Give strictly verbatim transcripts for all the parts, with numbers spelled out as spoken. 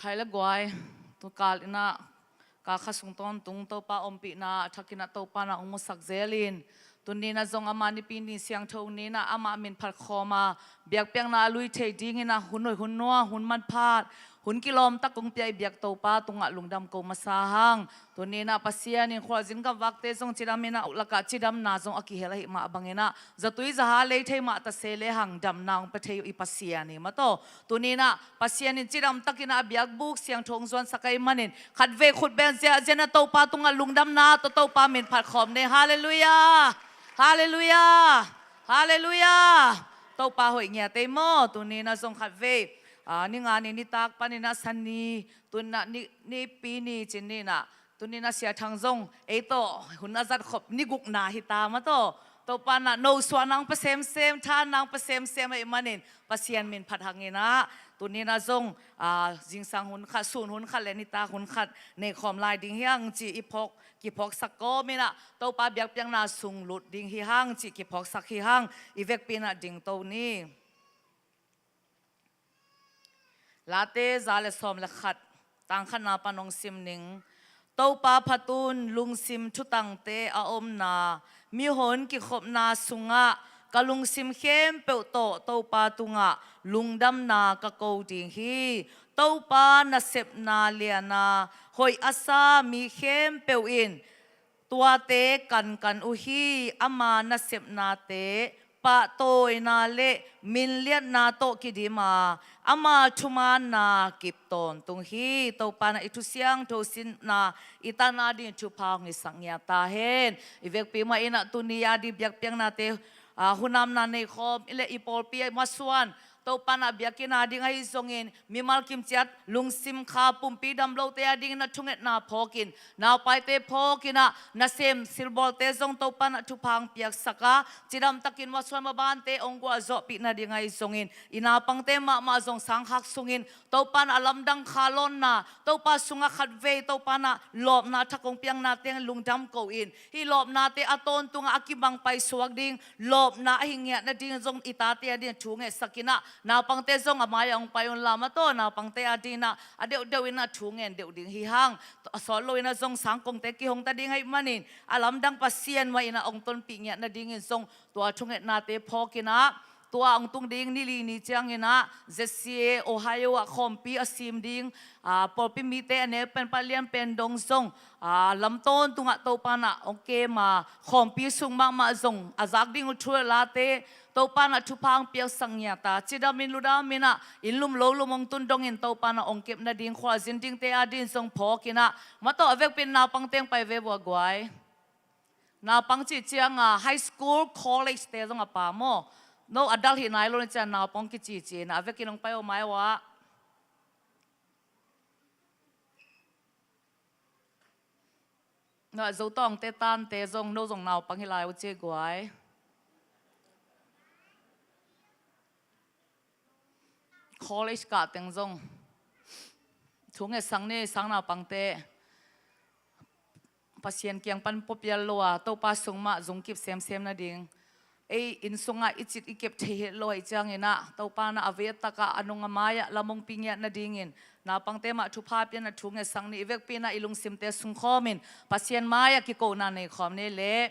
Khai le guai, tu kal inah, kal kha sung tawntung Topa ompihna a thak inah Topa na hong musak zelin, tuni inah zong ama nipi ni siangtho ni inah ama min phat khawm a, biakpiakna a lui thei ding inah hun hoih hun nuam, hun manphat, hun kilawm tak kong pia i biak Topa tungah lungdam ko masa hang. Tuni inah Pasian in khualzin gamvakte zong cidam inah, uk lakah cidamna zong a kihel ahih mah bang inah, zatui zaha lei thei mah ta se lehang damna hong pia thei uh i Pasian hi mataw. Tuni inah Pasian in cidam tak inah a biakbuk siangtho hong zuansak ahih manin, khatvei khut beng ziahziah inah Topa tungah lungdamna tawh Topa min phat khawm ni. Halleluiah! Halleluiah! Halleluiah! Topa hoih ngiat ei maw. Tuni inah zong khatvei, a, ni nga ni nitak pan inah Sani, tuni inah ni, nipi ni ci-in ni inah, tuni inah Sia Thang zong ei tawh hun a zat khop ni gukna hi ta mataw. Topa inah nosuahna hong pia semsem, thahatna hong pia semsem ahih manin Pasian min phat hang inah, tuni inah zong, a, zingsang hun khat, sun hun khat le nitak hun khat nei khawm lai ding hi hang cih i phawk, kiphawksak kawm inah, Topa biakpiakna sung lut ding hi hang cih kiphawksak hi hang. I vekpi inah dingto ni. Late za le sawm le khat, tang khatna pan hong sim ning. Topa phat un lungsim thutangte a omna mihon kikhopna sungah ka lungsim khempeuh tawh Topa tungah lungdamna ka ko ding hi. Topa nasepna liana hoih a sa mi khempeuh in tuate kankan uh hi. Ama nasepnate pahtawina le minliatna tawh kidim a, ama thumaanna kip tawntung hi. Topa inah i thu siangtho simna i tan a ding thupha hong hisak ngiat ta hen. I vekpi mah inah tuni a ding biakpiaknate, a, hunamna nei khawm i le i pawlpi masuan, Topa inah biakinn a ding ahi zongin, mimal kimciat lungsim kha pumpi dam lote a ding inah thungetna phawkin, naupaite phawk inah, nasem silbawlte zong Topa inah thupha hong piaksak a, cidam takin masuan mabante hong guahzawhpih nading ahi zongin, i naupangte mahmah zong sangkhak sungin Topa inah a lamdang kha lawnna, Topa sungah khatvei Topa inah lawpna thak hong piakna teng lungdam ko in, hih lawpnate a tawntungah a kibang paisuak ding, lawpna ahi ngiat nading zong i tate a ding thu ngetsak inah, naupangte zong a mai-ah hong pai un la mataw, naupangte a ding inah a deuhdeuh inah thu ngen deuh ding hi hang. A sawt lo inah zong sangkongte kihong ta ding ahih manin, a lamdang Pasian mah inah hong tonpih ngiat nadingin zong tua thungetnate phawk inah, tua hong tung ding ni li ni ciang inah Z C A Ohio ah khawmpi a sim ding, a, pawlpi mite a neu pen pan lian pen dong zong, a, lam tawntungah Topa inah hong kem a, khawmpi sung mahmah zong a zak ding uh thu le late Topa inah thupha hong piaksak ngiat a, cidam in ludam inah inn lum lo lum hong tun dongin Topa inah hong kep nading khualzin dingte a ding zong phawk inah, mataw a vekpi in naupangte hong pai ve vua guai. Naupang cih ciang a, high school, college te zong a pha maw. No adult hi nai lo ni ciang naupang kici ci inah a vekin hong pai uh mai uh ah. No Zotawngte tante zong, no zong naupang hi lai uh ci guai. College kah teng zong thu ngetsak ni, sang naupangte. Pasian kiang pan puapial lo a, Topa sung mah zungkip semsem nading. Ei inn sungah i cit i kep thei het lo ahih ciang inah, Topa inah a vei a takah a nung a mai-ah lam hong pia ngiat nadingin, naupangte mah thupha pia inah thu ngetsak ni. I vekpi inah i lungsimte sungkhawm in Pasian mai-ah kikona nei khawm ni leh.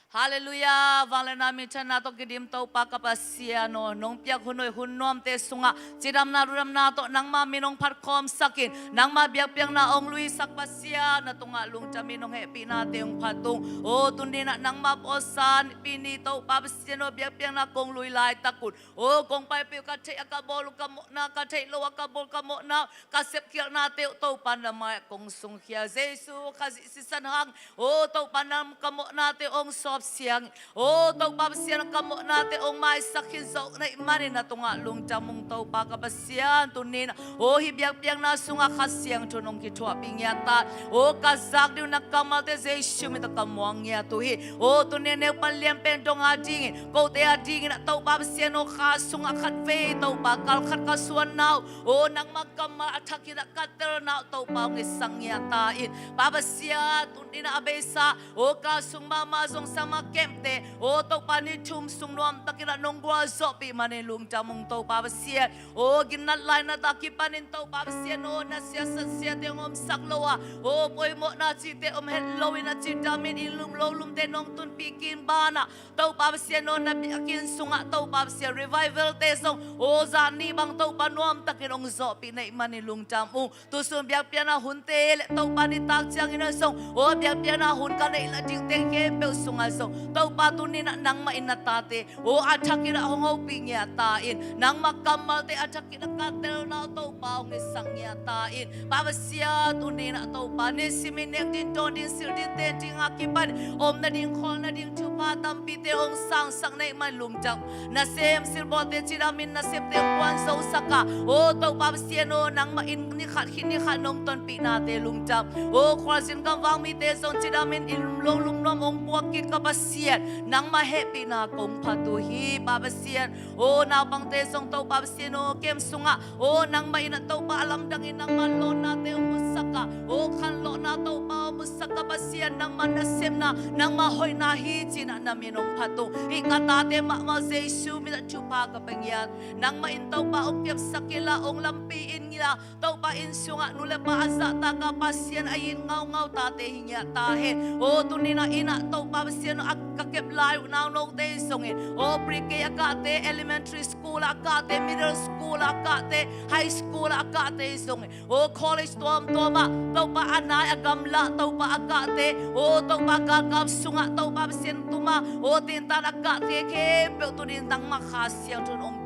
Halleluiah. Vangliatna minthanna tawh kidim Topa ka Pasian aw, nong piak hun hoih hun nuamte sungah cidamna ludamna tawh nangma min hong phat khawmsak in, nangma biakpiakna hong luisak Pasian, na tungah lungdam in, hong hehpihnate hong phat ung. Aw, tuni inah nangma pawlsa nipi ni Topa Pasian aw, biakpiakna kong lui laitak un, aw, kong paipih uh ka theih a ka bawl uh ka mawhna, ka theih lo a ka bawl ka mawhna, ka sepkhialhnate uh Topa na mai-ah kong sungkhia. Jesu Khazih sisan hang, aw Topa na ka mawhnate hong sawp siang, aw Topa Pasian ka mawhnate hong maisak khin zawh na hih manin na tungah lungdam ung Topa ka Pasian. Tuni inah aw hih biakpiakna sungah Kha Siangtho in hong kithuahpih ngiat ta, aw ka zak ding uh na kammalte Jesu min tawh ka muang ngiat uh hi. Aw tuni a neu pan lian pen dong a dingin, kote a dingin ah Topa Pasian aw, kha sungah khatvei Topa kal khat ka suanna uh, aw nangma kammal a thak in ah ka telna uh Topa hong ngetsak ngiat ta in. Pa Pasian, tuni inah a beisa, aw kha sung mahmah zong sang a kemte, aw Topa ni thum sung nuamtakin ah nong gualzawhpih manin lungdam ung Topa Pasian. Aw ginnat lainat a kipanin Topa Pasian aw na siasatsiate hong omsak lo a, aw poimawhna cihte om het loin ah cidamin inn lum lo lumte nong tunpih kik banah Topa Pasian aw na biakinn sungah Topa Pasian revival-te zong aw zan nih bang Topa nuamtakin hong zawhpih na hih manin lungdam ung. Tusun biakpiakna hunte le Topa nitak ciangin ah zong aw biakpiakna hun ka neih la dingte khempeuh sungah zong Topa tuni-in ah nangmah in na tate aw a thakin ah hong hopih ngiat ta in, nangmah kammalte a thakin ah ka telna aw Topa hong hisak ngiat ta in. Pa Pasian tuni-in ah Topa nisimin nek ding dawn ding silh ding ten ding a kipan om nading khawl nading thupha tampite hong sangsak na hih manin lungdam. Nasem silbawlte cidamin nasepte hong puanzosak a, aw Topa Pasian aw nangmah in nikhat khit nikhat nong tonpihnate lungdam. Aw khualzin gamvang mite zong cidamin inn lum lo lum nuam hong puak kik ka Pasian, nangmah hehpihna kong phat uh hi Pa Pasian. Aw naupangte zong Topa Pasian aw camp sungah aw nangmah in ah Topa a lamdangin nangmah lawnnate hong musak a, aw khanlawhna Topa hong musak ka Pasian, nangmah nasepna nangmah hoihna hi ci-in ah na min hong phat ung. Hih ka tate mahmah Jesu min ah thupha ka pia ngiat. Nangmah in Topa hong kepsak inla hong lampi in ngiat a, Topa inn sungah nu le pa a zahtak a Pasian a it ngaungau tate hi ngiat ta hen. Aw tuni-in ah inn ah Topa Pasian aw a ka kep lai uh naunote zongin aw pre-K a kahte, elementary school a kahte, middle school a kahte, high school a kahte zongin aw college tuamtuam ah Topa a nai a gamla Topa a kahte, aw Topa galkap sungah Topa Pasian tuma aw tintan a kahte khempeuh tuni-in nangmah Kha Siangtho in hong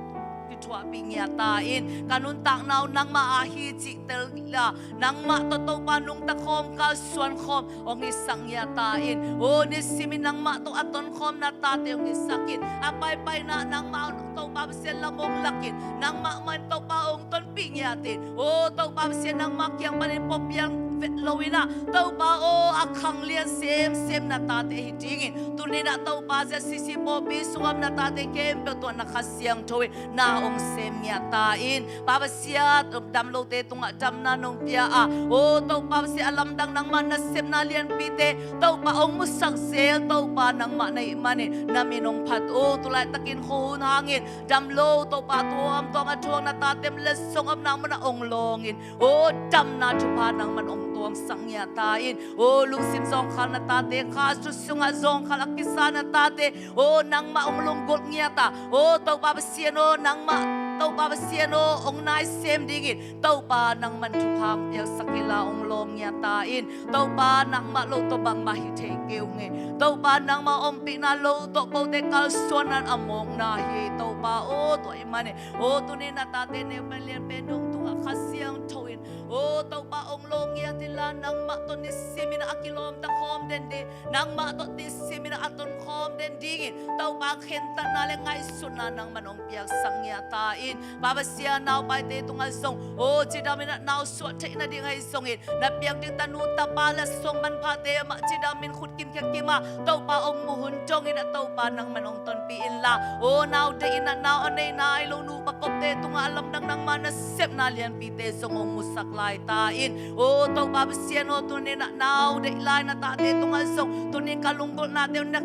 kithuahpih ngiat ta in, ka nuntakna uh nangmah a hi cih tel la, nangmah tawh Topa nungta khawm kalsuan khawm hong hisak ngiat ta in. Aw nisimin nangmah tawh a tonkhawmna tate hong hisak in, a paipaina nangmah Topa Pasian lam hong lak in, nangmah mah in Topa hong tonpih ngiat in. Aw Topa Pasian nangmah kiang panin pawlpiang vet loin ah Topa aw a khanglian semsem na tate hi dingin tuni-in ah Topa ZCC pawlpi sungah na tate khempeuh tawh na Kha Siangtho in na hong sem ngiat ta in. Pa Pasian damlote tungah damna nong pia a, aw Topa Pasian a lamdang nangmah nasepna lianpite Topa hong musak zel Topa nangmah na hih manin na min hong phat ung. Tulaitakin khuahun hangin damlo Topa tuamtuam a thuak na tate letsong omna munah hong lawngin, aw damna thupha nangmah in hong tuamsak ngiat ta in. Aw lungsim zawngkhal na tate, kha sung sungah zawngkhal a kisa na tate aw nangmah hong lunggulh ngiat a, aw Topa Pasian aw nangmah Topa Pasian aw hong naisem dingin Topa nangmah in thupha hong piaksak inla hong lawng ngiat ta in. Topa nangmah lo tawh bangmah hi thei kei ung e. Topa nangmah ompihna lo tawh kote kalsuanna in a mawkna hi. Topa aw tua ahih manin aw tuni-in na tate neu pen lian pen dong tungah Kha Siangtho in aw Topa hong lawng ngiat inla nangmah tawh nisimin a kilawmta khawm den ding, nangmah tawh nisimin a tonkhawm den dingin Topa khentatna le ngaihsutna nangmah in hong piaksak ngiat ta in. Pa Pasian naupaite tungah zong aw cidamin ah nausuah theih nading ahi zongin na piak ding tanu tapa letsong manphate mah cidamin khut kimkhia kim a Topa hong mu hun dongin ah Topa nangmah in hong tonpih inla, aw nau deih in ah nau a nei nai lo nupa kopte tungah a lamdang nangmah nasepna lianpite zong hong musak lai ta in. Aw Topa Pasian aw tuni-in ah nau deih lai na tate tungah zong tuni-in ka lunggulhnate uh na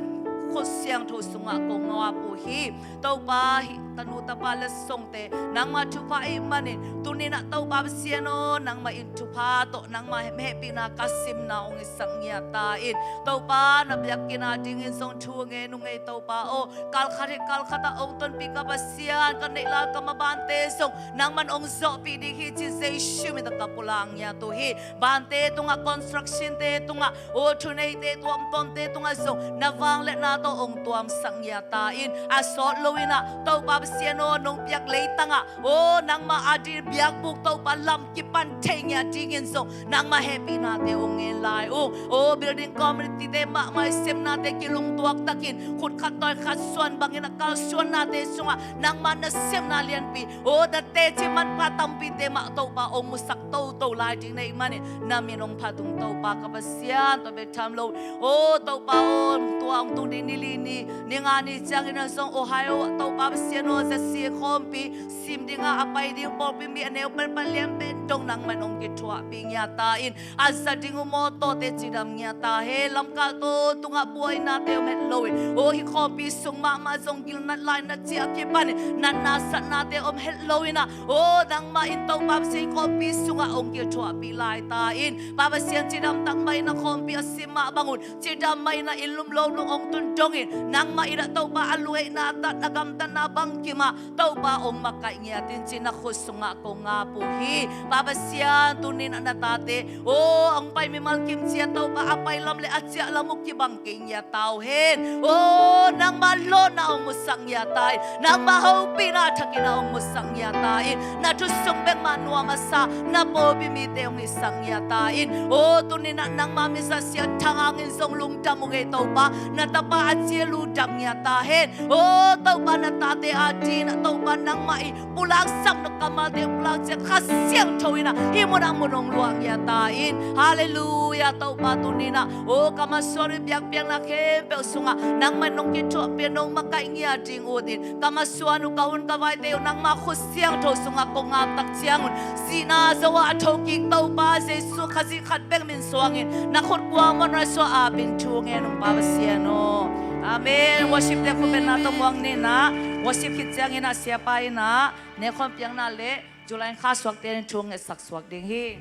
khut siangtho sungah kong ngap uh hi. Topa hih tanu tapa letsongte nangmah thupha ahih manin tuni-in ah Topa Pasian aw nangmah in thupha tawh nangmah hehpihna ka simna hong hisak ngiat ta in. Topa na biakinn adingin zong thu ngen ung ei Topa aw. Kalkhat hi kalkhat ah hong tonpih ka Pasian, ka neih lal ka mabante zong nangmah in hong zawhpih ding hi ci Jesu min tawh ka pulak ngiat uh hi. Vante tungah, construction-te tungah, aw thuneite tuamtuamte tungah zong na vangliatna tawh hong tuamsak ngiat ta in. A sawt loin ah Topa Pasian aw nong piak leitangah aw nangmah ading biakbuk Topa lam kipan thei ngiat dingin zong nangmah hehpihnate hong ngen lai ung. Aw building committee-te mahmah i sepnate kilungtuak takin khut khat tawi khat suan bangin a kalsuannate sungah nangmah nasepna lianpi aw na teci manpha tampite mah Topa hong musak toto lai ding na hih manin na min hong phat ung Topa ka Pasian, tua bek tham lo aw Topa aw tua hong tung ding Nili ni, ni nga ni ciangin a zong Ohio ah Topa Pasian aw, ZCA khawmpi sim dingah a pai ding pawlpi mi a neu penpen lian pen dong nangmah in hong kithuahpih ngiat ta in, a za ding uh mawtawte cidam ngiat ta hen. Lamkal tawntungah buainate om het loin, aw, hih khawmpi sung mahmah zong gilnat lainat ciah kipanin natna satnate om het loin ah, aw, nangmah in Topa Pasian khawmpi sungah hong kithuahpih lai ta in, Pa Pasian cidam tak mah in a khawmpi a sim mah bangun cidam mah in a inn lum lo nung hong tun dongin, nangmah in ah Topa a luheihna tat a gamtatna bangkim ah Topa hong makaih ngiat in ci-in na khut sungah kong ap uh hi. Pa Pasian, tuni-in ah na tate, aw, hong pai mimal kim ciat Topa a pai lam le a ciah lam uh kibang kei ngiat ta uh hen. Aw, nangmah lawhna hong musak ngiat ta in, nangmah hopihna thakin ah hong musak ngiat ta in, na thu sung bek mah nuam a sa na pawlpi mite hong hisak ngiat ta in. Aw, tuni-in ah nangmah mizat Sia Thang Hang in zong lungdam uh ngei Topa, na tapa a ci a lungdam ngiat ta hen. Aw, Topa, na tate a dingin ah Topa nangmah i pulak sam na kammalte pulak ciat Kha Siangtho in ah hih munah mun hong luah ngiat ta in. Halleluiah. Topa, tuni-in ah, aw, ka masuan uh i biakpiakna khempeuh sungah nangmah in hong kithuahpih, hong makaih ngiat ding ut in, ka masuan uh, ka hun ka vaite uh nangmah khut siangtho sungah kong ap tak ciangun, sihna zo-ah a thokik Topa Jesu Khazih khat bek min suangin na khut kuamah un a suah apin thu ngen ung, Pa Pasian aw. Amen. Worship te khut bengna tawh muak ni in ah, worship khit ciangin ah siapa in ah nekhawm piakna le July kha suakte in thu ngetsak suak ding hi.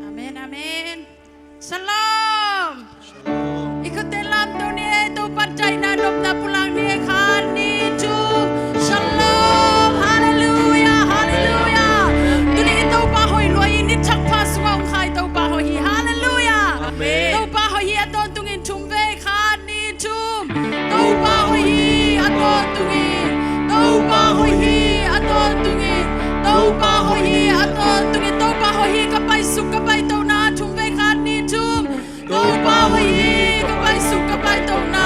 Amen, amen. Shalom. I khutte lamto ni ei, Topa daihna nopna pulak ni ei, khat ni thum. Shalom. Halleluiah, halleluiah. Tuni i Topa hoih lua hi, ni thak pha sungah hong kha i Topa hoih hi. Halleluiah. Amen. Topa hoih hi a tawntungin thum vei, khat ni thum. Topa hoih hi a tawntungin, Topa hoih hi a tawntungin, Topa hoih hi a tawntungin, Topa hoih hi, ka paisuk ka paitona, thum vei, khat ni thum. Topa hoih hi, ka paisuk ka paitona,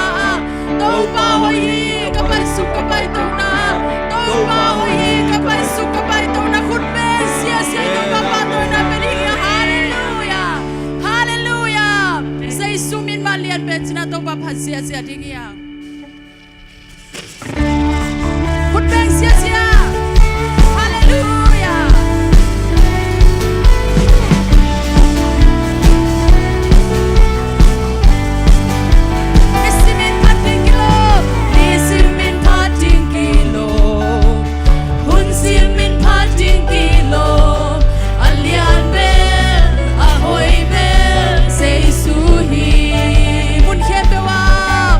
Topa hoih hi, ka paisuk ka paitona, Topa hoih hi, ka paisuk ka paitona, khut beng ziazia, Topa pahtawina pia ding hi. Halleluiah. Halleluiah. Jesu min mah lian pen ci-in ah Topa phat ziazia ding hi a. Khut beng ziazia. Halleluiah. Nisim in phat ding kilawm, nisim in phat ding kilawm, hun sim in phat ding kilawm, a lian bel a hoih bel Jesu hi. Mun khempeuh ah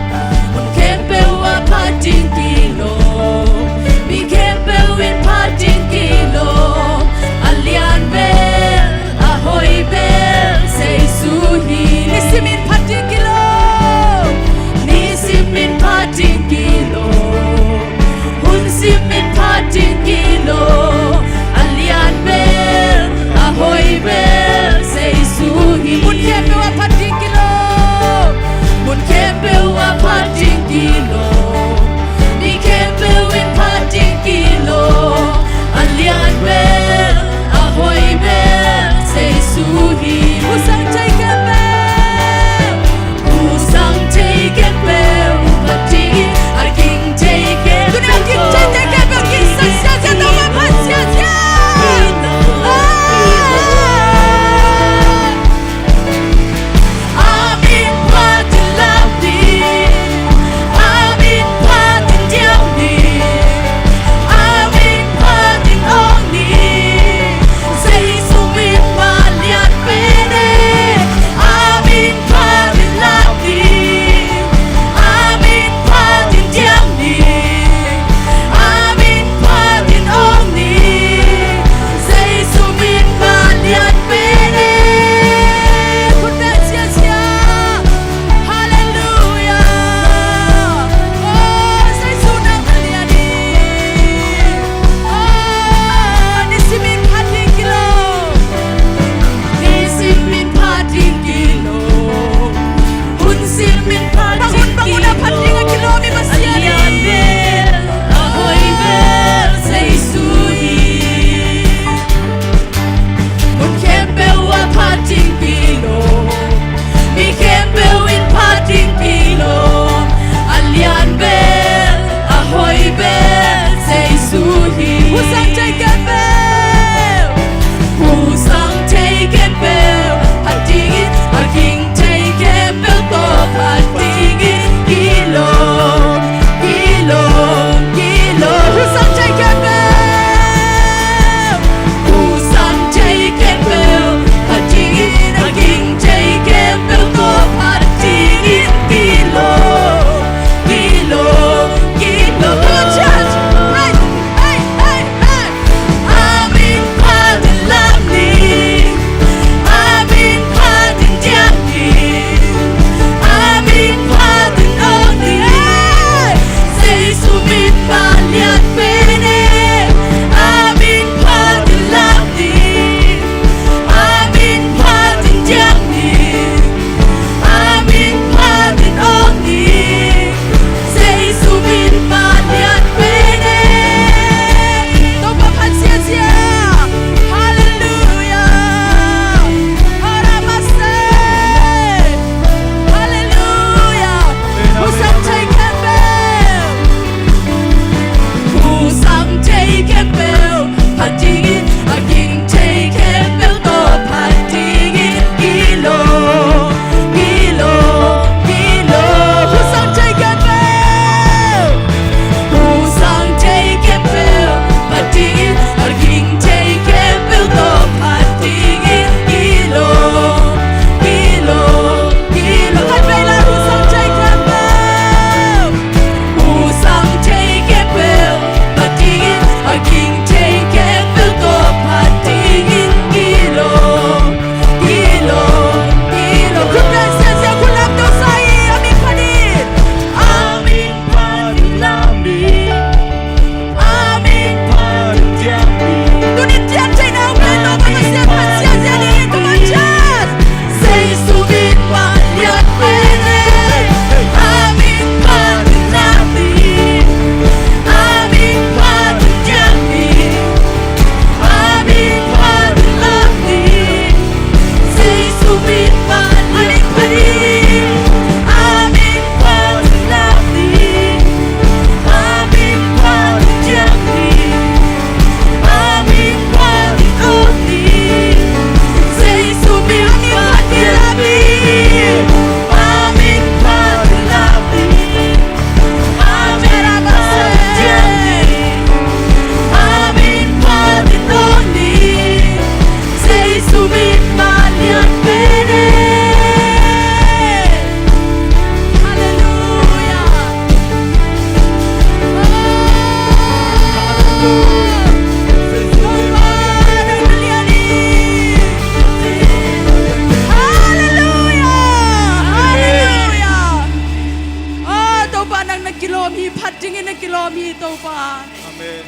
kilawm hi, Topa. Amen.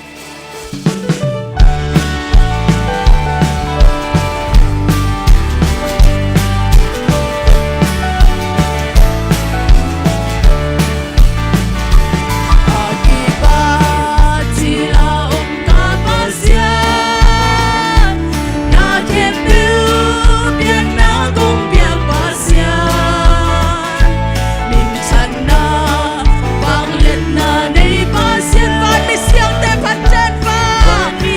A kipat cil a om ka Pasian, na khempeuh piakna kong piak Pasian, minthanna, vangliatna nei Pasian, vanmi siangtho Pasian, vanmi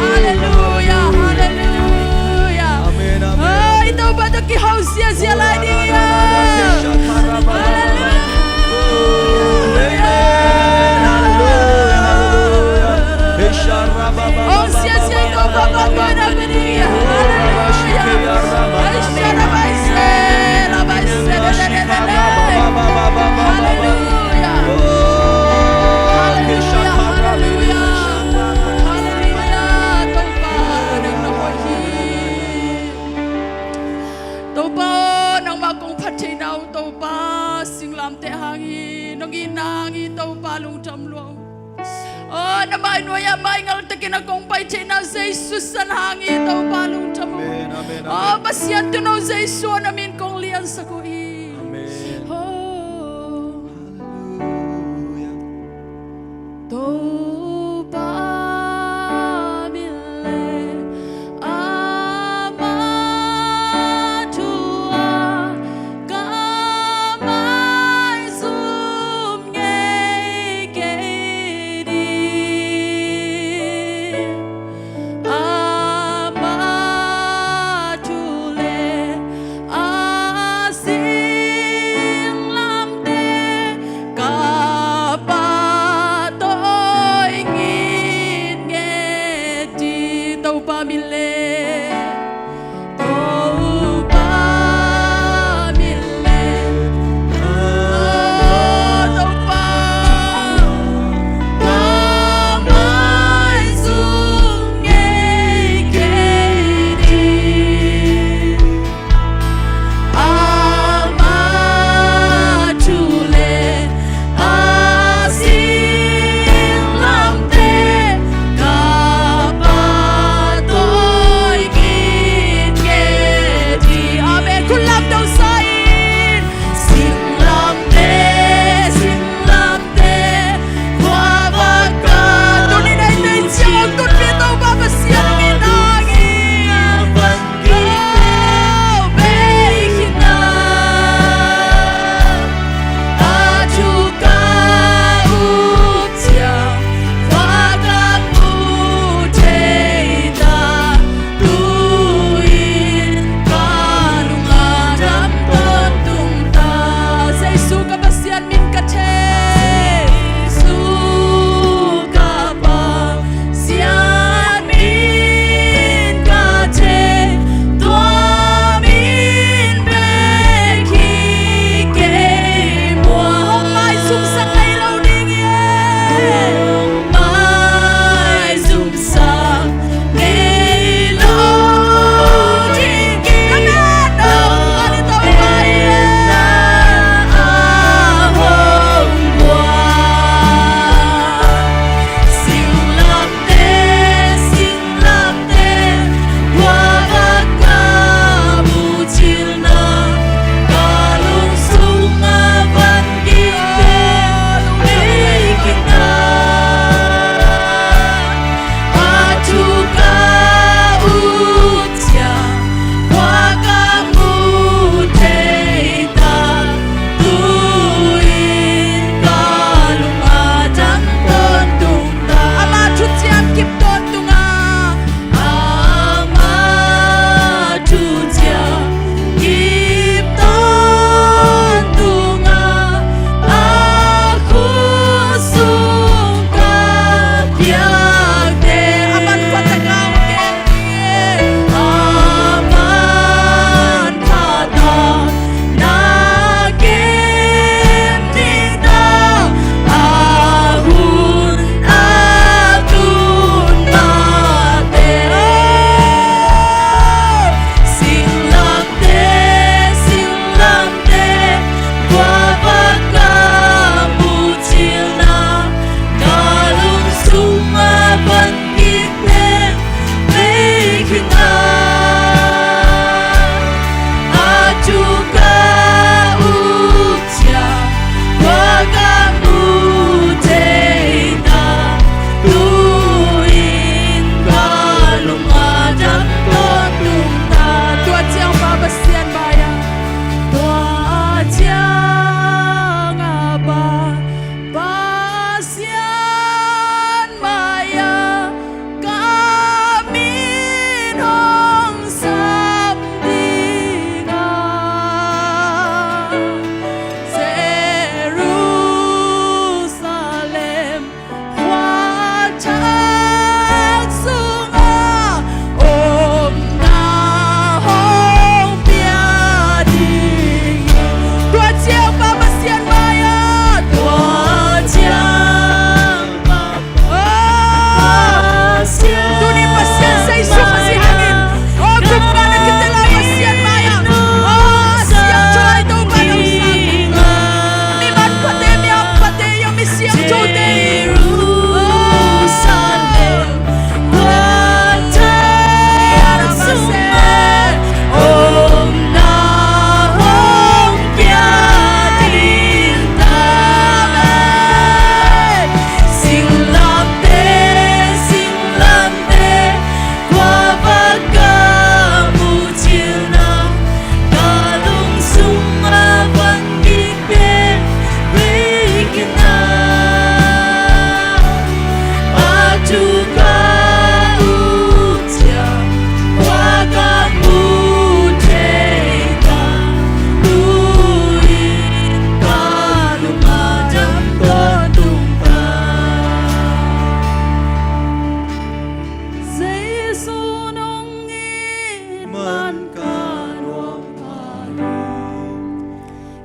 Hallelujah, hallelujah. Amen, amen. Oi, Topa tawh kiho ziazia lai ding hi a. Hallelujah. Hong ziazia Topa, Topa na bini. Hallelujah. Hallelujah. Hallelujah. Hallelujah. Hallelujah. Topa nang na hoih hi. Topa aw, nangmah kong phat theihna uh Topa, singlamteh hang hi, nong itna hang hi Topa, lungdam lua. Aw, na mai nuai-ah mai ngal takin a kong pai theihna Jesu san hang hi Topa, lungdam uh. Amen, amen, amen. Aw, Pasian tun aw Jesu aw na min kong liansak uh hi. Amen. Aw. Hallelujah. Topa min le ama thu-ah ka maizum ngei kei ding. Ama thu le a si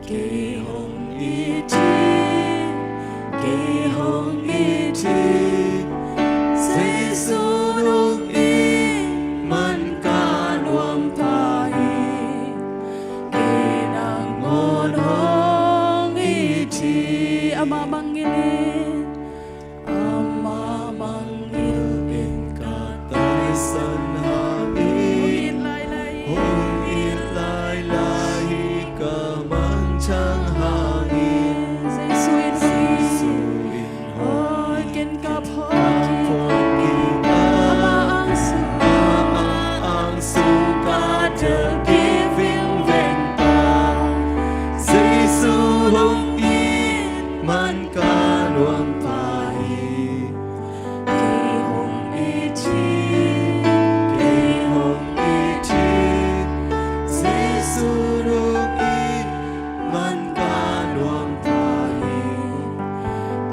Kei hong it hi, kei hong it hi, Jesu hong it man ka nuam pha hi. Kei nangawn hong it hi. Amah mangngilh in, amah mangngilh in ka taisan hang hi. Hong it lailai hi, hong it lailai hi, ka mangthang hang hi. Jesu in, Jesu in hong it, ken ka phawk hi. Amah ang sung, amah ang sung ka delh kik vingveng ta. Jesu hong it man ka nuam pha hi. Kei hong it hi, kei hong it hi, Jesu hong it man ka nuam pha hi.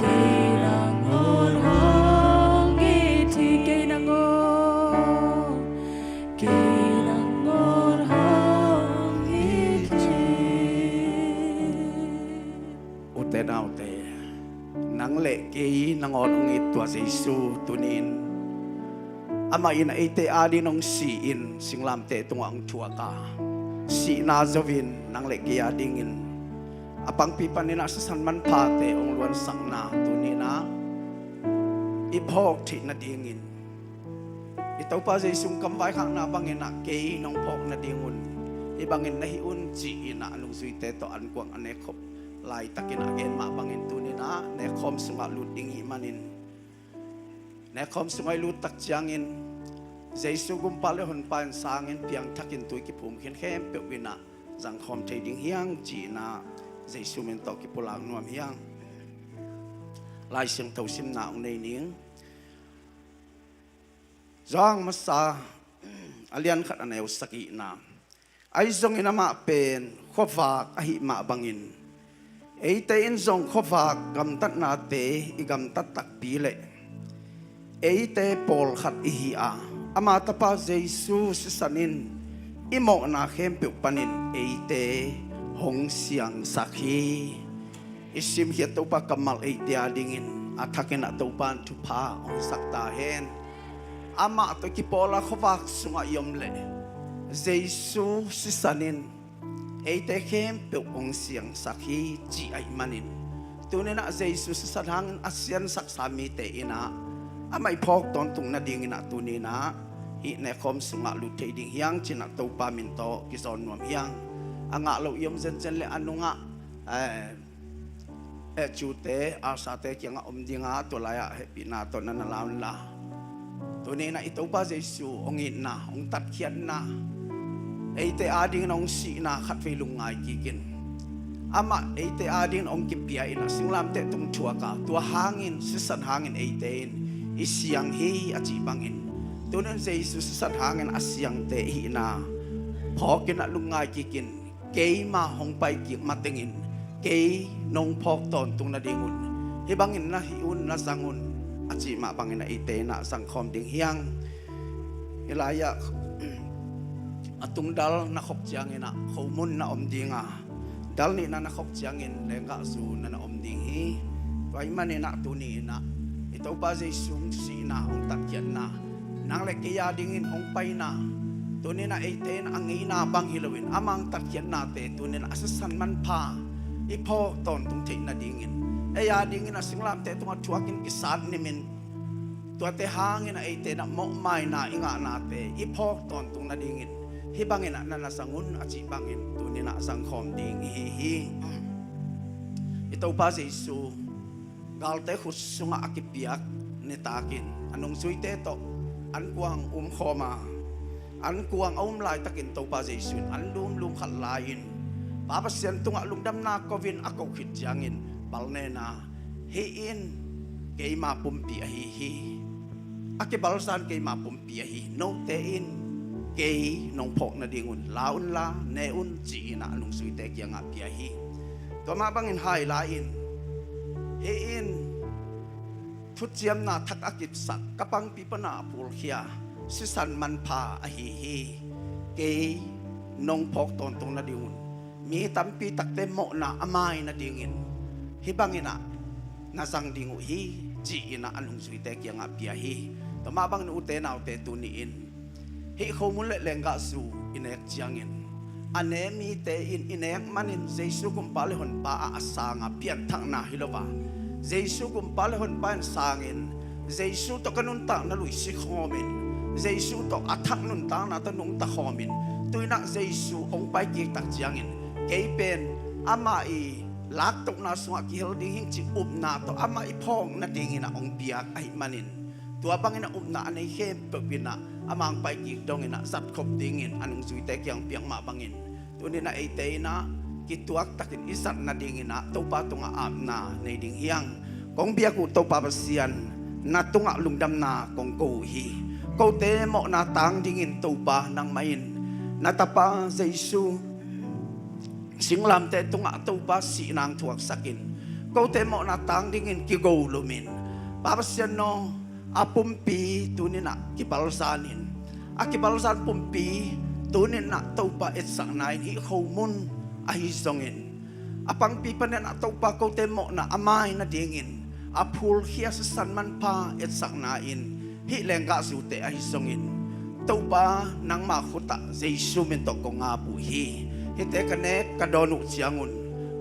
Kei nangawn hong it hi, kei nangawn, kei nangawn hong it hi. Ute naute, nang le kei nangawn hong it tua Jesu tuni-in amah in eite adingin hong si-in singlamteh tungah hong thuak a, sihna zo-in nang le kei adingin a pangpi panin ah sisan manphate hong luansakna tuni-in ah i phawk theih nadingin, i Topa Jesu hong kamvaikhakna bangin ah kei nong phawk nadingun hih bangin na hih un ci-in ah a nungzuite tawh ankuang a nekkhop laitakin a gen mah bangin tuni-in ah nekkhawm sungah lut ding hih manin, nekkhawm sungah i lut tak ciangin Jesu Gumpa le Honpa in sangin piangthakin tui kiphum khin khempeuh in ah zangkhawm thei ding hi hang ci-in ah Jesu min tawh kipulak nuam hi hang. Lai Siangtho simna hong nei ning. Johan masa a lian khat a neu sagihna. Ahi zongin amah pen khuavak ahih mah bangin eite in zong khuavak gamtatnate i gamtat takpi leh eite pawlkhat ihi a, ama tapa Jesu sisan in i mawhna khempeuh panin eite hong siangsak hi. I simkhiat Topa kammal eite adingin a thakin ah Topa in thupha hong sak ta hen. Amah tawh i kipawl a khuavak sungah i om leh Jesu sisan in eite khempeuh hong siangsak hi cih ahih manin, tuni-in ah Jesu sisan hangin a siansaksa mite in ah amah i phawk tawntung nadingin ah tuni-in ah hih nekkhawm sungah lut thei ding hi hang ci-in ah Topa min tawh kizawn nuam hi hang. A ngah lo i om zenzen leh a nungah, eh, eh, cute, alsate kiangah om dinga tua lai-ah hehpihna tawh na na la unla. Tuni-in ah i Topa Jesu hong itna, hong tatkhiatna, eite adingin hong sihna khatvei lungngai kikin, amah eite adingin hong kipia in ah singlamteh tung thuak a, tua hangin, sisan hangin eite in i siang hi a cih bangin, tuni-in Jesu sisan hangin a siangte i hihna phawkin ah lungngai kikin, keima hong pai kik matengin kei nong phawk tawntung nadingun hih bangin na hih un, na zang un a cih mah bangin ah eite in ah zangkhawm ding hi hang. Hih lai-ah a tung dal na khok ciangin ah khomun na om ding a, dal nihna na khok ciangin lenggahzu na na om ding hi. Tua ahih manin ah tuni-in ah i Topa Jesu hong sihna, hong tatkhiatna, nang le kei adingin hong paina, tuni-in ah eite in a ngeina bang hi loin amah hong tatkhiatnate tuni-in ah a sisan manpha i phawk tawntung theih nadingin, ei adingin a singlamteh tungah thuakin kisat nimin, tuate hangin ah eite in ah mawhmaina i ngahnate i phawk tawntung nadingin hih bangin ah na na zang un a cih bangin tuni-in ah zangkhawm ding ihi hi. I Topa Jesu galte khut sungah a kipiak nitakin a nungzuite tawh ankuang umkhawm a, ankuang a um laitakin Topa Jesu in an lumlum khat la-in Pa Pasian tungah lungdamna ko-in a koh khit ciangin balnena, "Hih in keima pumpi ahi hi. A kibalzan keima pumpi ahi. Note in kei nong phawk nadingun la unla ne un," ci-in ah a nungzuite kiangah pia hi. Tua mah bangin hai la-in, "Hih in thuciamna thak a kipsak, ka pangpi pana a phulkhia sisan manpha ahi hi. Kei nong phawk tawntung nadingun Mi tampi takte mawhna a mai nadingin hih bangin ah na zang ding uh hi, ci-in ah a nungzuite kiangah pia hi. Tua mah bangin ute naute, tuni-in hih khomun le lenggahzu i nek ciangin, a ne mite in i nek manin Jesu Gumpa le Honpa ah a sanga pianthakna hi lo a, Jesu Gumpa le Honpa in sangin, Jesu tawh ka nuntakna luisi khawmin, Jesu tawh a thak nuntakna tawh nungta khawmin, tu-in ah Jesu hong paikik tak ciangin kei pen amah i laktohna sungah kihel ding hi ing cih upna tawh amah i phawk nadingin ah hong piak ahih manin, tua bangin ah upna a nei khempeuh in ah amah hong paikik dongin ah zatkhop dingin a nungzuite kiang piak mah bangin, tuni-in ah eite in ah kituak takin i zat nadingin ah Topa tungah apna nei ding hi hang. Kong biak uh Topa Pasian, na tungah lungdamna kong ko uh hi. Kote mawhna tang dingin Topa nangmah in na Tapa Jesu singlamteh tungah Topa sihna hong thuaksakin, kote mawhna tang dingin kigo lomin, Pa Pasian aw, a pumpi tuni-in ah kibalzanin, a kibalzan pumpi tuni-in ah Topa etsakna in hih khomun ahi zongin, a pangpi panin ah Topa kote mawhna a mai nadingin a phulkhia sisan manpha etsakna in hih lenggahzute ahi zongin, Topa nangma khutah Jesu min tawh kong ap uh hi. Hihte ka nek ka dawn uh ciangun,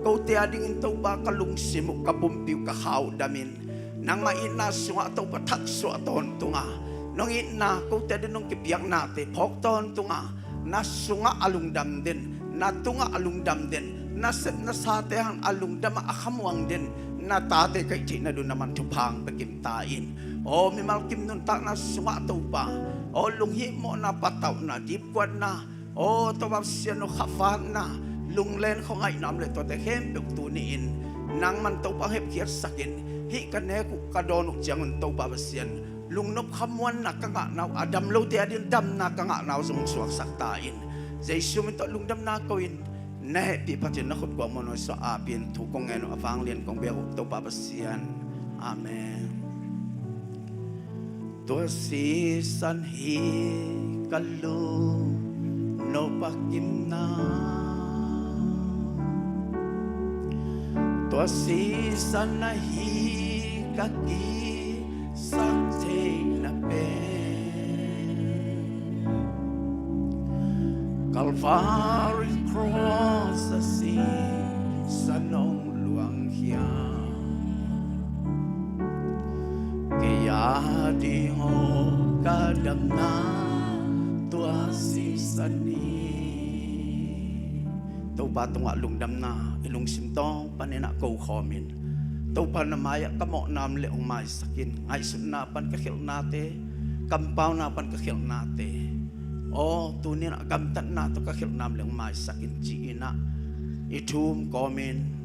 kote adingin Topa ka lungsim uh, ka pumpi uh, ka kha uh damin, nangma itna sungah Topa thaksuah tawntunga, nong itna kote adingin nong kipiaknate phawk tawntunga, na sungah a lungdam den, na tungah a lungdam den, na sep na sate hang a lungdamah a khamuang den na tate ka hih theih nadingin nangman thupha hong pia kim ta in. Aw, mimal kim nuntakna sungah Topa, aw, lunghihmawhna, patauhna, dipkuatna, aw, Topa Pasian aw, khafatna, lunglen khuangaihna om leh tuate khempeuh tuni-in nangman Topa hong hepkhiatsakin, hih ka nek uh ka dawn uh ciangun Topa Pasian, lungnop khamuanna ka ngahna uh, a dam lote adingin damna ka ngahna uh zong suaksak ta in. Jesu min tawh lungdamna ko-in, na hehpih phatin na khut kuamah nawi sungah apin thu kong ngen uh, a vanglian kong biak uh Topa Pasian. Amen. Tua sisan hi ka lungnop a kimna, tua sisan ahi ka ki sak theihna pen, Calvary cross a sisan hong luangkhia, kei ading aw ka damna tua sisan hi. Topa tungah lungdamna i lungsim tawng panin ah ko khawmin, Topa na mai-ah ka mawhna om leh hong maisak in. Ngaihsutna pan ka khialhnate, kampauna pan ka khialhnate, aw, tuni-in ah gamtatna tawh ka khialhna om leh hong maisak in, ci-in ah i thu um kawmin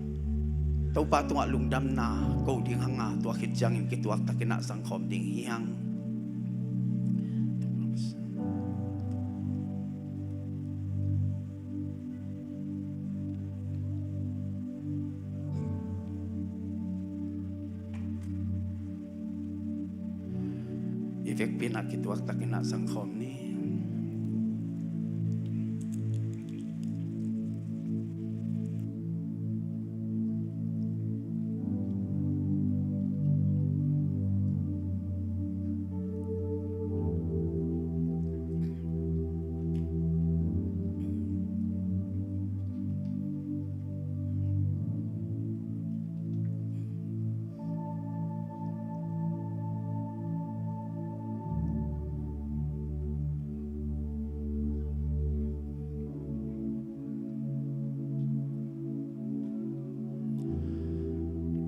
Topa tungah lungdamna ko ding hang a, tua khit ciangin kituak takin ah zangkhawm ding hi hang. I vekpi-in ah kituak takin ah zangkhawm ni.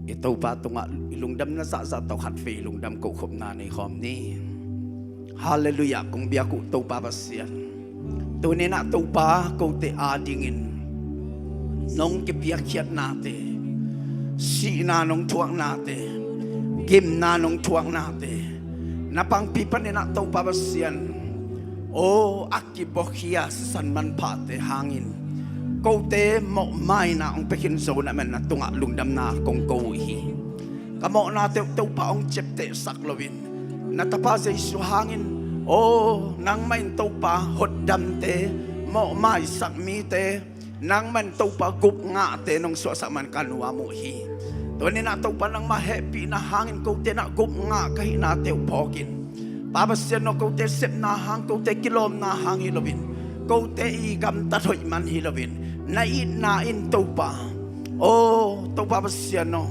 I Topa tungah i lungdamna zahzah tawh khatvei lungdam kohkhopna nei khawm ni. Halleluiah, kong biak uh Topa Pasian. Tuni-in ah Topa, kote adingin nong kipiakkhiatnate, sihna nong thuaknate, gimna nong thuaknate, na pangpi panin ah Topa Pasian, aw, a kibuakhia sisan manphate hangin kote mawhmaina hong pia khin zo na men na tungah lungdamna kong ko uh hi. Ka mawhnate uh Topa hong ciaptehsak loin, na Tapa Jesu hangin, aw, nangmah in Topa hotdamte, mawhmaisak mite, Nangman Topa gupngahte nong suahsak man ka nuam uh hi. Tuninah Topa nangmah hehpihna hangin kote nah gupngah ka hihnate uh phawkin, Pa Pasian aw, kote sepna hang, kote kilawmna hang hi loin, kote i gamtat hoih man hi loin, na itna in Topa, aw Topa Pasian aw,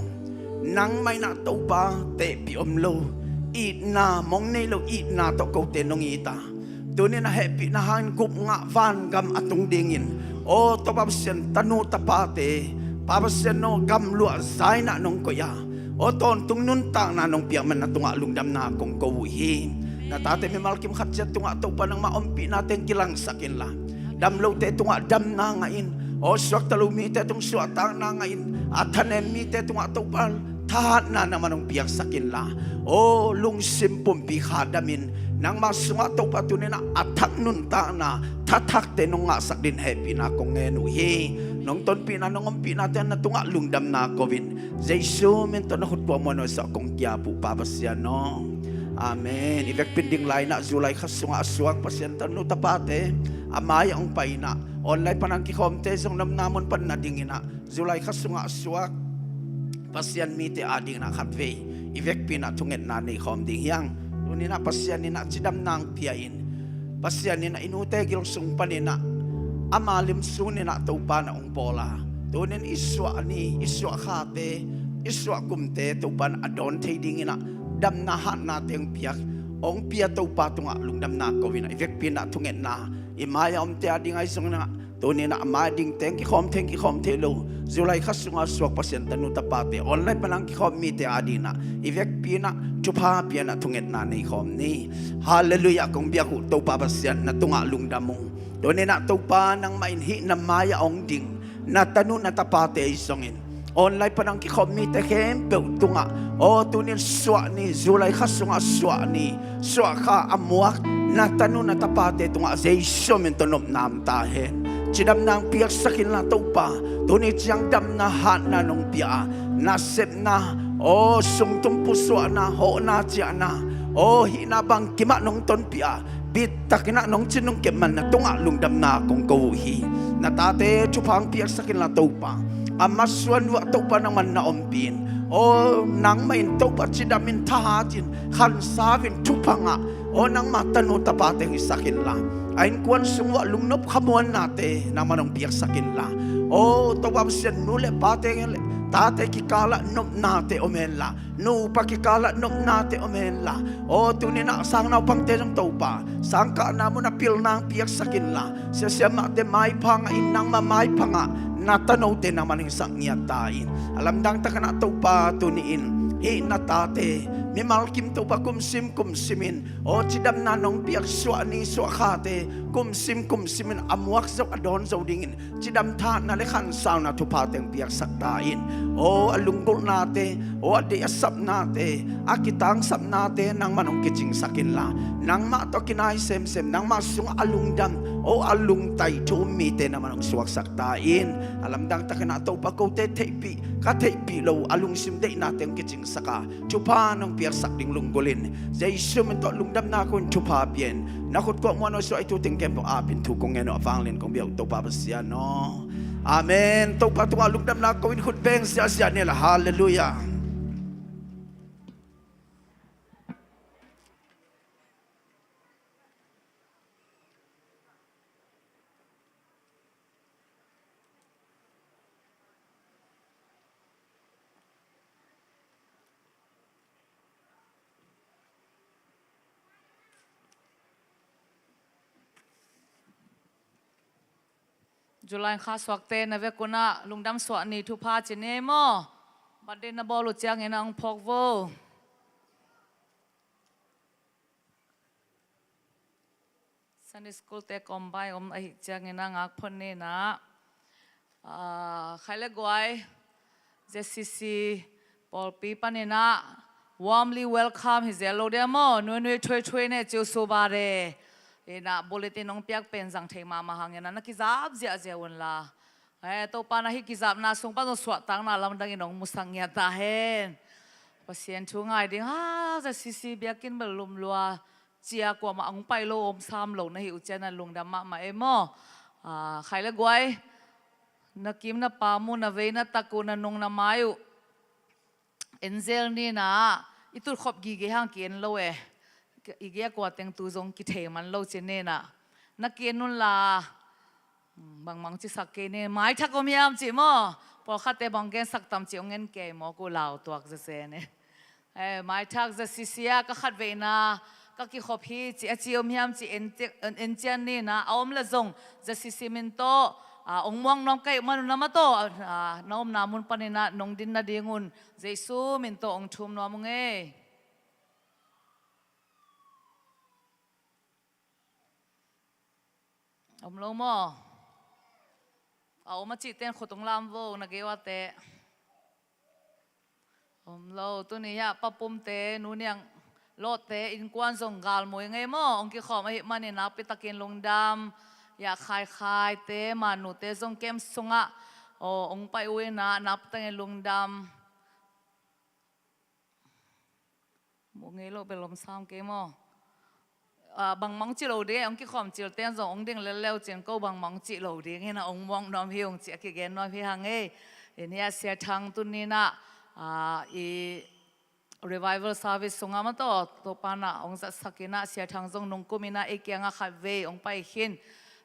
nangmah inah Topa tehpih om lo itna, mong nei lo itna tawh kote nong it a, tuninah hehpihna hangin gupngah vangam a tung dingin, aw Topa Pasian, tanu tapate, Pa Pasian aw, gamluah zainah nong koih a, aw tawntung nuntakna nong piak man na tungah lungdamna kong ko uh hi. Na tate mimal kim khat ciat tungah Topa nangmah ompihna teng kilangsak inla, damlote tungah damna ngah in, aw suakta lo mite tung suahtakna ngah in, a thanem mite tungah Topa thahatna nangmah nong piaksak inla, aw lungsim pumpi khadamin nangmah sungah Topa tuninah a thak nuntakna thathakte nong ngahsak din hehpihna kong ngen uh hi. Nong tonpihna nong ompihnate na tungah lungdamna ko-in, Jesu min tawh na khut kuamah nuaisah kong kiap uh Pa Pasian aw. Amen. I vekpin ding lai-inah July kha sungah a suak Pasian tanu tapate a mai-ah hong pai inah online panang kikhawmte zong nopna mun pan na dinginah July kha sungah a suak Pasian mite adinginah khatvei i vekpi inah thungetna neikhawm ding hiang. Tuninah Pasian inah cidamna hong pia in, Pasian inah i nute gil sung paninah ama lim suninah Topa nah hong pawl a, tunin i suah ni, i suah khate, i suah kumte Topa nah a dawn thei dinginah damna hatnate hong piak, hong pia Topa tungah lungdamna ko-inah i vekpi inah thungetna i mai-ah omte ading ahi zongin ah, tuninah a mai dingte hong kikhawm thei hong kikhawm thei lo, July kha sungah suak Pasian tanu tapate online panang kikhawm mite adinginah i vekpi inah thupha pianah thungetna neikhawm ni. Halleluiah. Kong biak uh Topa Pasian na tungah lungdam ung. Tuninah Topa nangmah in hih na mai-ah hong ding na tanu na tapate ahi zongin online panang kikhawm mite khempeuh tungah, aw tunin suah ni, July kha sungah suah ni, suah kha a muak na tanu na tapate tungah Jesu min tawh nopna om ta hen. Cidamna hong piaksak inla Topa, tuni ciang damna hatna nong pia a, nasepna, aw sungtum pusuahna, hawhna ciahna, aw hihna bangkimah nong tonpih a, bittakinah nong cin nong kep man na tungah lungdamna kong ko uh hi. Na tate thupha hong piaksak inla Topa, a masuan uh ah Topa nangman na ompih in, aw nangmah in Topa cidamin thahatin khansau-in thupha ngah, aw nangmah tanu tapate hong hisak inla, a innkuan sung uh ah lungnop khamuannate nangman hong piaksak inla, aw Topa Pasian nu le pate le tate kikalah nopnate om henla, nupa kikalah nopnate om henla, aw tuninah sang naupangte zong Topa sangkahna munah pilna hong piaksak inla, siasiamahte maipha ngah in nangmah maipha ngah na tanote nangman hong hisak ngiat ta in. A lamdang takinah Topa tuni-in hih na tate mimal kim Topa kumsim kumsimin, aw cidamna nong piak suah ni suah khate kumsim kumsimin a muak zo a dawn zo dingin cidam thahatna le khansauna thupha teng piaksak ta in. Aw a lunggulhnate, aw a deih a sapnate, a kitangsapnate nangman hong kicingsak inla, nangmah tawh kinai semsem, nangmah sungah a lungdam, aw a lungtai thu um mite nangman hong suaksak ta in. A lamdang takinah Topa kote theihpih ka theihpih lo a lungsim deihnate hong kicingsak a, thupha nong piaksak ding lunggulhin Jesu min tawh lungdamna ko-in thupha pia in. Na khut kuamah nuaisah i thu teng khempeuh apin thu kong ngen uh a vanglian kong biak uh Topa Pasian aw. Amen. Topa tungah lungdamna ko-in khut beng siahsiah ni la. Halleluiah. July kha suakte na vek unah lungdam suah ni thupha ci ni maw? Birthday na bawl uh ciangin a hong phawk vo. Sunday school te combine om ahih ciangin a ngak phot ni nah. Ah, khai le guai, Z C C pawlpi panin ah warmly welcome hi zel lo dia maw, nuinui thuithui ne ciu suba de. Inah bulletin hong piak pen zang thei mahmah hangin ah na kizap ziahziah unla. Eh, Topa na hih kizapna sung pan zong suahtakna lamdangin hong musak ngiat ta hen. Pasian thu ngai ding ha, Z C C biakinn bel lum lua. Cia kuamah hong pai lo om sam lo na hi uh cian a lungdam mahmah ei maw. Ah, khai le guai. Na kim na pam uh, na vei na tak uh, na nung na mai uh en zel ni na. I tutkhop gige hang ki-en lo e. I gei a kua teng tu zong kithei man lo ci ni na. Na ki-en un la. Bangmah hong cisak kei ni, maithak om hiam cih maw? Pawlkhatte bang gensak tam cih hong en kei maw, ko lau tuak zezen e. Eh, maithak, Z C C ah ka khatveina ka kikhop hi cih a ci om hiam cih en, en cian ni na, a om le zong Z C C min tawh, ah, hong muang nuam ka hih manun a ma tawh, ah, na omna mun panin ah nong din nadingun Jesu min tawh hong thum nuam ung ei. Om lo maw? A om a cihte in khut hong lam vo, na gei uate. Om lo, tuni hiah Pa Pumte, Nu Niang Lawtte innkuan zong galmui ngei maw? Hong kikhawm ahih manin nakpitakin lungdam. Hiah Khaikhaite, Manute zong camp sungah aw hong pai uh in ah nakpitakin lungdam. Muh ngei loh bel om sam kei maw? Ah, bangmah hong cih lo ding e, hong kikhawm cilte in zong hong ding lelleu cin ko bangmah hong cih lo ding hi na, hong muang nuam hi ung cih a kigen nuam hi hang ei. Ei ni a Sia Thang tuni in ah, ah, i revival service sungah ma tawh, Topa in ah hong zatsak in ah, Sia Thang zong nungkum in ah ei kiangah khatvei hong pai khin.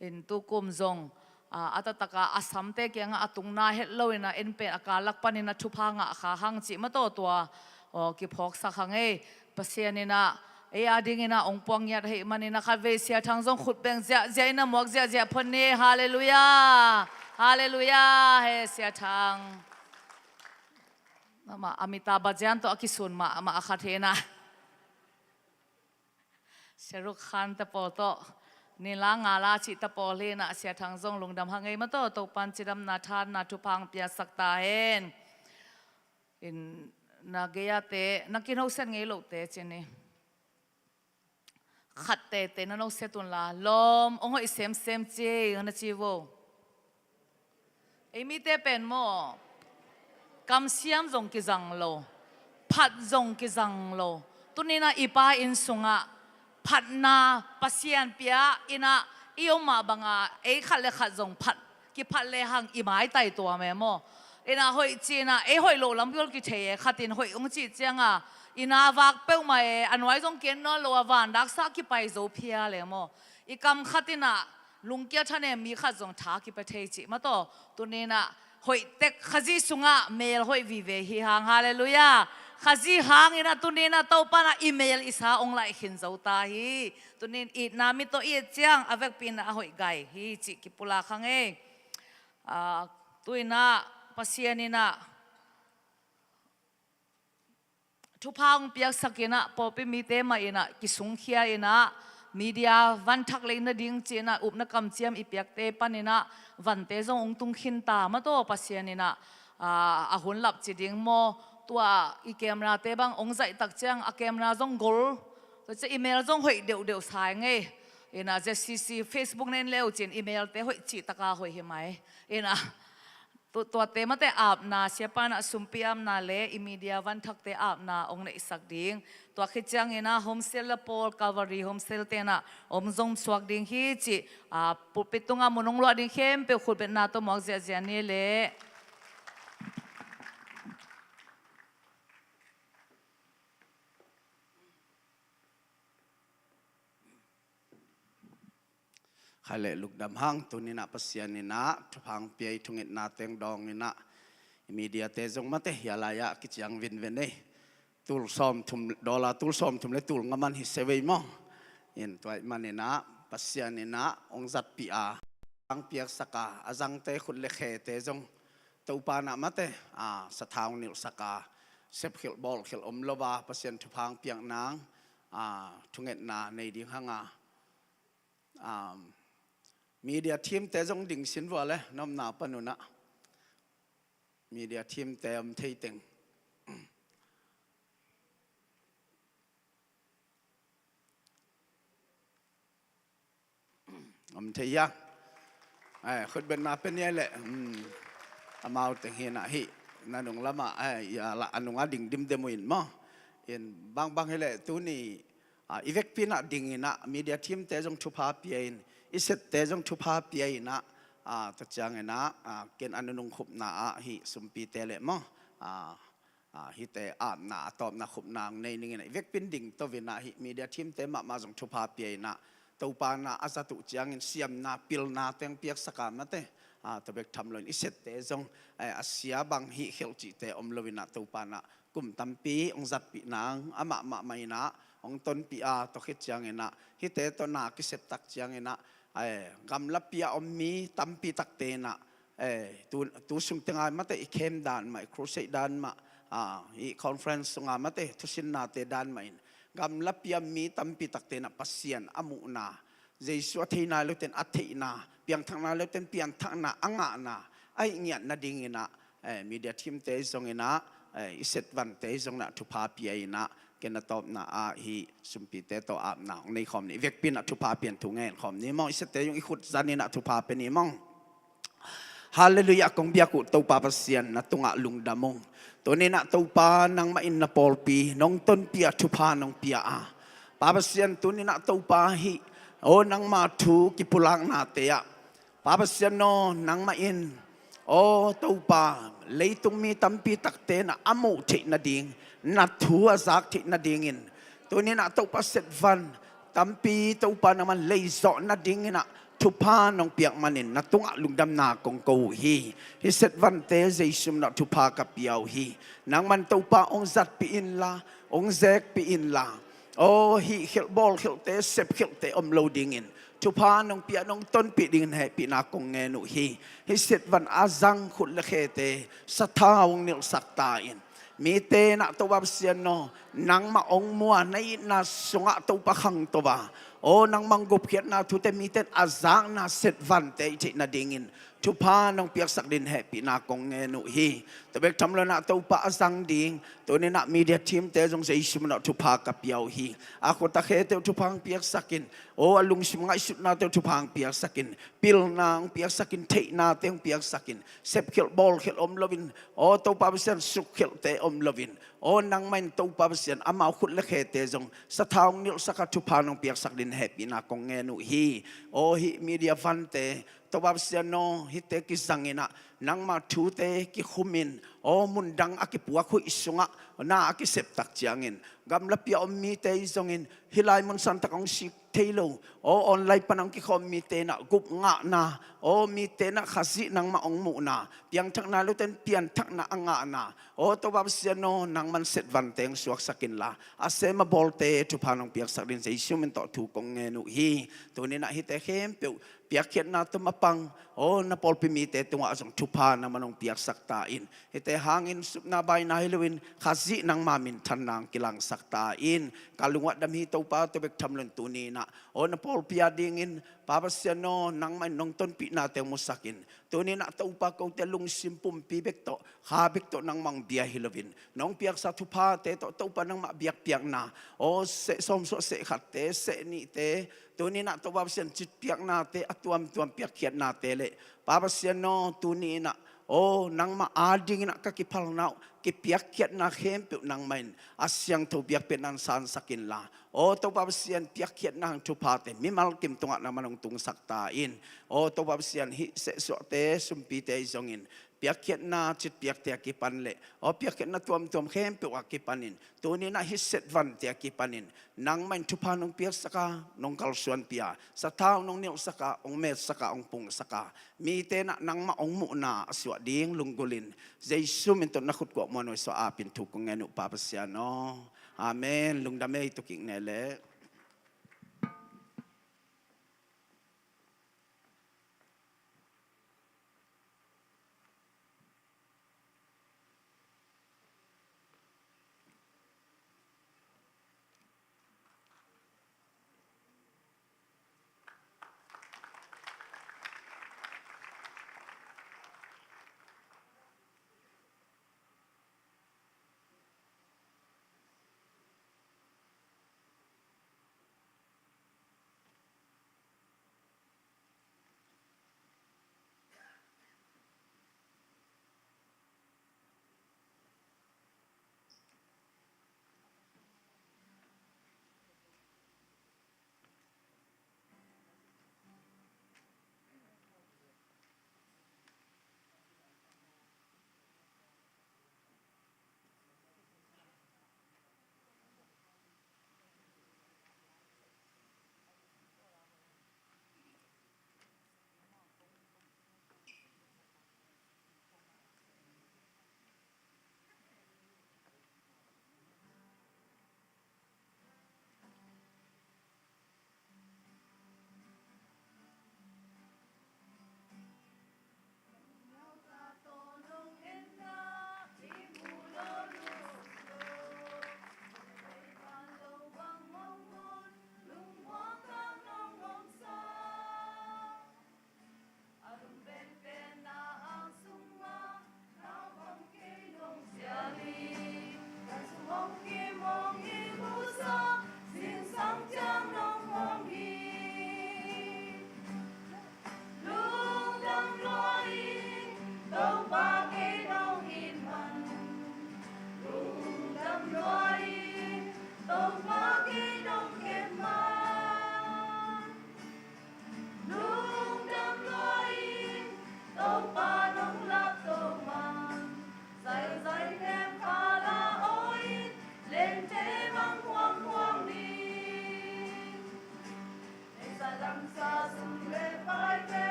In tukum zong, ah, a taktak a a samte kiangah a tungna het lo in ah en pen a kal lak panin ah thupha ngah kha hang cih ma tawh tua, aw, kiphawksak hang ei. Pasian in ah ei a dingin ah hong puak ngiat ahih manin ah khatvei Sia Thang zong khut beng ziahziah in ah muak ziahziah phot ni. Halleluiah. Halleluiah. He Sia Thang. Amah Amitabh Bachchan tawh a kisun mah, amah a khat hi in ah. Shah Rukh Khan te pawl tawh, ni la nga la cih te pawl hi in ah, Sia Thang zong lungdam hang ei ma tawh, Topa'n cidamna, thahatna, thupha hong piaksak ta hen. In, na gei a te, na kinoset ngei lohte ci ni. Khat teitei na noset un la, lawm, hong hoih semsem ci ei, na ci vo. Ei mite pen maw, kamsiam zong kizang lo, phat zong kizang lo. Tuni in ah i Pa inn sungah phatna Pasian pia in ah i om mah bangin ei khat le khat zong phat, kiphat lehang i maitai tuam e maw. In ah hoih ci in ah ei hoih loh lam bel kithei e, khat in hoih hong cih ciangin i na vak peuhmah e, a nuai zong ki-en nawn lo a, van daksa kipai zo phial e maw. I kam khat in ah lungkia thanem mi khat zong tha kipia thei cih ma tawh, tuni in ah hoih tek Khazih sungah mel hoih vive hi hang. Halleluiah. Khazih hangin ah tuni in ah Topa'n ah i mel i sa hong laih khin zo ta hi. Tuni in itna mit tawh i et ciang a vekpi in ah a hoih gai hi cih kipulak hang ei. Ah, tu in ah Pasian in ah thupha hong piaksak in ah, pawlpi mite mah in ah kisungkhia in ah, media van thak lei nading ci in ah upna kamciam i piakte panin ah vante zong hong tung khin ta ma tawh, Pasian in ah, ah, a hun lap ci ding maw. Tua i camera te bang hong zaih tak ciang a camera zong gol. Tua ciang i mel zong hoih deuhdeuh sa ing ei. In ah Z C C Facebook na en le uh cin i melte hoih cih takin hoih hi mai. In ah Tu, tuate mate apna, siapa in ah sumpi apna le i media van thakte apna hong neihsak ding. Tua khit ciangin ah home cell le pawl, Calvary Home Cell te in ah hong zom suak ding hi cih, ah, pulpit tungah mun hong luah ding khempeuh khutbetna tawh muak ziahziah ni le. Kha le lukdam hang, tuni in ah Pasian in ah thupha hong pia i thungetna teng dawng in ah, i media te zong mate hia lai ah kiciang vinven ei. Tul sawmthum, dollar tul sawmthum le tul nga man hi se vei maw. In tua ahih manin ah Pasian in ah hong zatpih a, hong piaksak a, a zangte khut le khete zong Topa in ah mate, a, sathau nilhsak a, sepkhilh bawlkhilh om lo a, Pasian thupha hong piak nang, a, thungetna nei ding hang a. Um, media team te zong ding sin vua le, na omna panun ah. Media team te om thei teng. Om thei hia? Eh, khutbetna pia ni le. Hmm. Amau teng hi in ah hih. Na nung lamah, eh, a nungah ding dimdem uh in maw. In bangbang hi leh tuni, ah, i vekpi in ah ding in ah, media team te zong thupha pia in, i sette zong thupha pia in ah, a, tua ciangin ah, a, ken a nunung khupna ah hih sumpite le maw, a, a, hihte apna a tawpna khupna hong nei ning in ah, i vekpi in ding to in ah, hih media team-te mahmah zong thupha pia in ah, Topa in ah a zat uh ciangin siamna pilna teng piaksak a mate, a, tua bek tham loin i sette zong, eh, a sia bang hih khelh cihte om lo in ah, Topa in ah kum tampi hong zatpih nang, amah mahmah in ah hong tonpih a, tua khit ciangin ah hihte tawh na kisep tak ciangin ah, eh, gamlapi a om mi tampi takte in ah, eh, tu, tu sung teng a mate, i camp dan mah, i crusade dan mah, a, i conference sung a mate, thusinnate dan mah in gamlapi a mi tampi takte in ah Pasian a muhna, Jesu a thei nai lote in a theihna, piangthak nai lote in pianthakna a ngahna, a hih ngiat nading in ah, eh, media team-te zong in ah, eh, i set vante zong in ah thupha pia in ah, ken a tawpna ah hih sumpite tawh apna hong nei khawm ni. I vekpi in ah thupha pian thu ngen khawm ni maw. I sette zong i khut zan in ah thupha pia ni maw. Halleluiah, kong biak uh Topa Pasian, na tungah lungdam ung. Tuni in ah Topa, nangmah in na pawlpi nong tonpih a, thupha nong pia a, Pa Pasian, tuni in ah Topa, hih, aw, nangma thu kipulaknate ah, Pa Pasian aw, nangmah in, aw Topa, leitung mi tampi takte in ah a muh theih nading, na thu a zak theih nadingin, tuni in ah Topa, set van tampi, Topa, nangman leizawh nading in ah thupha nong piak manin na tungah lungdamna kong ko uh hi. Hih set vante Jesu min tawh thupha ka pia uh hi. Nangman Topa hong zatpih inla, hong zekpih inla, aw, hih khelh, bawlkhelhte, sepkhelhte om lo dingin thupha nong pia, nong tonpih dingin hehpihna kong ngen uh hi. Hih set van a zang khut le khete sathau hong nilhsak ta in, mite in ah Topa Pasian aw, nangmah hong mu a, na itna sungah Topa khangto a, aw, nangmah hong gupkhiatna thute mite in a zakna set vante i theih nadingin thupha nong piaksak dingin hehpihna kong ngen uh hi. Tua bek tham loin ah Topa, a zang ding, tuni in ah media team-te zong Jesu min tawh thupha ka pia uh hi. A khut a khete uh thupha hong piaksak in, aw, a lungsim ngaihsutnate uh thupha hong piaksak in, pilna hong piaksak in, theihnate hong piaksak in, sepkhelh bawlkhelh om loin, aw Topa Pasian, sukkhelhte om loin, aw, nangmah in Topa Pasian, amau khut le khete zong sathau hong nilhsak a, thupha nong piaksak dingin hehpihna kong ngen uh hi. Aw, hih media vante, Topa Pasian aw, hihte kizang in ah nangma thute kikhumin, aw, mundang a kipuak huih sungah na a kisep tak ciangin, gamlapi a om mite i zongin, hih lai mun santak hong sik thei lo, aw, online pan hong kikhawm mite in ah gup ngahna, aw, mite in ah Khazih nangmah hong muhna, piangthak nai lote in pianthakna a ngahna, aw Topa Pasian aw, nangman set vante hong suaksak inla, a sem a bawlte thupha nong piaksak dingin Jesu min tawh thu kong ngen uh hi. Tuni in ah hihte khempeuh piakkhiatna tawh mapang, aw, na pawlpi mite tungah zong thupha nangman hong piaksak ta in, hihte hangin supna baina hi loin Khazih nangma minthanna hong kilangsak ta in. Ka lungah dam hi Topa, tua bek tham loin tuni in ah, aw, na pawlpi a dingin, Pa Pasian aw, nangmah in nong tonpihnate hong musak in, tuni in ah Topa, kote lungsim pumpi bek tawh, kha bek tawh nangmah hong bia hi loin, nong piaksa thuphate tawh Topa, nangmah biakpiakna, aw, seh sawmsuah, seh khatte, seh nihte, tuni in ah Topa Pasian, citpiaknate, a tuamtuam piakkhiatnate le, Pa Pasian aw, tuni in ah, aw, nangmah adingin ah ka kiphalna uh, kipiakkhiatna khempeuh nangmah in a siangtho biakpiakna in sansak inla, aw Topa Pasian, piakkhiatna hang thuphate mimal kim tungah nangman hong tungsak ta in. Aw Topa Pasian, hih sehsuahte, sumpite i zongin, piakkhiatna citpiakte a kipan le, aw, piakkhiatna tuamtuam khempeuh a kipanin, tuni in ah hih set vante a kipanin, nangmah in thupha nong piaksak a, nong kalsuanpih a, sathau nong nilhsak a, hong metsak a, hong pungsak a, mite in ah nangmah hong muhna a suah ding lunggulhin, Jesu min tawh na khut kuak muanhuai suah apin thu kong ngen uh, Pa Pasian aw. Amen. Lungdam ei, tu kik ne leh.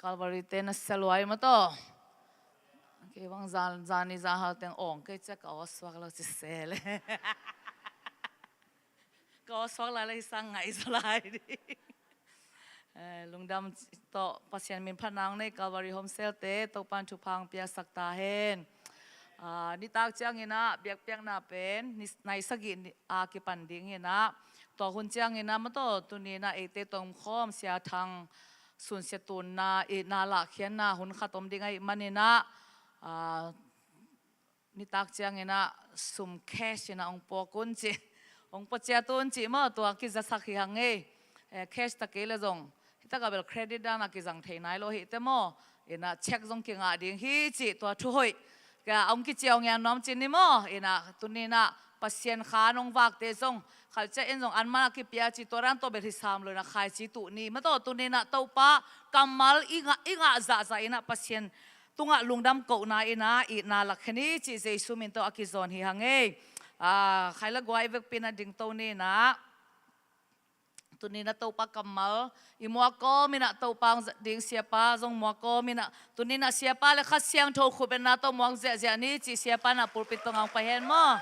Calvary te na sia luai maw taw. Kei bang zan, zan ni zan hal teng awng kei ciah ka aw suak lo ci se le. Ka aw suak lai le hi sang ngai zaw lai ding. Eh, lungdam tawh Pasian min phatna hong nei Calvary Home Cell te Topan thupha hong piaksak ta hen. Ah, nitak ciangin ah biakpiakna pen ni, nai sagih ni, a kipan ding in ah, tua hun ciangin ah maw taw tuni in ah eite tawh om khawm Sia Thang sunsia tunna i na lahkhiatna hun khat om ding ahih manin ah, ah, nitak ciangin ah sum cash in ah hong puak un ci, hong pua ciat un ci maw, tua kizasak hi hang ei. Eh, cash ta kei le zong hi takah bel credit dan a kizang thei nai lo hi te maw. In ah check zong kingah ding hi ci, tua thu hoih ka hong kiciau ngian nuam cin ni maw. In ah tuni in ah Pasian kha nong vakte zong khalcia in zong an man a kipia ci, tua dan tawh bel hi sam lo in ah khaici tuh ni maw taw tuni in ah Topa kammal i ngah, i ngah zahzah in ah Pasian tungah lungdam kohna in ah itna lakkhia ni ci Jesu min tawh a kizawn hi hang ei. Ah, khai le guai vekpi in ah dingto ni in ah. Tuni in ah Topa kammal i muak kawm in ah Topa hong zat ding siapa zong muak kawm in ah tuni in ah siapa le Kha Siangtho khut bengna tawh muak ziahziah ni ci siapa in ah pulpit tungah hong pai hen maw.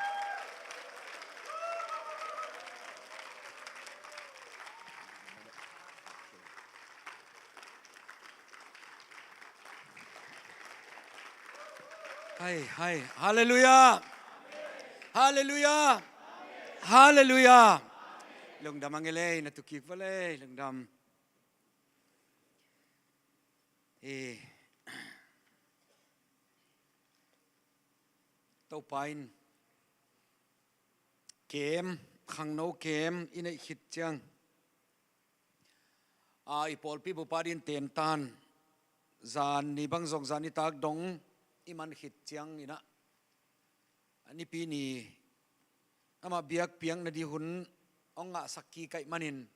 Hai, hai. Halleluiah. Halleluiah. Halleluiah. Lungdam a ngei lei, na tukik va lei, lungdam. Eh. Topa in kem, khangno kem i neih khit ciang, a, i pawlpi bup a ding tentan zan ni bang zong zan nitak dong i man khit ciangin ah, a, Nipi ni amah biakpiakna ding hun hong ngahsak kik ahih manin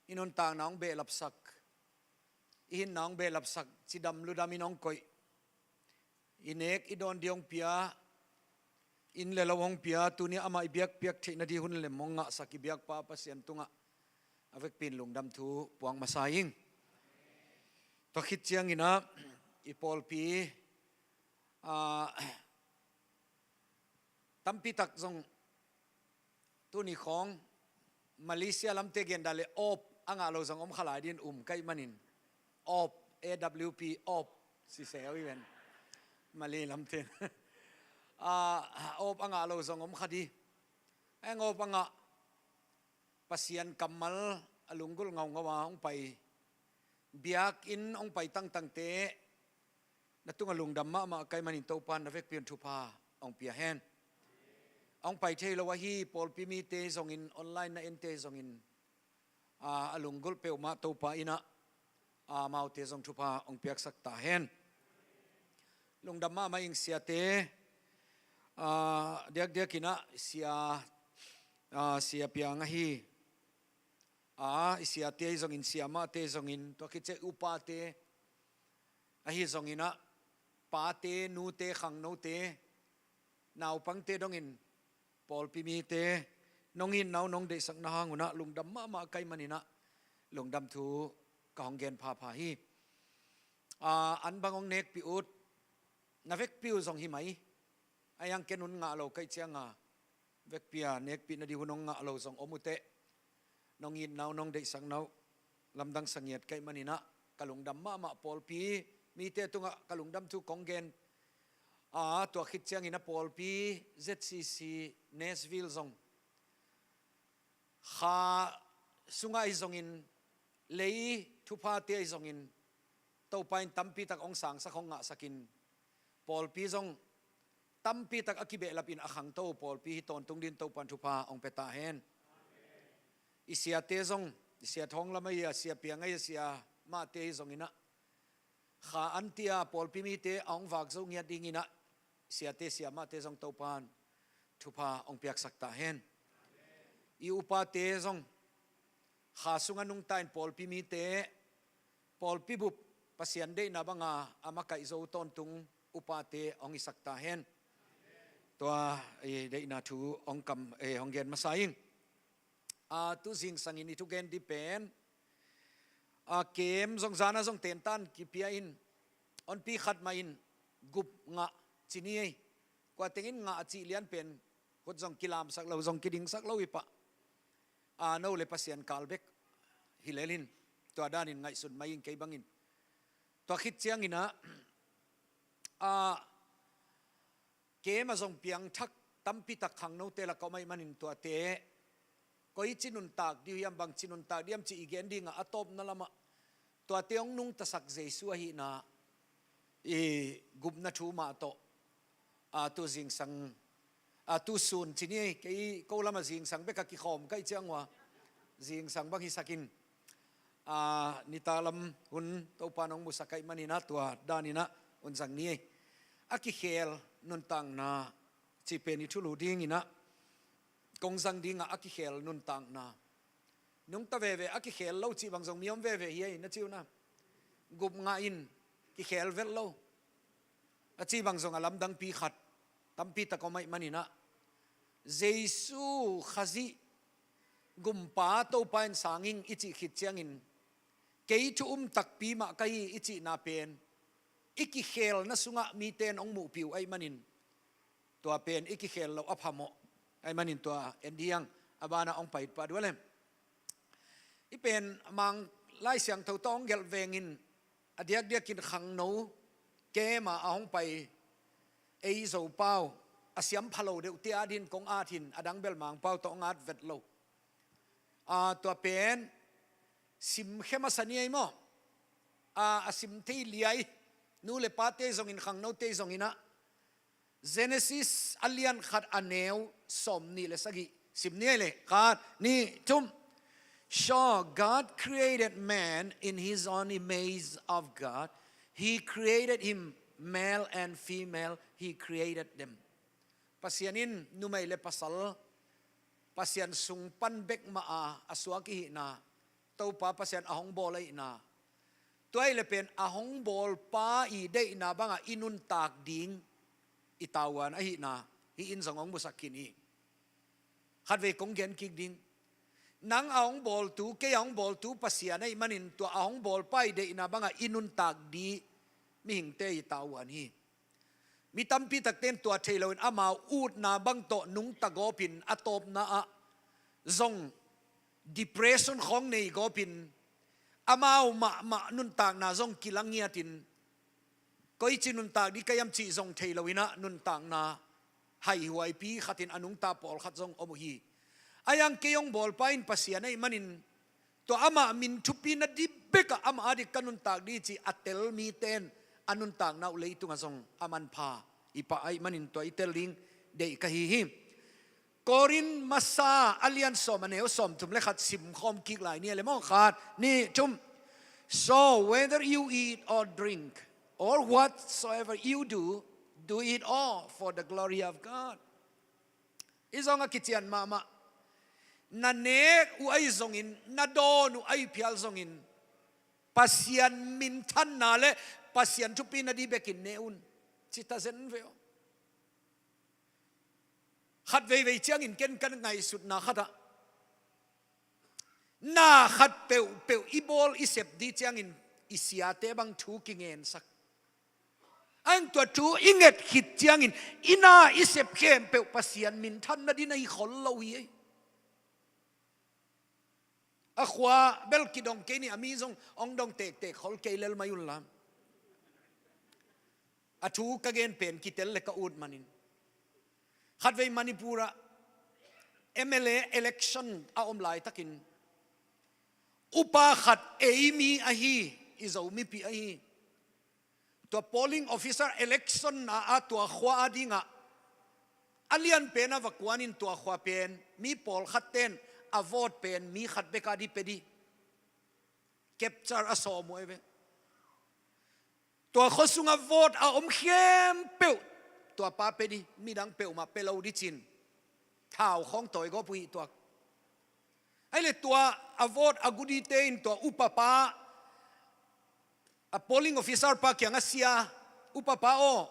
i nuntakna hong behlapsak, i hinna hong behlapsak, cidam ludamin hong koih, i nek i dawn ding hong pia, inn le lo hong pia, tuni amah i biakpiak theihna ding hun lem hong ngahsak i biakpa Pasian tungah a vekpi in lungdam thu puak masa ing. Tua khit ciangin ah i pawlpi, ah, tampi tak zong tuni khawng Malaysia lamte gen dan le awp a ngah lo zong om kha lai ding in um ka hih manin, awp, A W P, awp, siseu i ven. Malay lamte, ah, awp a ngah lo zong om kha ding. Eng awp a ngah, Pasian kammal a lunggulh ngaungau a hong pai, biakinn hong pai tangtangte na tungah lungdam mahmah ka hih manin Topa in na vekpi un thupha hong pia hen. Hong pai thei lo ahi pawlpi mite zongin, online na ente zongin, a, a lunggulh peuhmah Topa in ah, a, amaute zong thupha hong piaksak ta hen. Lungdam mahmah ing siate, a, diakdiakin ah sia, a, sia piang ahi, a, i siate ahi zongin, siamahte ahi zongin, tua khit ciang i upate ahi zongin ah, pate, nute, khangnote, naupangte dongin, pawlpi mite, nong itna uh nong deihsakna hang un ah lungdam mahmah ka hih manin ah lungdam thu ka hong gen phapha hi. A, an bang hong nekpih ut, na vekpi uh zong hi mai. A, hiang ken hun ngah lo ka hih ciang a, vekpi a nekpihna ding hun hong ngah lo zong om uh teh, nong itna uh nong deihsakna uh lamdang sa ngiat ka hih manin ah ka lungdam mahmah, pawlpi mite tungah ka lungdam thu kong gen. A, tua khit ciangin a pawlpi Z C C Nashville zong, kha sungah ahi zongin, lei thuphate ahi zongin, Topa in tampi tak hong sangsak, hong ngahsakin, pawlpi zong tampi tak a kibehlapin a khangto pawlpi hi tawntung dingin Topa in thupha hong pia ta hen. I siate zong, i sia thawng lam ahi a, sia piang ahi a, siamahte ahi zongin ah, kha an tia pawlpi mite a hong vak zo ngiat dingin ah, siate siamahte zong Topa in thupha hong piaksak ta hen. I upate zong kha sungah nungta in pawlpi mite, pawlpi bup Pasian deihna banga a makaih zo tawntung upate hong hisak ta hen. Tua, eh, deihna thu hong kam, eh, hong gen masa ing. A, tu zingsangin i thugen ding pen, a kem zong zana zong tentan kipia in, onpi khat mah in gup ngah ci ni ei. Kua tengin ngah a cih lian pen khut zong kilamsak lo, zong kidingsak lo hi pah. A no le Pasian kal bek hi lel in, tua danin ngaihsun mai in kei bangin. Tua khit ciangin ah, a, kem a zong piangthak tampi tak khangnote lak a om ahih manin tuate koici nuntak dih uh hiam, bangci nuntak dih hiam cih i gen dingah a tawpna lamah tuate hong nungtasak Jesu ahihna i gupna thu mah tawh, a, tu zingsang, a, tu sun ci ni, kei ko lamah zingsang bek a kikhawm ka hih ciang uh a, zingsang bang hisak in, a, nitak lam hun Topa nong musak ahih manin ah tua danin ah hun zang ni ei. A kikhel nuntakna cih pen i thulu dingin ah kong zang dingah a kikhel nuntakna. Nungta veve a kikhel lo cih bang zong mi om veve hi ei na ci uh na. Gup ngah in kikhel vet lo a cih bang zong a lamdangpi khat tampi tak om ahih manin ah, Jesu Khazih Gumpa Topa in sang ing i cih khit ciangin, kei thu um takpi mah ka hi i cihna pen i kikhelna sungah mite in hong muhpih uh ahih manin, tua pen i kikhel loh a phamawh ahih manin tua en dih hang, a banah hong pai pah dih leh. Hih pen Mang Lai Siangtho tawh hong gelh vengin, a diakdiakin khangno kem a a hong pai ei Zopau a siam pha lo deuhte adingin kong at hi in, a dang bel Mangpau tawh hong at vet lo. A, tua pen sim khe masa ni ei maw? A, a sim thei liai, nu le pate zongin, khangnote zongin ah, Genesis a lian khat a neu sawmnih le sagih sim ni ei leh. Khat, nih, thum. So God created man in his own image, of God he created him, male and female he created them. Pasian in numei le pasal Pasian sung pan bek mah a a suak i hihna, Topa Pasian a hong bawl ahihna, tua ahih leh pen a hong bawlpa i deihna bangah i nuntak ding i tavuan ahihna hih in zong hong musak khin hi. Khatvei kong gen kik ding. Nang a hong bawltu, kei a hong bawltu Pasian ahih manin tua a hong bawlpa i deihna bangah i nuntak ding mihingte i tavuan hi. Mi tampi takte in tua thei loin amau utna bang tawh nungta gawpin a tawpna ah zong depression khawng nei gawpin amau mahmah nuntakna zong kilangiatin, koici nuntak dih ka hiam cih zong thei loin ah nuntakna haihuaipi khatin a nungta pawlkhat zong om uh hi. Ahi hang kei hong bawlpa in Pasian ahih manin tua amah min thupi nading bekah amah a dik ka nuntak ding cih a tel mite in a nuntakna uh leitungah zong a manpha hi pah ahih manin tua i tel ding deih ka hi hi. Korin Masa a lian sawm a neu sawmthum le khat sim khawm kik lai ni ei leh maw. Khat, nih, thum. So whether you eat or drink or whatsoever you do, do it all for the glory of God. Hih zong a kician mahmah. Na nek uh ahi zongin, na dawn uh ahi phial zongin, Pasian minthanna le Pasian thupi nading bekin ne un, ci ta zen ve aw. Khat veivei ciangin ken ka ngaihsutna khatah, na khat peuhpeuh i bawl i sep ding ciangin i siate bang thu kingensak. Ahi hang tua thu i nget khit ciangin i na i sep khempeuh Pasian minthan nading ahi khol lo hi ei. A khua bel kidong kei ni, a mi zong hong dong tektek khol kei lel mai un la. A thu ka gen pen kitel le ka ut manin, khatvei Manipur ah M L A election a om laitakin upa khat ei mi ahi, i Zo mipi ahi, tua polling officer election a, a tua khua a dingah a lianpen a va kuanin tua khua pen mi pawlkhatte in a vote pen mi khat bek a ding pia ding, capture a sawm uh ei ve. Tua khua sungah vote a om khempeuh tua pa pia ding, midang peuhmah pia lo ding ci-in thau khawng tawi gawp uh hi tuak. Ahih leh tua a vote a gu dingte in tua upa pa, a polling officer pa kiangah, sia, upa pa aw,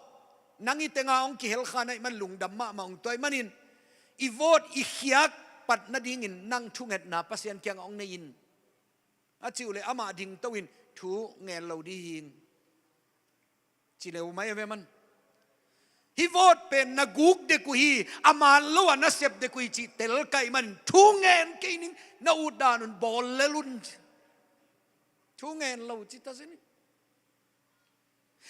nang i tenga hong kihel kha na hih man lungdam mahmah ung, tua ahih manin i vote i khiak pat nadingin nang thungetna Pasian kiangah hong nei in. A cih uh leh amah dingto in thu ngen lo ding hi ing. Ci leu mai a ve man. Hih vote pen na guk dek uh hi, a man lo a na sep dek uh hi cih tel ka hih manin thu ngen kei ning, na ut dan un bawl lel un. Thu ngen lo ci ta zen ing.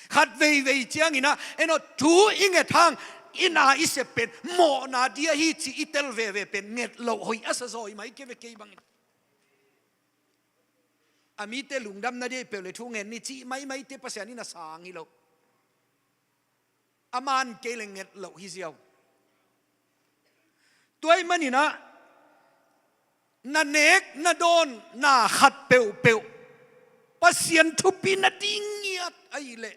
Khat veivei ciangin ah, en aw, thu i nget hang, i na i sep pen mawhna ding ahi cih i tel veve pen nget loh hoih a sa zaw hi mai kei ve kei bangin. A mite lungdamna ding ahi peuh leh thu ngen ni cih maimaite Pasian in a sang hi lo. A man kei leh nget loh hi ziau. Tua ahih manin ah, na nek na dawn na khat peuhpeuh Pasian thupina ding ngiat ahih leh,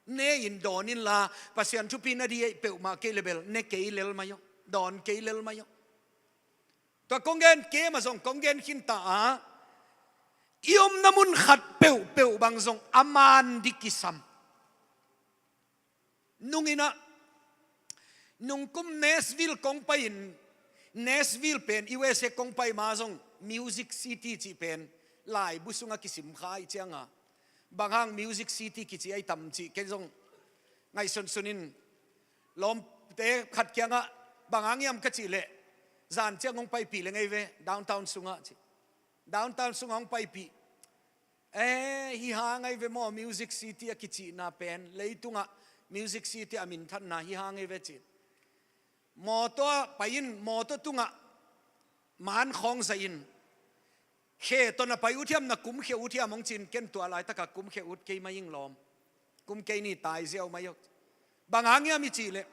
ne in dawn inla, Pasian thupina ding ahih peuhmah kei leh bel ne kei lel mai aw, dawn kei lel mai aw. Tua kong gen kei mah zong kong gen khin ta a, i omna mun khat peuhpeuh bang zong a man ding kisam. Nung in ah, nungkum Nashville kong pai in, Nashville pen U S A kong pai ma zong Music City cih pen laibu sungah kisim kha ahih ciangin, bang hang Music City kici ahi tam cih ken zong ngaihsunsun in, lawmte khat kiangah bang hang hiam ka cih leh, zan ciang hong paipih leng ei ve, downtown sungah ci. Downtown sungah hong paipih. Eh, hih hang ahi ve maw, Music City a kicihna pen, leitungah Music City a minthanna hih hang ahi ve ci. Mawtaw ah pai in, mawtaw tungah man khawng zaih in, khe tawh na pai ut hiam, na kum khe ut hiam hong ci in, ken tua laitakah kum khe ut kei mai ing lawm. Kum kei ni, tai ziau mai aw. Bang hang hiam i cih leh,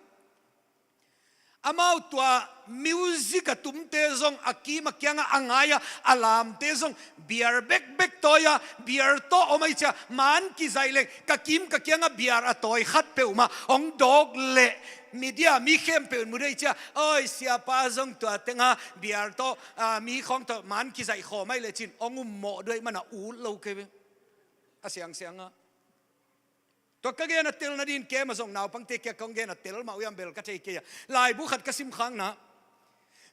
amau tua music a tumte zong a kim a kiangah a ngai a, a lamte zong beer bekbek tawi a, beer tawh om ahi cia, man kizaih leng ka kim ka kiangah beer a tawi khat peuhmah hong dawk leh, media mi khempeuh in mu ding ahi cia, oi, siapa zong tua tengah beer tawh, ah, mi khawng tawh man kizaih khawm ahi leh ci in hong ummawh ding ahih manin a ut lo kei ve. A siangsiangah. Tua ka gen a telna dingin keimah zong naupangte kiang kong gen a tel mah uh hiam bel ka thei kei a. Laibu khat ka sim khakna.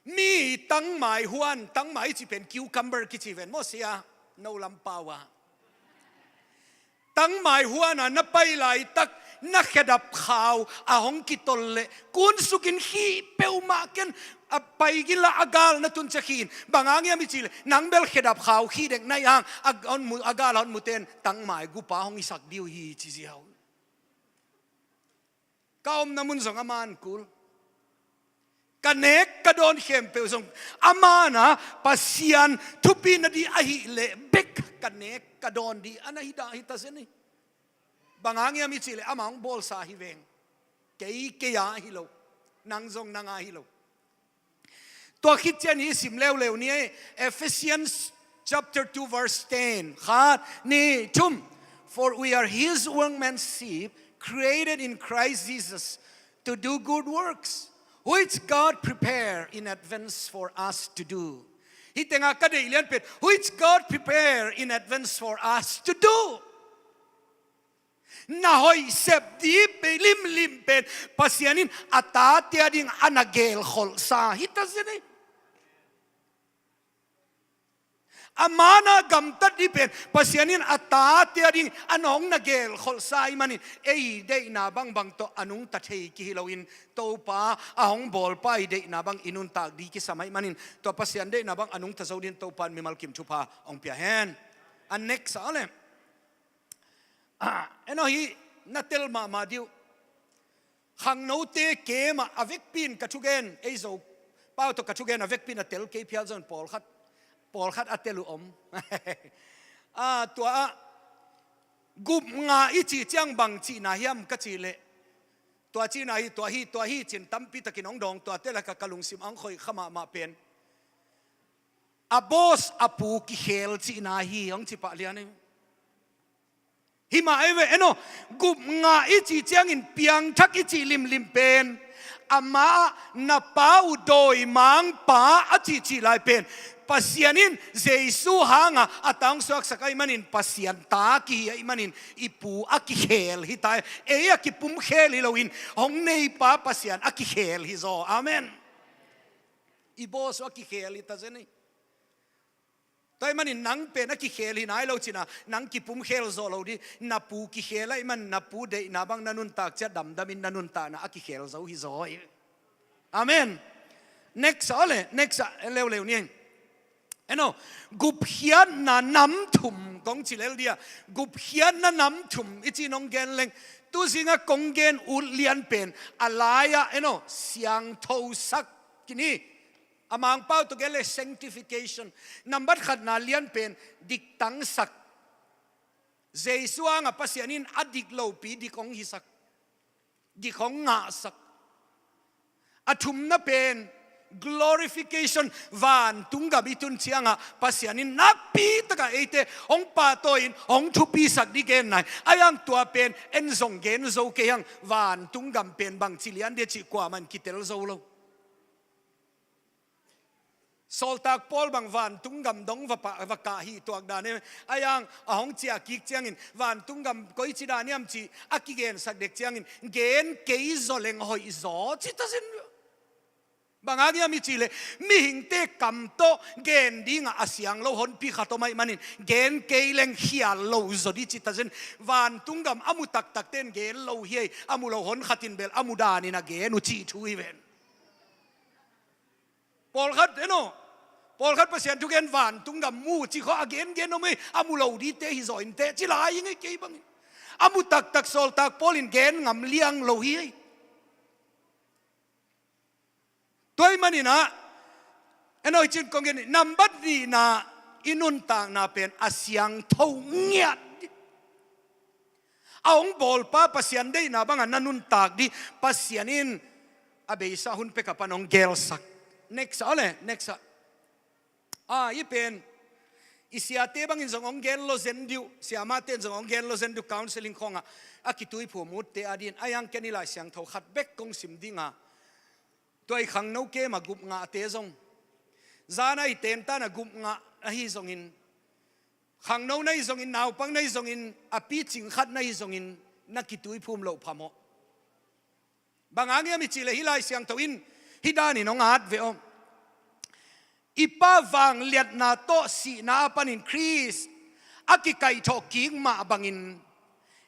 Mi tangmai huan, tangmai i cih pen cucumber kici ven maw sia, no lam pau a. Tangmai huan a na pai laitak na khedap khau a hong kitol leh, kun sukin khih peuhmah ken, a pai ginla a gal na tun ciang khih in. Bang hang hiam i cih leh, nang bel khedap khau khih dek na hih hang, a hon mu, a gal a hon muten tangmai gupa hong hisak ding uh hi ci ziau. Ka omna mun zong a man kul. Ka nek ka dawn khempeuh zong a man a, Pasian thupina ding ahih leh bek ka nek ka dawn ding a na hi dah hi ta zen hi. Bang hang hiam i cih leh amah hong bawlsa hi veng. Kei kei a hi lo. Nang zong nang a hi lo. Tua khit ciang i sim leuleu ni, Ephesians chapter two verse ten. Khat, nih, thum. For we are his workmanship, created in Christ Jesus to do good works, which God prepared in advance for us to do. Hih tengah ka deih lianpen, which God prepared in advance for us to do. Na hoih sep ding limlim pen Pasian in a tate a ding a na gelkholhsa hi ta zen hi. A man a gamtat ding pen Pasian in a tate a ding a nong na gelkholhsa ahih manin, ei deihna bangbang tawh a nungta thei kihi loin, Topa a hong bawlpa i deihna bang i nuntak ding kisam ahih manin, tua Pasian deihna bang a nungta zo dingin Topa in mimal kim thupha hong pia hen. A next ah le. Ah, en aw, hih na tel mahmah ding uh. Khangnote keimah a vekpi in ka thugen, ei Zopau tawh ka thugen a vekpi in a tel kei phial zong pawlkhat, pawlkhat a tel uh om. Ah, tua ah, gupngah i cih ciang bang cihna hiam ka cih leh, tua cihna hi, tua hi, tua hi ci-in tampi takin hong dawng, tuate lakah ka lungsim a hong khoih kha mahmah pen, a boss a pu kikhel cihna hi, hong ci pah lian hi. Himah ei ve, en aw, gupngah i cih ciangin piangthak i cih limlim pen, amah na pa uh dawimangpa a cihcih lai pen, Pasian in Jesu hanga a ta hong suaksak ahih manin Pasian ta kihi ahih manin, i pu a kikhel hi ta hi. Ei a kipumkhel hi loin, hong neipa Pasian a kikhel hi zaw. Amen. I boss uh a kikhel hi ta zen hi. Tua ahih manin nang pen a kikhel hi nai lo cih na, nang kipumkhel zawh lo ding. Na pu kikhel ahih man na pu deihna bang na nuntak ciang damdamin na nuntakna a kikhel zo hi zaw hi. Amen. Next ah le, next ah leuleu ni. En aw, gupkhiatna nam thum kong ci lel ding a, gupkhiatna nam thum i ci nong gen leng, tu zingah kong gen ut lian pen a lai-ah, en aw, siangthosak khin hi. A Mangpau tawh gen le sanctification. Nambat khatna lian pen diktangsak. Jesu hangah Pasian in a dik lopi dik hong hisak, dik hong ngahsak. A thumna pen glorification, vantung gam i tun ciangah Pasian in nakpi takah eite hong pahtawi-in hong thupisak ding genna hi. Ahi hang tua pen en zong gen zo kei hang, vantung gam pen bangci lian ding cih kuamah in kitel zo lo. Sawltak Paul bang vantung gam dong va pah, va kah hi tuak dan e. Ahi hang a hong ciah kik ciangin vantung gam koici dan hiam cih a kigensak dek ciangin gen kei zaw leng hoih zaw ci ta zen. Bang hang hiam i cih leh mihingte kam tawh gen dingah a siang lo honpi khat om ahih manin gen kei leng khial lo zaw ding ci ta zen. Vantung gam a mu taktakte in gen lo hi ei, a mu lo hon khat in bel a mu danin a gen uh cih thu hi ven. Pawlkhat, en aw, pawlkhat Pasian thugen vantung gam mu cih khawng a gengen om ei, a mu lo dingte hi zaw inteh ci lai ing ei kei bangin. A mu taktak Sawltak Paul in gen ngam liang lo hi ei. Tua ahih manin ah, en aw, i cin kong gen, nambat nihna i nuntakna pen a siangtho ngiat ding. A hong bawlpa Pasian deihna bangah na nuntak ding, Pasian in a beisa hun pekah pan hong gelsak. Next ah le, next ah. A, i pen i siate bangin zong hong gen lo zen ding uh, siamahte in zong hong gen lo zen ding uh, counseling khawngah a kituiphum utte adingin. Ahi hang ken i Lai Siangtho khat bek kong sim ding a, tua i khangno camp ah gup ngahte zong, zan a i tentan a gup ngah ahi zongin, khangno na hi zongin, naupang na hi zongin, a picing khat na hi zongin, na kituiphum loh phamawh. Bang hang hiam i cih leh hih Lai Siangtho in hih danin hong at ve aw. I Pa vangliatna tawh sihna a panin Khrist a kikaihthawh kik mah bangin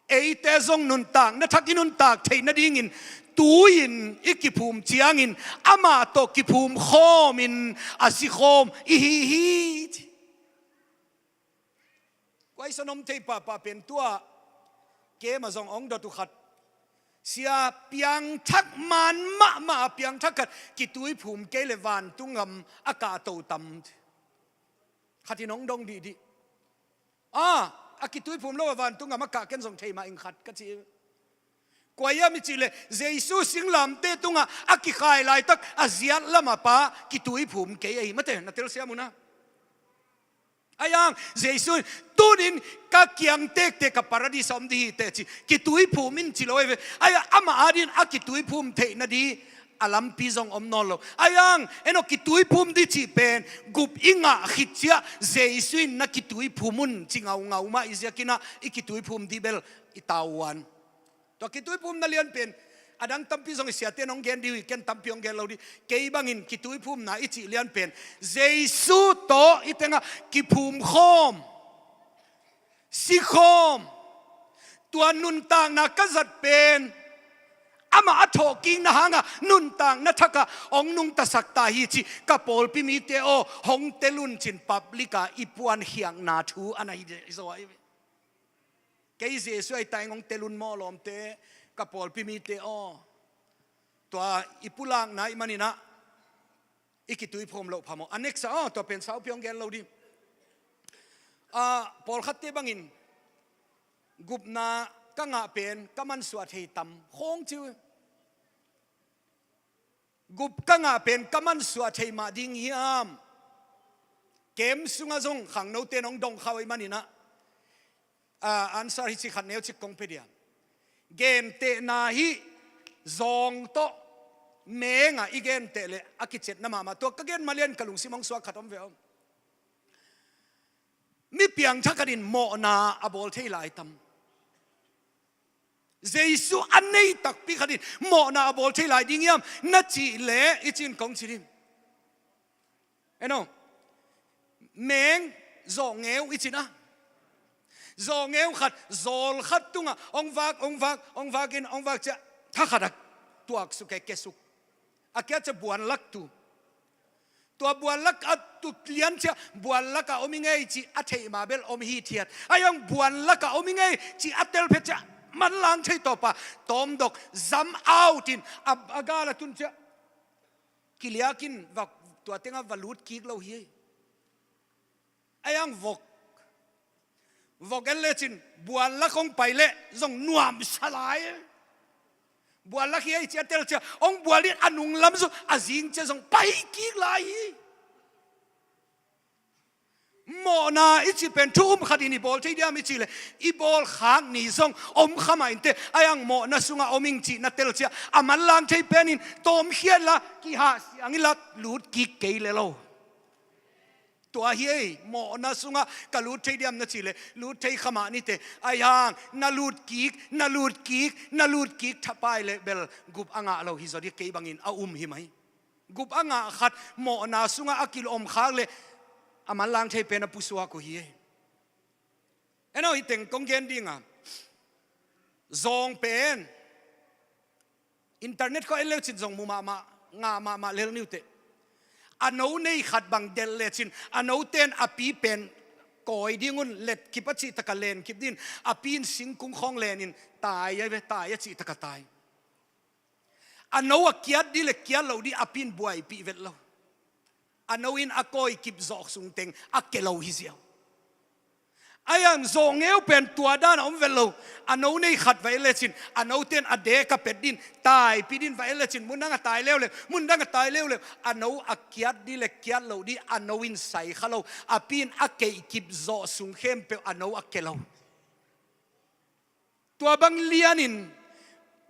eite zong nuntakna thak i nuntak theih nadingin tu-in i kiphum ciangin amah tawh kiphum khawmin a si khawm i hi hi. Kua i sa nom thei pahpah pen tua camp ah zong hong dot uh khat, sia piangthak man mahmah a piangthak khat kituiphum kei leh vantung gam a kahto tam. Khat in hong dong dihdih. A, a kituiphum lo a vantung gam a kah ken zong thei mah ing khat ka ci. Kua hiam i cih leh Jesu singlamteh tungah a kikhai laitak a ziat lamah pa kituiphum kei ahi mate, na telsiam uh na. Ahi hang Jesu in, "Tunin ka kiang tektek ah Paradis ah om ding hi teh," ci, kituiphum in ci lo ahi ve. Ahi hang amah adingin a kituiphum theih nading a lampi zong om nawn lo. Ahi hang en aw, kituiphum ding cih pen gup i ngah khit ciang Jesu in, "Na kituiphum un," ci ngaungau mah i ziakin ah i kituiphum ding bel i tau uh an. Tua kituiphumna lian pen a dang tampi zong i siate in hong gen ding uh hi, ken tampi hong gen lo ding. Kei bangin kituiphumna i cih lian pen Jesu tawh i tengah kiphum khawm, si khawm, tua nuntakna ka zat pen amah a thawhkikna hangah nuntakna thakah hong nungtasak ta hi ci, ka pawlpi mite aw, hong tel un cin public ah i puankhiatna thu a na hi zaw ahi ve. Kei Jesu ahi ta ing, hong tel un maw lawmte, ka pawlpi mite aw. Tua i pulakna ahih manin ah i kituiphum loh phamawh. A next ah, aw, tua pen saupi hong gen lo ding. A, pawlkhatte bangin gupna ka ngah pen ka mansuah thei tam khawng ci uh. Gup ka ngah pen ka mansuah thei mah ding hiam? Camp sungah zong khangnote in hong dong khak uh ahih manin ah, a, answer hi ci khat neu cik kong pia dia. Gentehna hih zawng tawh meng ah i genteh leh a kiciatna mahmah. Tua ka gen mah lian ka lungsim hong suak khat om ve aw. Mi piangthak khat in mawhna a bawl thei lai tam? Jesu a nei takpi khat in mawhna a bawl thei lai ding hiam na cih leh, i cin kong ci ding. En aw, meng, Zawhngeu i cin a, zawhngeu khat, zawl khat tungah hong vak, hong vak, hong vakin, hong vak ciah, thakhat a tuaksuk e, kesuk. A kia ciah buanlak tu. Tua buanlak a tu lian ciah buanlak a om i ngei cih a theih mah bel om hithiat. Ahi hang buanlak a om i ngei cih a tel phet ciah manlang thei tawpa tawmdok zam out in a, a gal a tun ciah kiliakin va, tua tengah va lut kik lo hi. Ahi hang vok, vok en lecin buanlak hong pai leh zong nuamsa lai. Buanlak hi ei ciah tel ciah hong bual in a nunglam zong a zing ciah zong pai kik lai hi. Mawhna i cih pen thu um khat in i bawl thei diam i cih leh i bawl khak ni zong om kha mah inteh. Ahi hang mawhna sungah om ing cih na tel ciah a manlang thei pen in tawmkhiat la, kihahsiang in la, lut kik kei le lo. Tua hi ei, mawhna sungah ka lut thei diam na cih leh lut thei kha mah niteh. Ahi hang na lut kik, na lut kik, na lut kik thapai leh bel gup a ngah lo hi zaw dih, kei bangin a um hi mai. Gup a ngah khat mawhna sungah a kilawm khak leh a manlang thei pen a pusuak uh hi ei. En aw, hi teng kong gen ding a, zawng pen internet khawng en leu cin zong mu mahmah, ngah mahmah lel ni uh teh. A no nei khat bang delh lecin a note in a pi pen kawi ding un, letkip a cih tak a lenkip ding, a pi in singkung khawng len in tai a ve, tai a cih tak a tai. A no a kiat dih le kiat loh dih a pi in buaipih vet lo. A no in a kawikip zawh sung teng a ke lo hi ziau. Ahi hang zawhngeu pen tua dan a om vet lo. A no nei khat va en lecin a note in a dek a pet ding, taipih ding, va en lecin mundang a tai leuleu, mundang a tai leuleu. A no a kiat dih le kiat loh dih a no in sai kha lo, a pi in a keikip zawh sung khempeuh a no a ke lo. Tua bang lianin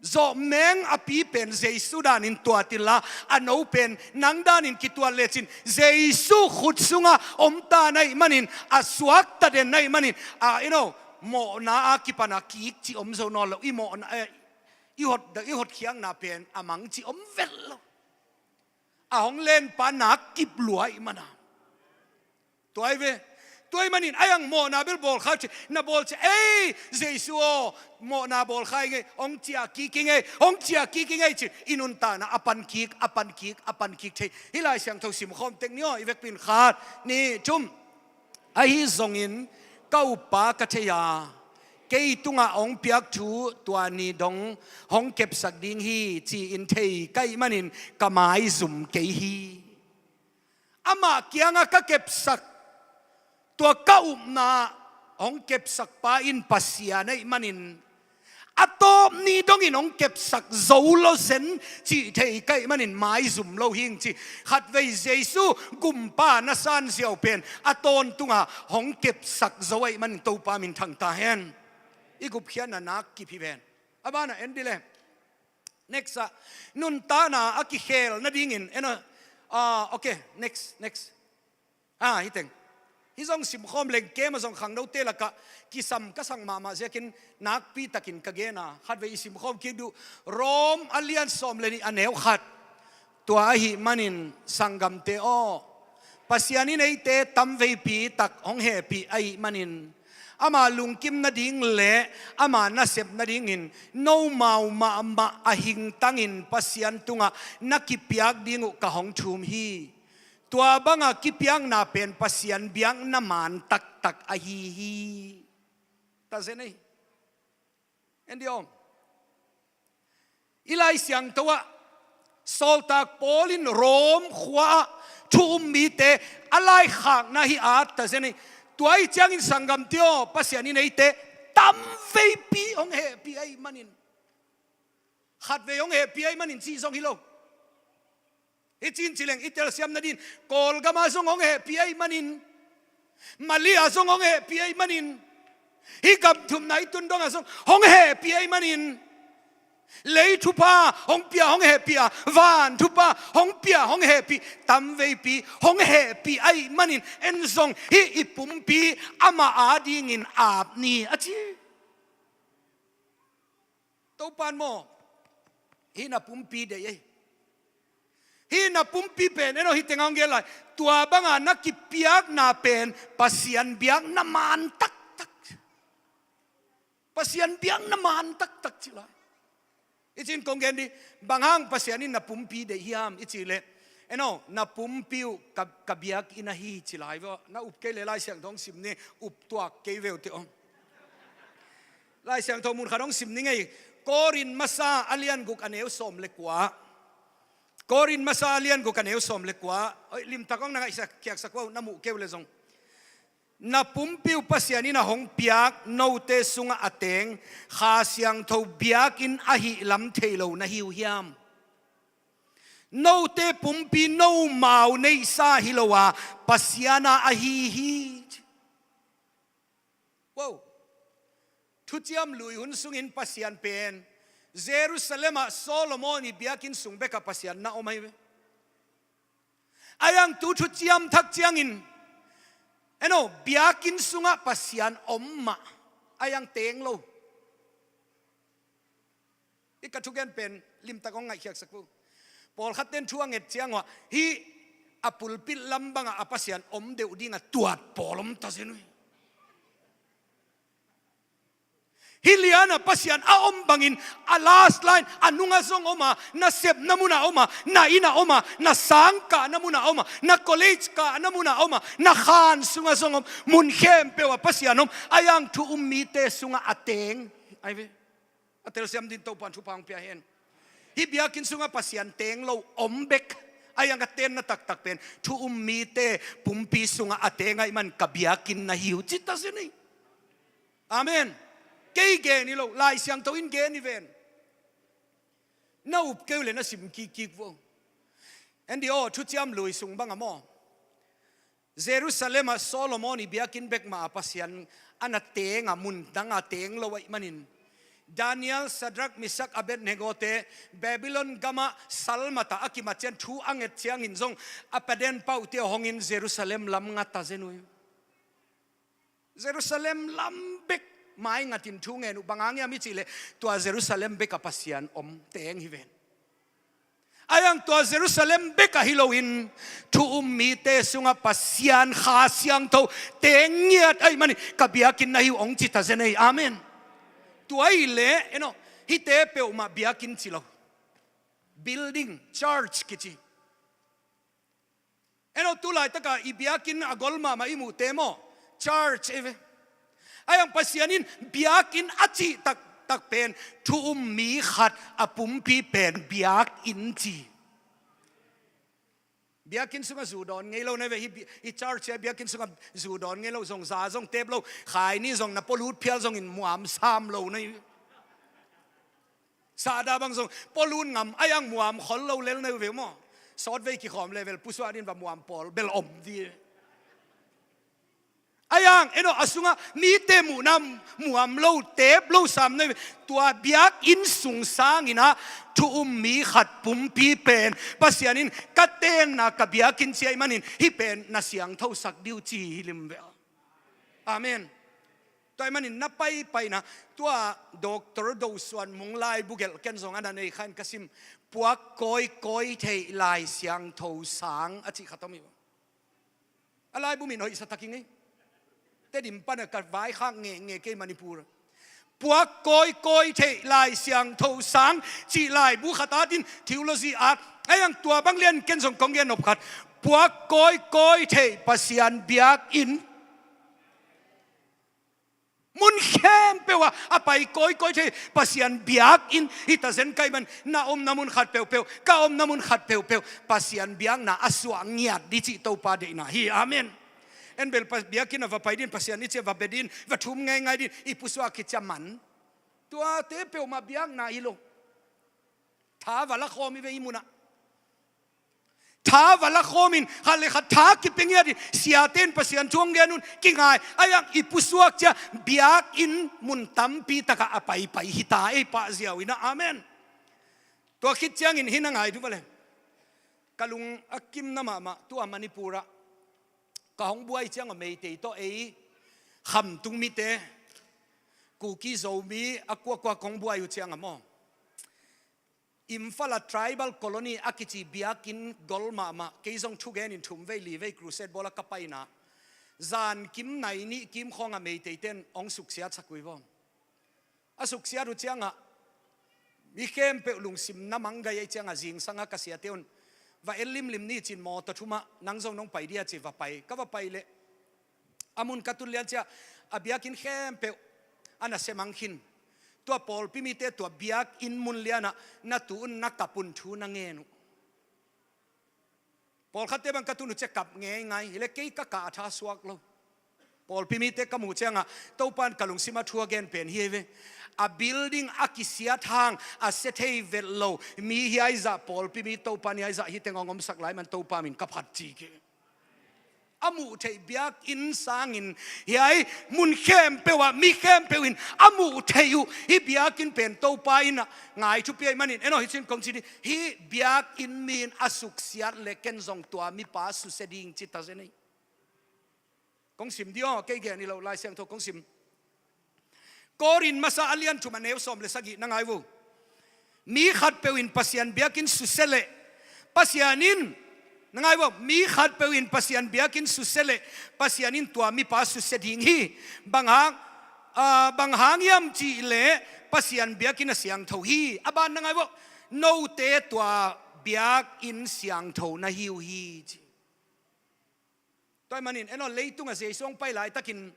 zawhmeng a pi pen Jesu danin tuat inla, a no pen nang danin kituat lecin Jesu khut sungah om ta na hih manin, a suakta den na hih manin, a, you know, mawhna a kipan a kik cih om zo nawn lo. I mawhna, eh, i hot, i hotkhiatna pen a mang cih om vet lo. A hong lenpa nak kip lua ahih mana. Tua hi ve. Tua ahih manin ahi hang mawhna bel bawl kha ci, na bawl ci, ei, Jesu aw, mawhna bawl kha ing ei, hong ciah kik ing ei, hong ciah kik ing ei ci, i nuntakna a pan kik, a pan kik, a pan kik thei. Hih Lai Siangtho simkhawm tek ni aw, i vekpi in khat, nih, thum. Ahi zongin ka uppa ka thei a, kei tungah hong piak thu tua ni dong hong kepsak ding hi ci-in thei ka hih manin ka maizum kei hi. Amah kiangah ka kepsak, tua ka upna hong kepsakpa in Pasian ahih manin, a tawp ni dongin hong kepsak zo lo zen cih thei ka hih manin maizum lo hing ci. Khatvei Jesu gumpa na san ziau pen a tawntungah hong kepsak zo ahih manin Topa min thang ta hen. I gupkhiatna nak kip hi ven. A banah en dih le. Next ah, nuntakna a kikhel nadingin, en aw, ah, okay, next, next. Ah, hi teng. Hih zong simkhawm leng, kem a zong khangnote lakah kisam ka sak mahmah ziakin nakpi takin ka gen a, khatvei i simkhawm kik duh. Rom a lian sawm le nih a neu khat. Tua ahih manin sanggamte aw, Pasian in eite tamveipi tak hong hehpih ahih manin, ama lungkim nading le ama nasep nadingin nomau mahmah a hingtangin Pasian tungah na kipiak ding uh ka hong thum hi. Tua banga kipiakna pen Pasian biakna man taktak ahi hi. Ta zen ei. En dih aw. I Lai Siangtho ah Sawltak Paul in Rom khua ah thu um mite a laikhakna hi at ta zen ei. Tua ahih ciangin sanggamte aw, Pasian in eite tamveipi hong hehpih ahih manin. Khatvei hong hehpih ahih manin cih zong hi lo. Hih cin ci leng i telsiam nadin, Kawlgam ah zong hong hehpih ahih manin, Mali ah zong hong hehpih ahih manin, hih gam thumna i tun dongah zong hong hehpih ahih manin, lei thupha hong pia hong hehpih a, van thupha hong pia hong hehpih, tamveipi hong hehpih ahih manin, en zong hih i pumpi amah adingin ap ni a ci. Topan maw, hih na pumpi deih ei. Hih na pumpi pen, en aw, hih tengah hong gen lai. Tua banga na kipiakna pen Pasian biakna man taktak. Pasian biakna man taktak ci lai. I cih in kong gen dih, bang hang Pasian in na pumpi deih hiam i cih leh, en aw, na pumpi uh ka, ka biakinn ahi ci lai veh. Na up kei leh Lai Siangtho hong sim ni, up tuak kei veu teh aw. Lai Siangtho mun khat hong sim ni ngei. Korin Masa a lian guk a neu sawm le kua. Korin Masa a lian guk a neu sawm le kua. Oi, limtak hong na ngaihsak khiaksak uh, na muh kei uh leh zong. Na pumpi uh Pasian in a hong piak note sungah a teng Kha Siangtho biakinn ahih lam thei lo na hi uh hiam? Note pumpi nomau neihsa hi lo a, Pasian a ahi hi. Wow. Thuciam Lui hun sungin Pasian pen Jerusalem ah Solomon i biakinn sung bekah Pasian na om ahi ve. Ahi hang tu Thuciam Thak ciangin, en aw, biakinn sungah Pasian om mah, ahi hang teng lo. Hih ka thugen pen limtak hong ngaihkhiaksak uh. Pawlkhat ten thu a nget ciang uh ah, hih a pulpit lam bangah a Pasian om deuh dingah tuat pawl om ta zen uh hi. Hih lianah Pasian a om bangin a last line, a nungah zong om a, na sepna munah om a, na innah om a, na sang kahna munah om a, na college kahna munah om a, na khan sungah zong om, mun khempeuh ah Pasian om, ahi hang thu um mite sungah a teng. Ahi ve. A telsiam din Topa'n thupha hong pia hen. Hih biakinn sungah Pasian teng lo om bek. Ahi hang ka tenna taktak pen thu um mite pumpi sungah a teng ahih man ka biakinn na hi uh ci ta zen hi. Amen. Kei gen hi lo, Lai Siangtho in gen hi ven. Na up kei uh leh na sim kikkik vo. En dih aw, Thuciam Lui sung bangah maw, Jerusalem ah Solomon i biakinn bek mah a Pasian a na teng a, mun dangah teng lo ahih manin, Daniel, Shadrach, Meshach, Abednego te Babylon gamah salmat ah a kimat ciang thu a nget ciangin zong a paden pau te hongin Jerusalem lam nga ta zen uh hi. Jerusalem lam bek maingatin thu ngen uh, bang hang hiam i cih leh tua Jerusalem bek ah Pasian om teng hi ven. Ahi hang tua Jerusalem bek ah hi loin thu um mite sungah Pasian Kha Siangtho teng ngiat ahih manin ka biakinn na hi uh hong ci ta zen hi. Amen. Tua ahih leh, en aw, hihte peuhmah biakinn ci lo. Building, church kici. En aw, tu laitakah i biakinn a gol mahmah i muhte maw, church ei ve. Ahi hang Pasian in biakinn a cih taktak pen thu um mi khat a pumpi pen biakinn ci. Biakinn sungah zu dawn ngei lo na hi ve, hih bi-, hih church ah biakinn sungah zu dawn ngei lo, zong za zong tep lo, khaini zong na pawlut phial zongin muam sam lo na hi ve. Sahdah bang zong pawlut ngam, ahi hang muam khol lo lel na hi ve maw. Sawtvei kikhawm level pusuak din va muam pawl bel om di. Ahi hang, en aw, a sungah mite muhna muam lo, tep lo sam na hi ve. Tua biakinn sung sangin ah thu um mi khat pumpi pen Pasian in ka tenna ka biakinn ci ahih manin hih pen na siangthosak dih uh ci hi lim ve. Amen. Tua ahih manin na paipaina, tua Doctor Do Suan Mung laibu gelh ken zong a na nei kha in ka sim, puak kawikawi theih Lai Siangtho sang a cih khat om hi. A laibu min hoihsa tak hi ngei. Tedim pana ka vaikhak ngehngeh kei Manipur. Puak kawikawi theih Lai Siangtho sang cih laibu khat atin theology at, ahi hang tua bang lian ken zong kong gen nop khat. Puak kawikawi theih Pasian biakinn. Mun khempeuh ah a pai kawikawi thei Pasian biakinn hi ta zen ka hih man, na omna mun khat peuhpeuh, ka omna mun khat peuhpeuh Pasian biakna a suah ngiat dih cih Topa deihna hi. Amen. En bel pa-, biakinn ah va pai din, Pasian i cih ah va be din, va thum ngeingai din, i pusuak khit ciang man. Tuate peuhmah biakna hi lo. Tha va la khawm hi ve i munah. Tha va la khawmin, khat le khat tha kipia ngiat in, siate in Pasian thu hong gen un, kingai, ahi hang i pusuak ciang biakinn mun tampi takah a paipai hi ta ei pah ziau in ah. Amen. Tua khit ciangin hih na ngai dih uh a leh. Ka lung a kimna mahmah, tua Manipur ah ka hong buai ciang a Meitei tawh ei khamtung mite, Kuki Zomi a kuakua kong buai uh ciang a maw, Imphal a tribal colony a kici biakinn gol mahmah, kei zong thugenin thum vei li vei crusade bawla ka paina, zan kim nai nih kim khawngah Meiteite'n hong suksiatsak uh hi vaw. A suksiat uh ciangah mi khempeuh lungsim na mang gai ahih ciangah zingsangah ka siate un va en limlim ni cin mawtaw thumah nang zong nong pai dia ci va pai. Ka va pai leh a mun ka tun lian ciah a biakinn khempeuh a na semang khin. Tua pawlpi mite tua biakinn mun lianah na tu un na kap un thu na ngen uh. Pawlkhatte bang ka tun uh ciah kap ngeingai, hileh kei ka kah a tha suak lo. Pawlpi mite ka muh ciangah Topa'n ka lungsim a thu a gen pen hi ve. A building a kisiat hang a sia thei vet lo mi hiaizah, pawlpi mi Topa'n hiaizah hi teng hong omsak lai man Topa min ka phat ci kei. A muh theih biakinn sangin hiai mun khempeuh ah mi khempeuh in a muh theih uh hih biakinn pen Topa in a ngai thupi ahih manin, en aw, hi cin kong ci ni, hih biakinn mi in a suksiat leh ken zong tua mipa susia ding ci ta zen ei. Kong sim di aw, kei gen hi lo, Lai Siangtho kong sim. Korin masa a lian thum a neu sawm le sagih na ngai vo. Mi khatpeuh in Pasian biakinn susia leh Pasian in, na ngai vo, mi khatpeuh in Pasian biakinn susia leh Pasian in tua mipa susia ding hi. Bang hang, ah, bang hang hiam cih leh Pasian biakinn a siangtho hi. A ban na ngai vo, note tua biakinn siangtho na hi uh hi ci. Tua ahih manin, en aw, leitung ah Jesu hong pai laitakin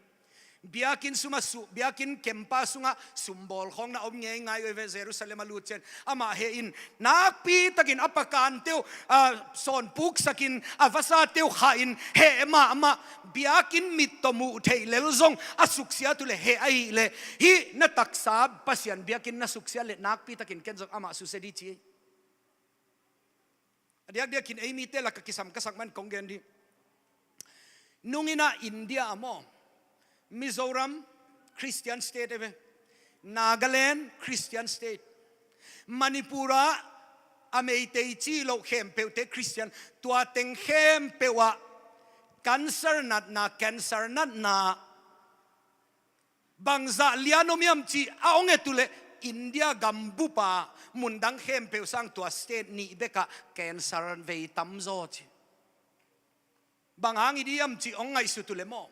biakinn sum a su, biakinn kempa sungah sumbawl khawng na om ngeingai uh ei ve. Jerusalem a lut ciang amah heh in nakpi takin a pakante uh, ah, sawn puksakin a vasate uh khah in heh mahmah, biakinn mit tawh muh theih lel zong a suksiat uh leh heh ahih leh, hih na taksa Pasian biakinn na suksiat leh nakpi takin ken zong amah susia di ci ei. A diakdiakin ei mite lakah kisam ka sak man kong gen di. Nung in ah India ah maw, Mizoram Christian state ei ve. Nagaland Christian state. Manipur ah a Meitei ci loh khempeuhte Christian. Tua teng khempeuh ah cancer natna, cancer natna bangzah lian om hiam cih a hong et uh leh India gambup a mundang khempeuh sang tua state nih bekah cancer vei tamzaw ci. Bang hang i di hiam cih hong ngaihsut uh leh maw,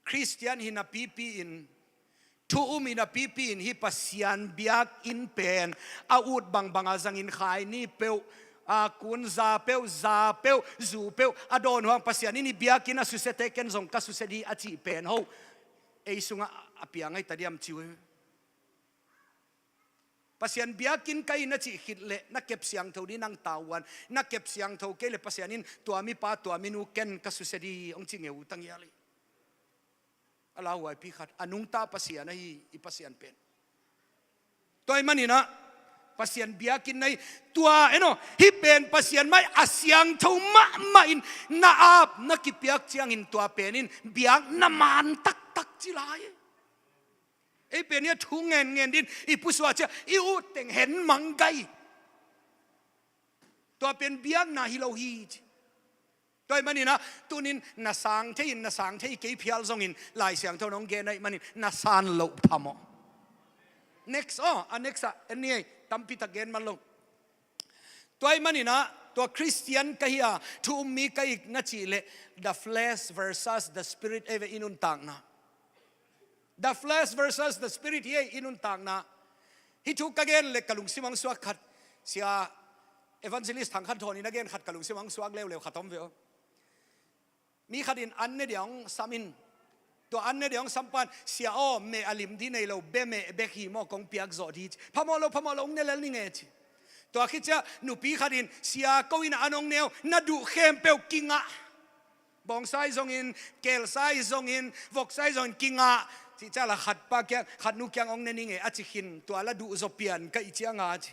Christian hi napipi in, thu um hi napipi in, hih Pasian biakinn pen a ut bangbang a zangin khaini peuh, a kun za peuh, za peuh, zu peuh a dawn uh hang Pasian in hih biakinn a susiate ken zong ka susia di a cih pen ho ei sungah a piang ahi ta diam ci uh hi. Pasian biakinn ka hi na cih khit leh na kep siangtho di nang tavuan, na kep siangtho kei leh Pasian in tua mipa tua minu ken ka susia di hong ci ngeu uh ta ngial hi. A lauhuaipi khat, a nungta Pasian ahi i Pasian pen. Tua ahih manin ah Pasian biakinn na hi, tua en aw, hih pen Pasian mai a siangtho mahmah in na ap na kipiak ciangin tua pen in biak na man taktak ci lai. Ei pen hi a thu ngenngen din i pusuah ciah i ut teng hen mang gai. Tua pen biakna hi lo hi ci. Tua ahih manin ah tunin na sang thei in, na sang thei kei phial zongin Lai Siangtho nong gen ahih manin na san loh phamawh. Next aw, a next ah en ni ei, tampi tak gen man lo. Tua ahih manin ah tua Christian ka hi a, thu um mi ka hi na cih leh the flesh versus the spirit ei ve i nuntakna. The flesh versus the spirit hi ei i nuntakna. Hih thu ka gen leh ka lungsim hong suak khat, Sia Evangelist Thang Khan Thawn in a gen khat ka lungsim hong suak leuleu khat om ve aw. Mi khat in an ne dia hong sam in, tua an ne dia hong sam pan, "Sia aw, meh a lim di nei lo, bia meh bek hi maw, kong piak zawh di," ci. "Phamawh lo, phamawh lo, hong ne lel ning e," ci. Tua khit ciah nupi khat in, "Sia, ko in an hong ne uh, na duh khempeuh kingah. Bawngsa hi zongin, kelsa hi zongin, voksa hi zongin kingah," cih ciah la khat pa kiang, khat nu kiang hong ne ning e a ci khin, tua la duh zaw pian ka hih ciangah ci.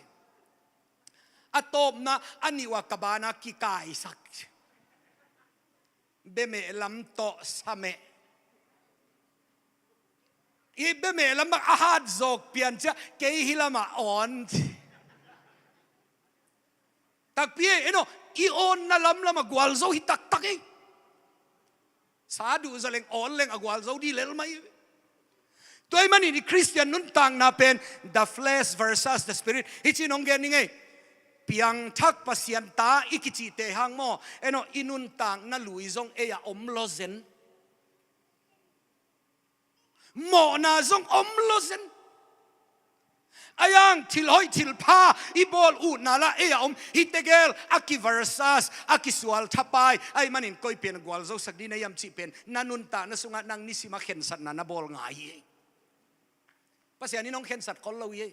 A tawpna a nih uh a ka banah kikaisak ci. Bia meh lam tawh sa meh. I bia meh lam bang a hat zawk pian ciah kei hih lamah awn ci. Takpi ei, en aw, i awnna lamlam a gualzo hi taktak ei. Sa duh zaw leng awn leng a gualzo di lel mai. Tua ahih manin i Khristian nuntakna pen the flesh versus the spirit. Hih ci-in hong gen ning ei. Piangthak Pasian ta i kicihte hang maw, en aw, i nuntakna lui zong ei-ah om lawzen. Mawhna zong om lawzen. Ahi hang thil hoih thil pha i bawl utna lah ei-ah om. Hihte gel a ki versus, a kisual thapai. Ahih manin koi pen gualzosak ding na hiam cih pen na nuntakna sungah nang nisim a khensatna na bawl ngai hi. Pasian in hong khensat khol lo hi.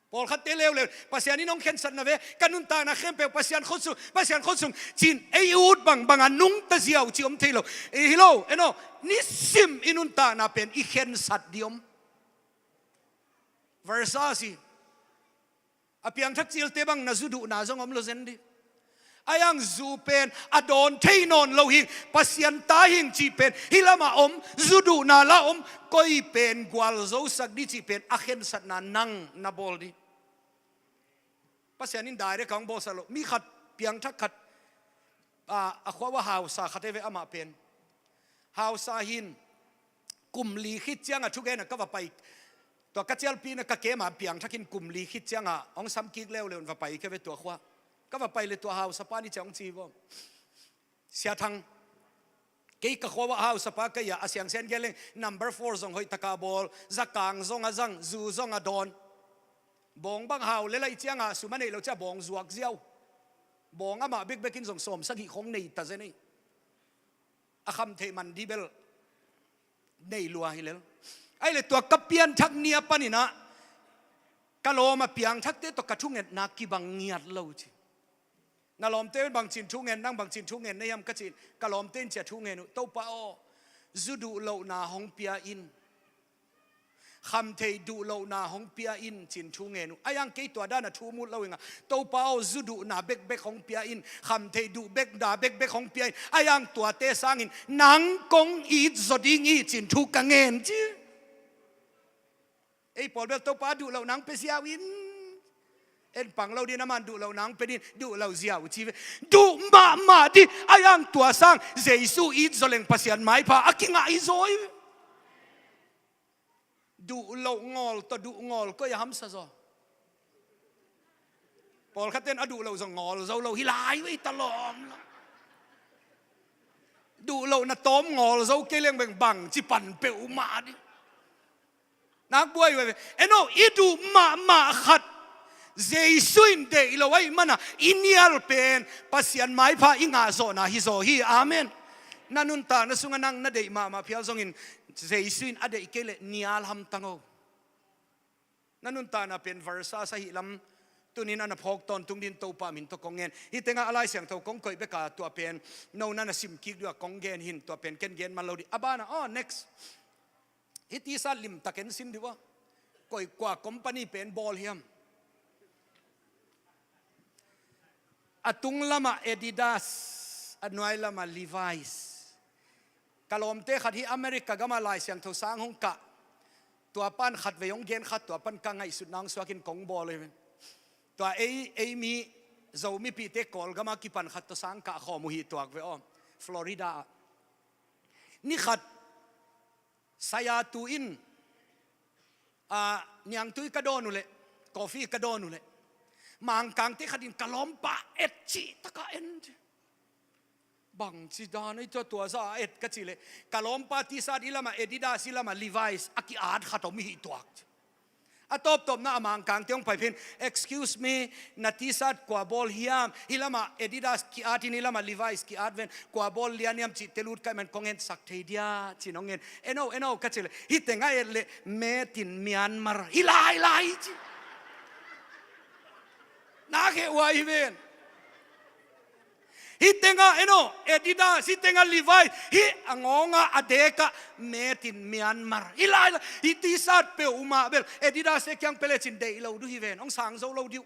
Pawlkhatte leuleu Pasian in hong khensat na ve, ka nuntakna khempeuh Pasian khut sung, Pasian khut sung ci-in ei ut bangbang a nungta ziau cih om thei lo. Ei hi lo, en aw, nisim i nuntakna pen i khensat ding om. Versus hi. A piangthak cilte bang na zu duhna zong om lawzen ding. Ahi hang zu pen a dawn thei nawn lo hi, Pasian ta hi ing cih pen hih lamah om, zu duhna lah om, koi pen gualzosak ding cih pen a khensatna nang na bawl ding. Pasian in direct a hong bawlsak lo. Mi khat, piangthak khat, a, a khua uah hausa khat hi ve, amah pen hausa hi-in kum li khit ciangah thugen ah ka va pai. Tua ka cialpihna ka kem a piangthak in kum li khit ciangah hong samkik leuleu in va pai ka ve tua khua. Ka va pai leh tua hausapa nih ciang hong ci hi vaw. Sia Thang, kei ka khua uah hausapa ka hi a, a siangsen gen leng number four zong hoih taka bawl, zakang zong a zang, zu zong a dawn. Bawng bang hau lel ahih ciangah sum a neih loh ciang bawng zuak ziau. Bawng amah bekbek in zong sawmsagih khong nei ta zen hi. A kham theih man ding bel nei lua hi lel. Ahih leh tua ka pianthak ni a panin ah ka lawm a piangthakte tawh ka thungetna kibang ngiat lo ci. Na lawmte in bangci in thungen, nang bangci in thungen na hiam ka cih leh, ka lawmte in ci-a thungen uh, Topa aw, zu duh lohna hong pia in. Khamtheih duh lohna hong pia in ci-in thungen uh. Ahi hang kei tua dan a thu mut lo ing a, Topa aw, zu duhna bekbek hong pia in, khamtheih duh bekna bekbek hong pia in. Ahi hang tuate sangin nang kong it zaw ding hi ci-in thu ka ngen ci. Ei pawl bel Topa duh loh nang pia ziau in. En pang lo ding, amah in duh loh nang pia ding, duh loh ziau ci ve. Duh mahmah ding, ahi hang tua sang Jesu it zaw leng Pasian maipha a kingah hi zaw hi. Duh loh ngawl tawh duh ngawl koi a hamsa zaw. Pawlkhat ten a duh loh zong ngawl zo lo hi lai uh ei ta lawm lo. Duh lohna tawm ngawl zo kei leng beng bangci pan peuhmah ding. Nak buai uh ei ve. En aw, i duh mahmah khat Jesu in deih lo ahih manin i nial pen Pasian maipha i ngah zawhna hi zaw hi. Amen. Na nuntakna sungah nang na deih mahmah phial zongin Jesu in a deih kei leh nial hamtang o. Na nuntakna pen versus ahih lam tuni-in a na phawk tawntung ding Topa min tawh kong ngen. Hih tengah a Lai Siangtho kong koih bek a, tua pen no na na sim kik ding a kong gen hi-in, tua pen ken gen man lo ding. A banah, aw, next. Hih T-shirt limtak en sin dih uh a. Koi, kua company pen bawl hiam? A tung lamah Adidas, a nuai lamah Levi's. Ka lawmte khat hih America gamah Lai Siangtho sang hong kah. Tua pan khatvei hong gen khat, tua pan ka ngaihsutna hong suakin kong bawl hi. Tua ei, ei mi Zomipihte Kawlgam a kipan khat tawh sang kah khawm uh hi tuak ve aw. Florida ah. Ni khat, saya tu in, a, niangtui ka dawn uh leh, coffee ka dawn uh leh, Mangkangte khat in ka lawmpa et cih taka en. Bangci dan ei tua, tua zah a et ka cih leh, ka lawmpa T-shirt hih lamah Adidas, hih lamah Levi's a ki-at khat om hi tuak. A tawptawpna a Mangkangte hong pai phin, "Excuse me, na T-shirt kua bawl hiam? Hih lamah Adidas ki-at in, hih lamah Levi's ki-at ven. Kua bawl lian hiam?" cih telut ka hih man, "Kong etsak thei dia?" ci-in hong en. "En aw, en aw," ka cih leh, "Hih teng a et leh Made in Myanmar hi lai lai," ci. Nak heh uh a hi ven. Hih tengah, en aw, Adidas, hih tengah Levi's, hih a ngawngah a dekah Made in Myanmar hi lai lai. Hih T-shirt peuhmah bel Adidas te kiang pia lecin deih lo ding uh hi ven, hong sang zo lo ding uh.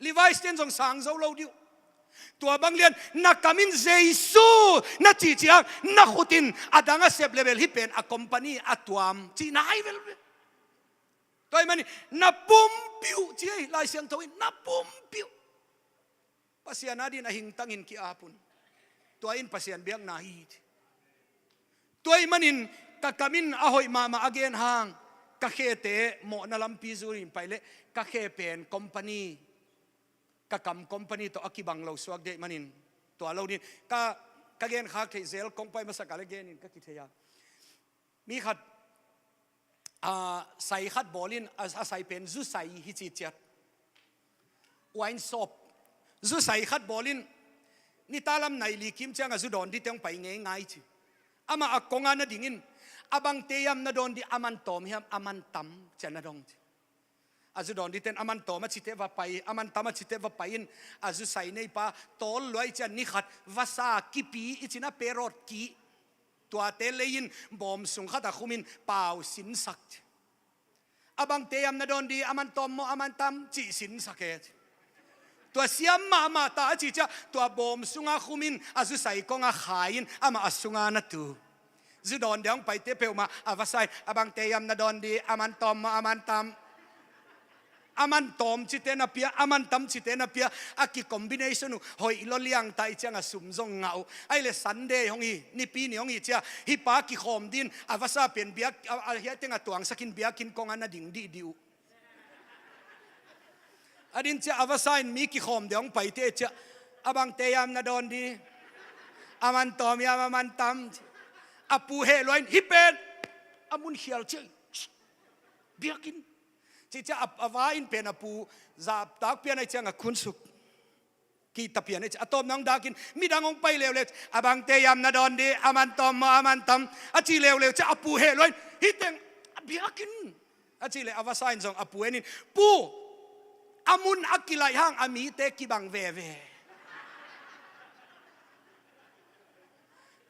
Levi's ten zong sang zo lo ding uh. Tua bang lian, na kam in Jesu na cihcih hang, na khut in a dang a sep leh bel hih pen a company a tuam cihna hi vel ve. Tua ahih manin na pumpi uh ci hi, Lai Siangtho in na pumpi uh. Pasian adingin a hingtangin ki-ap un. Tua in Pasian biakna hi hi ci. Tua ahih manin ka kam in a hoih mahmah a gen hang, ka khete mawhna lampi zui in pai leh, ka khe pen company, ka kam company tawh a kibang lo suak dih manin, tua lo ding ka, ka gen khak theih zel, kong pai masak a le gen in ka kithei a. Mi khat, a, sai khat bawl in, a, a sai pen zu sai hi ci ciat. Wine shop. Zu sai khat bawl in, nitalam nai li kim ciang a zu dawn dite hong pai ngeingai ci. Amah a kong a na ding in, a bangte hiam na dawn dih, a man tawm hiam, a man tam ci a na dong ci. A zu dawn diten a man tawm a cite va pai, a man tam a cite va pai in, a zu sai neipa tawl luai cian ni khat, vasa kipi i cin a perot ki. Tuate lei in bawm sung khat a khum in pau sinsak ci. A bangte hiam na dawn dih, a man tawm maw, a man tam, cih sinsak e ci. Tua siam mahmah ta a ci ciah, tua bawm sunga khum in a zu sai kong a khai in amah a sunga na tu. Zu dawn deuh hong paite peuhmah a vasa in, a bangte hiam na dawn dih, a man tawm maw, a man tam. A man tawm cite na pia, a man tam cite na pia, a ki combination uh hoih lo liang ta i ciang a sum zong ngah uh. Ai le Sunday hong hi, nipi ni hong hi ciah, hih pa kikhawm din, a vasa pen biak, a, a hiah teng a tuangsak in biakinn kong a na ding dihdih uh. A din ciah a vasa in mi kikhawm deuh hong paite ciah, a bangte hiam na dawn dih, a man tawm hiam, a man tam. A pu heh luai in, hih pen a mun khial ciah, biakinn. Ci ciah a, a va in pen a pu zahtak pian ai ciang a kunsuk. Kihta pian ai ciah a tawpna hong dak in, midang hong pai leuleu, a bangte hiam na dawn dih, a man tawm maw, a man tam, a ci leuleu ciah a pu heh luai in, hih teng a biakinn. A ci leh a vasa in zong a pu en in, pu, a mun a kilaih hang a mite kibang veve.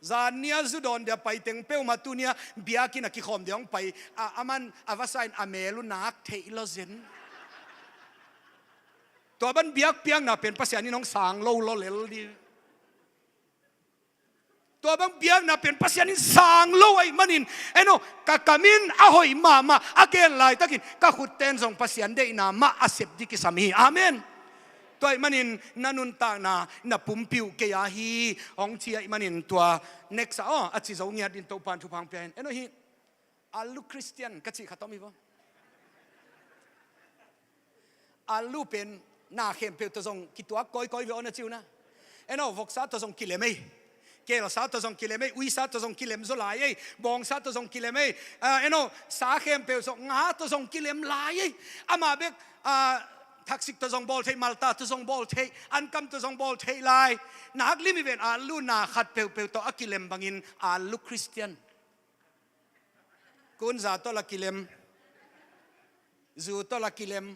Zan nia zu dawn dia pai teng peuhmah tu nia biakinn a kikhawm dia hong pai, a, a man a vasa in a mel uh nak theih lo zen. Tua bang biakpiakna pen Pasian in hong sang lo lo lel dih. Tua bang biakna pen Pasian in sang lo ahih manin, eno, ka kam in a hoih mahmah a gen laitakin ka khutten zong Pasian deihna mah a sep dih kisam hi. Amen. Tua ahih manin na nuntakna na pumpi uh kei a hi hong ci ahih manin tua next a, aw, a ci zo ngiat din Topan thupha hong pia hen. Eno hi, alu Christian ka cih khat om hi vaw. Alu pen na khempeuh tawh zong kituak kawikawi ve aw na ci uh na. Eno, voksa tawh zong kilem ei. Kelsa tawh zong kilem ei, uisa tawh zong kilem zaw lai ei, bawngsa tawh zong kilem ei. Ah, eno, sa khempeuh zong nga tawh zong kilem lai ei. Amah bek, ah, thaksik tawh zong bawl theih, malta tawh zong bawl theih, ankam tawh zong bawl theih lai. Nak lim hi ven, alu na khat peuhpeuh tawh a kilem bangin alu Christian. Kunza tawh la kilem, zu tawh la kilem,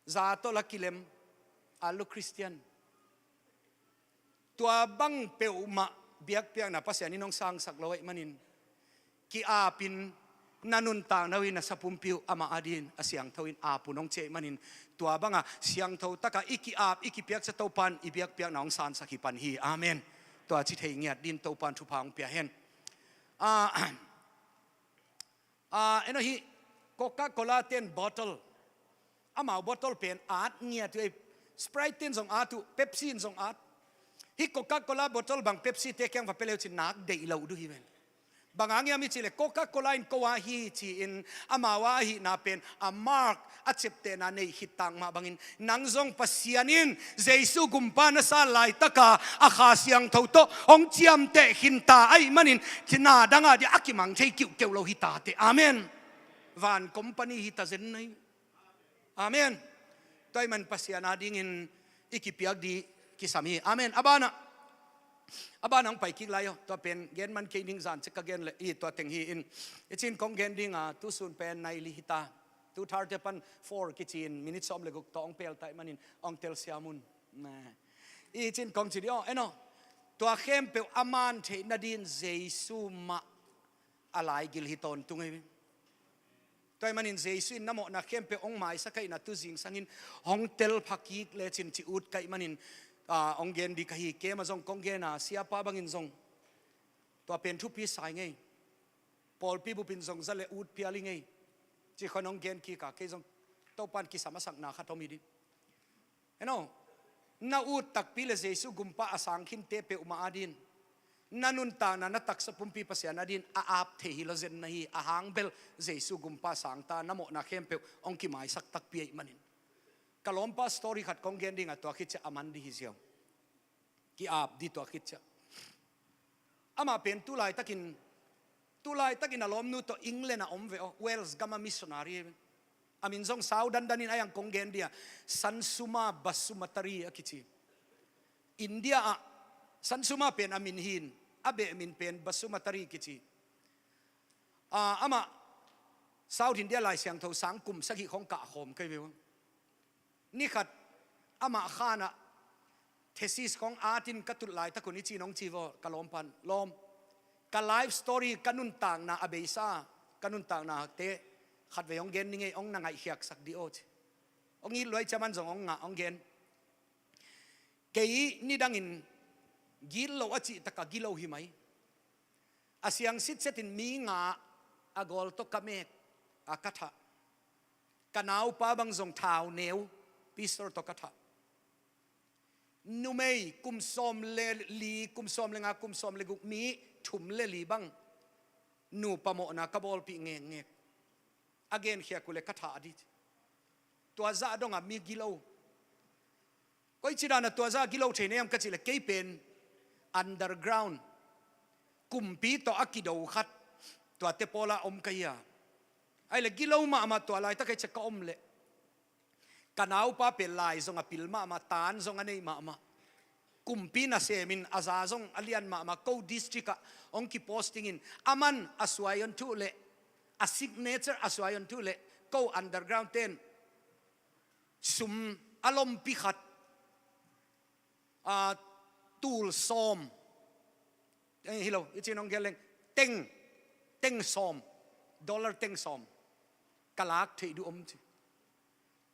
za tawh la kilem, alu Christian. Tua bang peuhmah biakpiakna Pasian in hong sangsak lo ahih manin, ki-apin na nuntakna uh in a sa pumpi uh amah adin a siangtho in apun hong ci ahih manin, tua banga siangtho taka i ki-ap, i kipiaksa Topan i biakpiakna hong sansak hi pan hi. Amen. Tua ci thei ngiat din Topan thupha hong pia hen. Ah, ah, eno hi, Coca-Cola ten bottle, amau bottle pen at ngiat uh ei. Sprite ten zong at uh, Pepsi in zong at. Hi Coca-Cola bottle bang Pepsi te kiang va pia leu cin nak deih lo uh duh hi ven. Bang hang hiam i cih leh Coca-Cola in ko a hi ci-in amau a ahihna pen a mark, a ciaptehna neih khit tak mah bangin, nang zong Pasian in Jesu gumpa na sa laitaka a Kha Siangtho tawh hong ciamteh khinta ahih manin, na dangah dia a kimang thei kiuhkeuh lo hi ta teh. Amen. Van company hi ta zen nai. Amen. Tua ahih man Pasian adingin i kipiak dih kisam hi. Amen. A banah, a banah hong pai kik lai aw. Tua pen gen man kei ding, zan cik ka gen leh i tua teng hi in. I cin kong gen ding a, tu sun pen nai li hi ta. Two thirty pan four kici in, minute sawm le guk tawh hong pel ta ahih manin hong telsiam un. I cin kong ci dih aw, eno. Tua khempeuh a man theih nadin Jesu mah a laigil hi tawntung ei. Tua ahih manin Jesu in na mawhna khempeuh hong maisak ahihna tu zingsangin hong telpha kik lecin ci ut ka hih manin, ah, hong gen dih ka hi. Keimah zong kong gen a, siapa bangin zong tua pen thupi sa ing ei. Pawlpi bupin zong za le ut pial ing ei. Ci khawng hong gen kik a, kei zong Topan kisam a sakna khat om hi dih. Eno, na ut takpi le Jesu gumpa a sang khinte peuhmah adin Na nuntakna, na taksa pumpi Pasian adingin a ap thei hi lo zen na hi, a hang bel Jesu gumpa sangta na mawhna khempeuh hong kimaisak takpi ahih manin. Ka lawmpa story khat kong gen ding a, tua khit ciah a man ding hi ziau. Ki-ap ding tua khit ciah. Amah pen tu laitakin, tu laitakin a lawmnu tawh England ah om ve aw, Wales gam ah missionary. A min zong sau dandanin a, hong kong gen ding a, Sansuma Basumatary a kici. India ah Sansuma pen a min hi-in, a beh min pen Basumatary kici. Ah, amah South India Lai Siangtho sang kum sagih khawng kah khawm kei ve uh. Ni khat amah khan ah thesis khawng atin ka tut laitak un, hih ci-in hong ci ve aw, ka lawmpan, lawm, ka life story, ka nuntakna a beisa, ka nuntaknate khatvei hong gen ning ei, hong na ngaihkhiatsak ding aw ci. Hong it luai ciang amah zong hong ngah, hong gen. Kei nidangin gilo a cih tak a gilo hi mai. A siang sitsetin mi nga a gawl tawh ka mek a, ka thah. Ka naupa bang zong thau neu, pistol tawh ka thah. Numei kum sawm le li, kum sawm le nga, kum sawm le guk, mi thum le li bang nupa mawhna ka bawlpih ngekngek. A genkhiat uh leh ka thah ding. Tua zah dong a mi gilo. Koici dan a tua zah gilo thei na hiam ka cih leh, kei pen underground, kumpi tawh a kido khat, tuate pawl ah om ka hi a. Ahih leh gilo mahmah, tua laitak ah kei ciah ka om leh, ka naupa pen lai zong a pil mahmah, tan zong a nei mahmah. Kumpi nasemin a za zong a lian mahmah, ko district ah hong kiposting in, aman a suai hong thuh leh, a signature a suai hong thuh leh, ko underground ten sum a lompi khat, ah, tul sawm, eh, hi lo, i cih nong gelh leng, teng, teng sawm, dollar teng sawm ka lak theih ding om ci.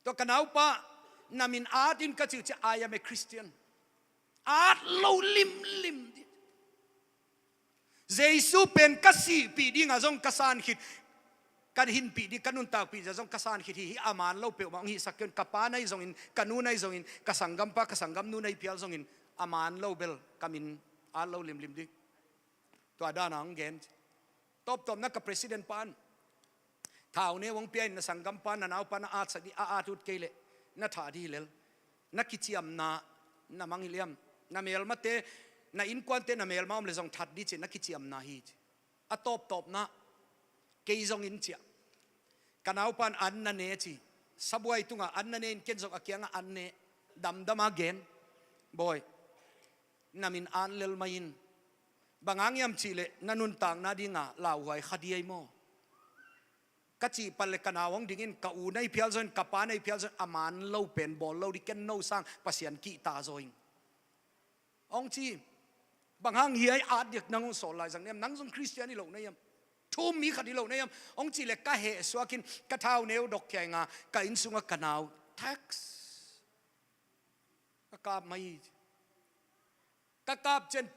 Tua ka naupa, na min at in ka cih uh ciah, "I am a Christian." At lo limlim ding. Jesu pen ka sihpih ding a zong ka san khit, ka hinpih ding, ka nuntakpih ding a zong ka san khit hi. Hih a man lo peuhmah hong hihsak kei un. Ka pa na hi zongin, ka nu na hi zongin, ka sanggampa, ka sanggamnu na hi phial zongin, a man lo bel ka min at lo limlim ding. Tua dan a hong gen. Tawptawpna, ka president pan thau neu hong pia in, "Na sanggampa, na naupa na atsak ding, a at ut kei leh na thah ding hi lel. Na kiciamna na mang hi liam. Na melmate, na innkuante, na melma om leh zong that ding," ci, "na kiciamna hi," ci. A tawptawpna, kei zong in ciah, ka naupan an na ne ci. Sabuai tungah an na ne in, ken zong a kiangah an ne. Damdam a gen, "Bawi, na min at lel mai in. Bang hang hiam cih leh na nuntakna dinga lauhuai kha ding ahi maw?" ka cih pah leh, ka nau hong dingin, "Ka u na hi phial zongin, ka pa na hi phial zongin, a man lo pen bawl lo ding, ken no sang Pasian kihta zaw ing," hong ci. "Bang hang hiai at diak nang hong sawl lai zang na hiam? Nang zong Khristian hi lo na hiam? Thu-um mi khat hi lo na hiam?" hong cih leh, ka hehsuak in, ka thau neu dok khia ing a, ka inn sungah ka nau, text ka kap mai hi. Ka kap ciang,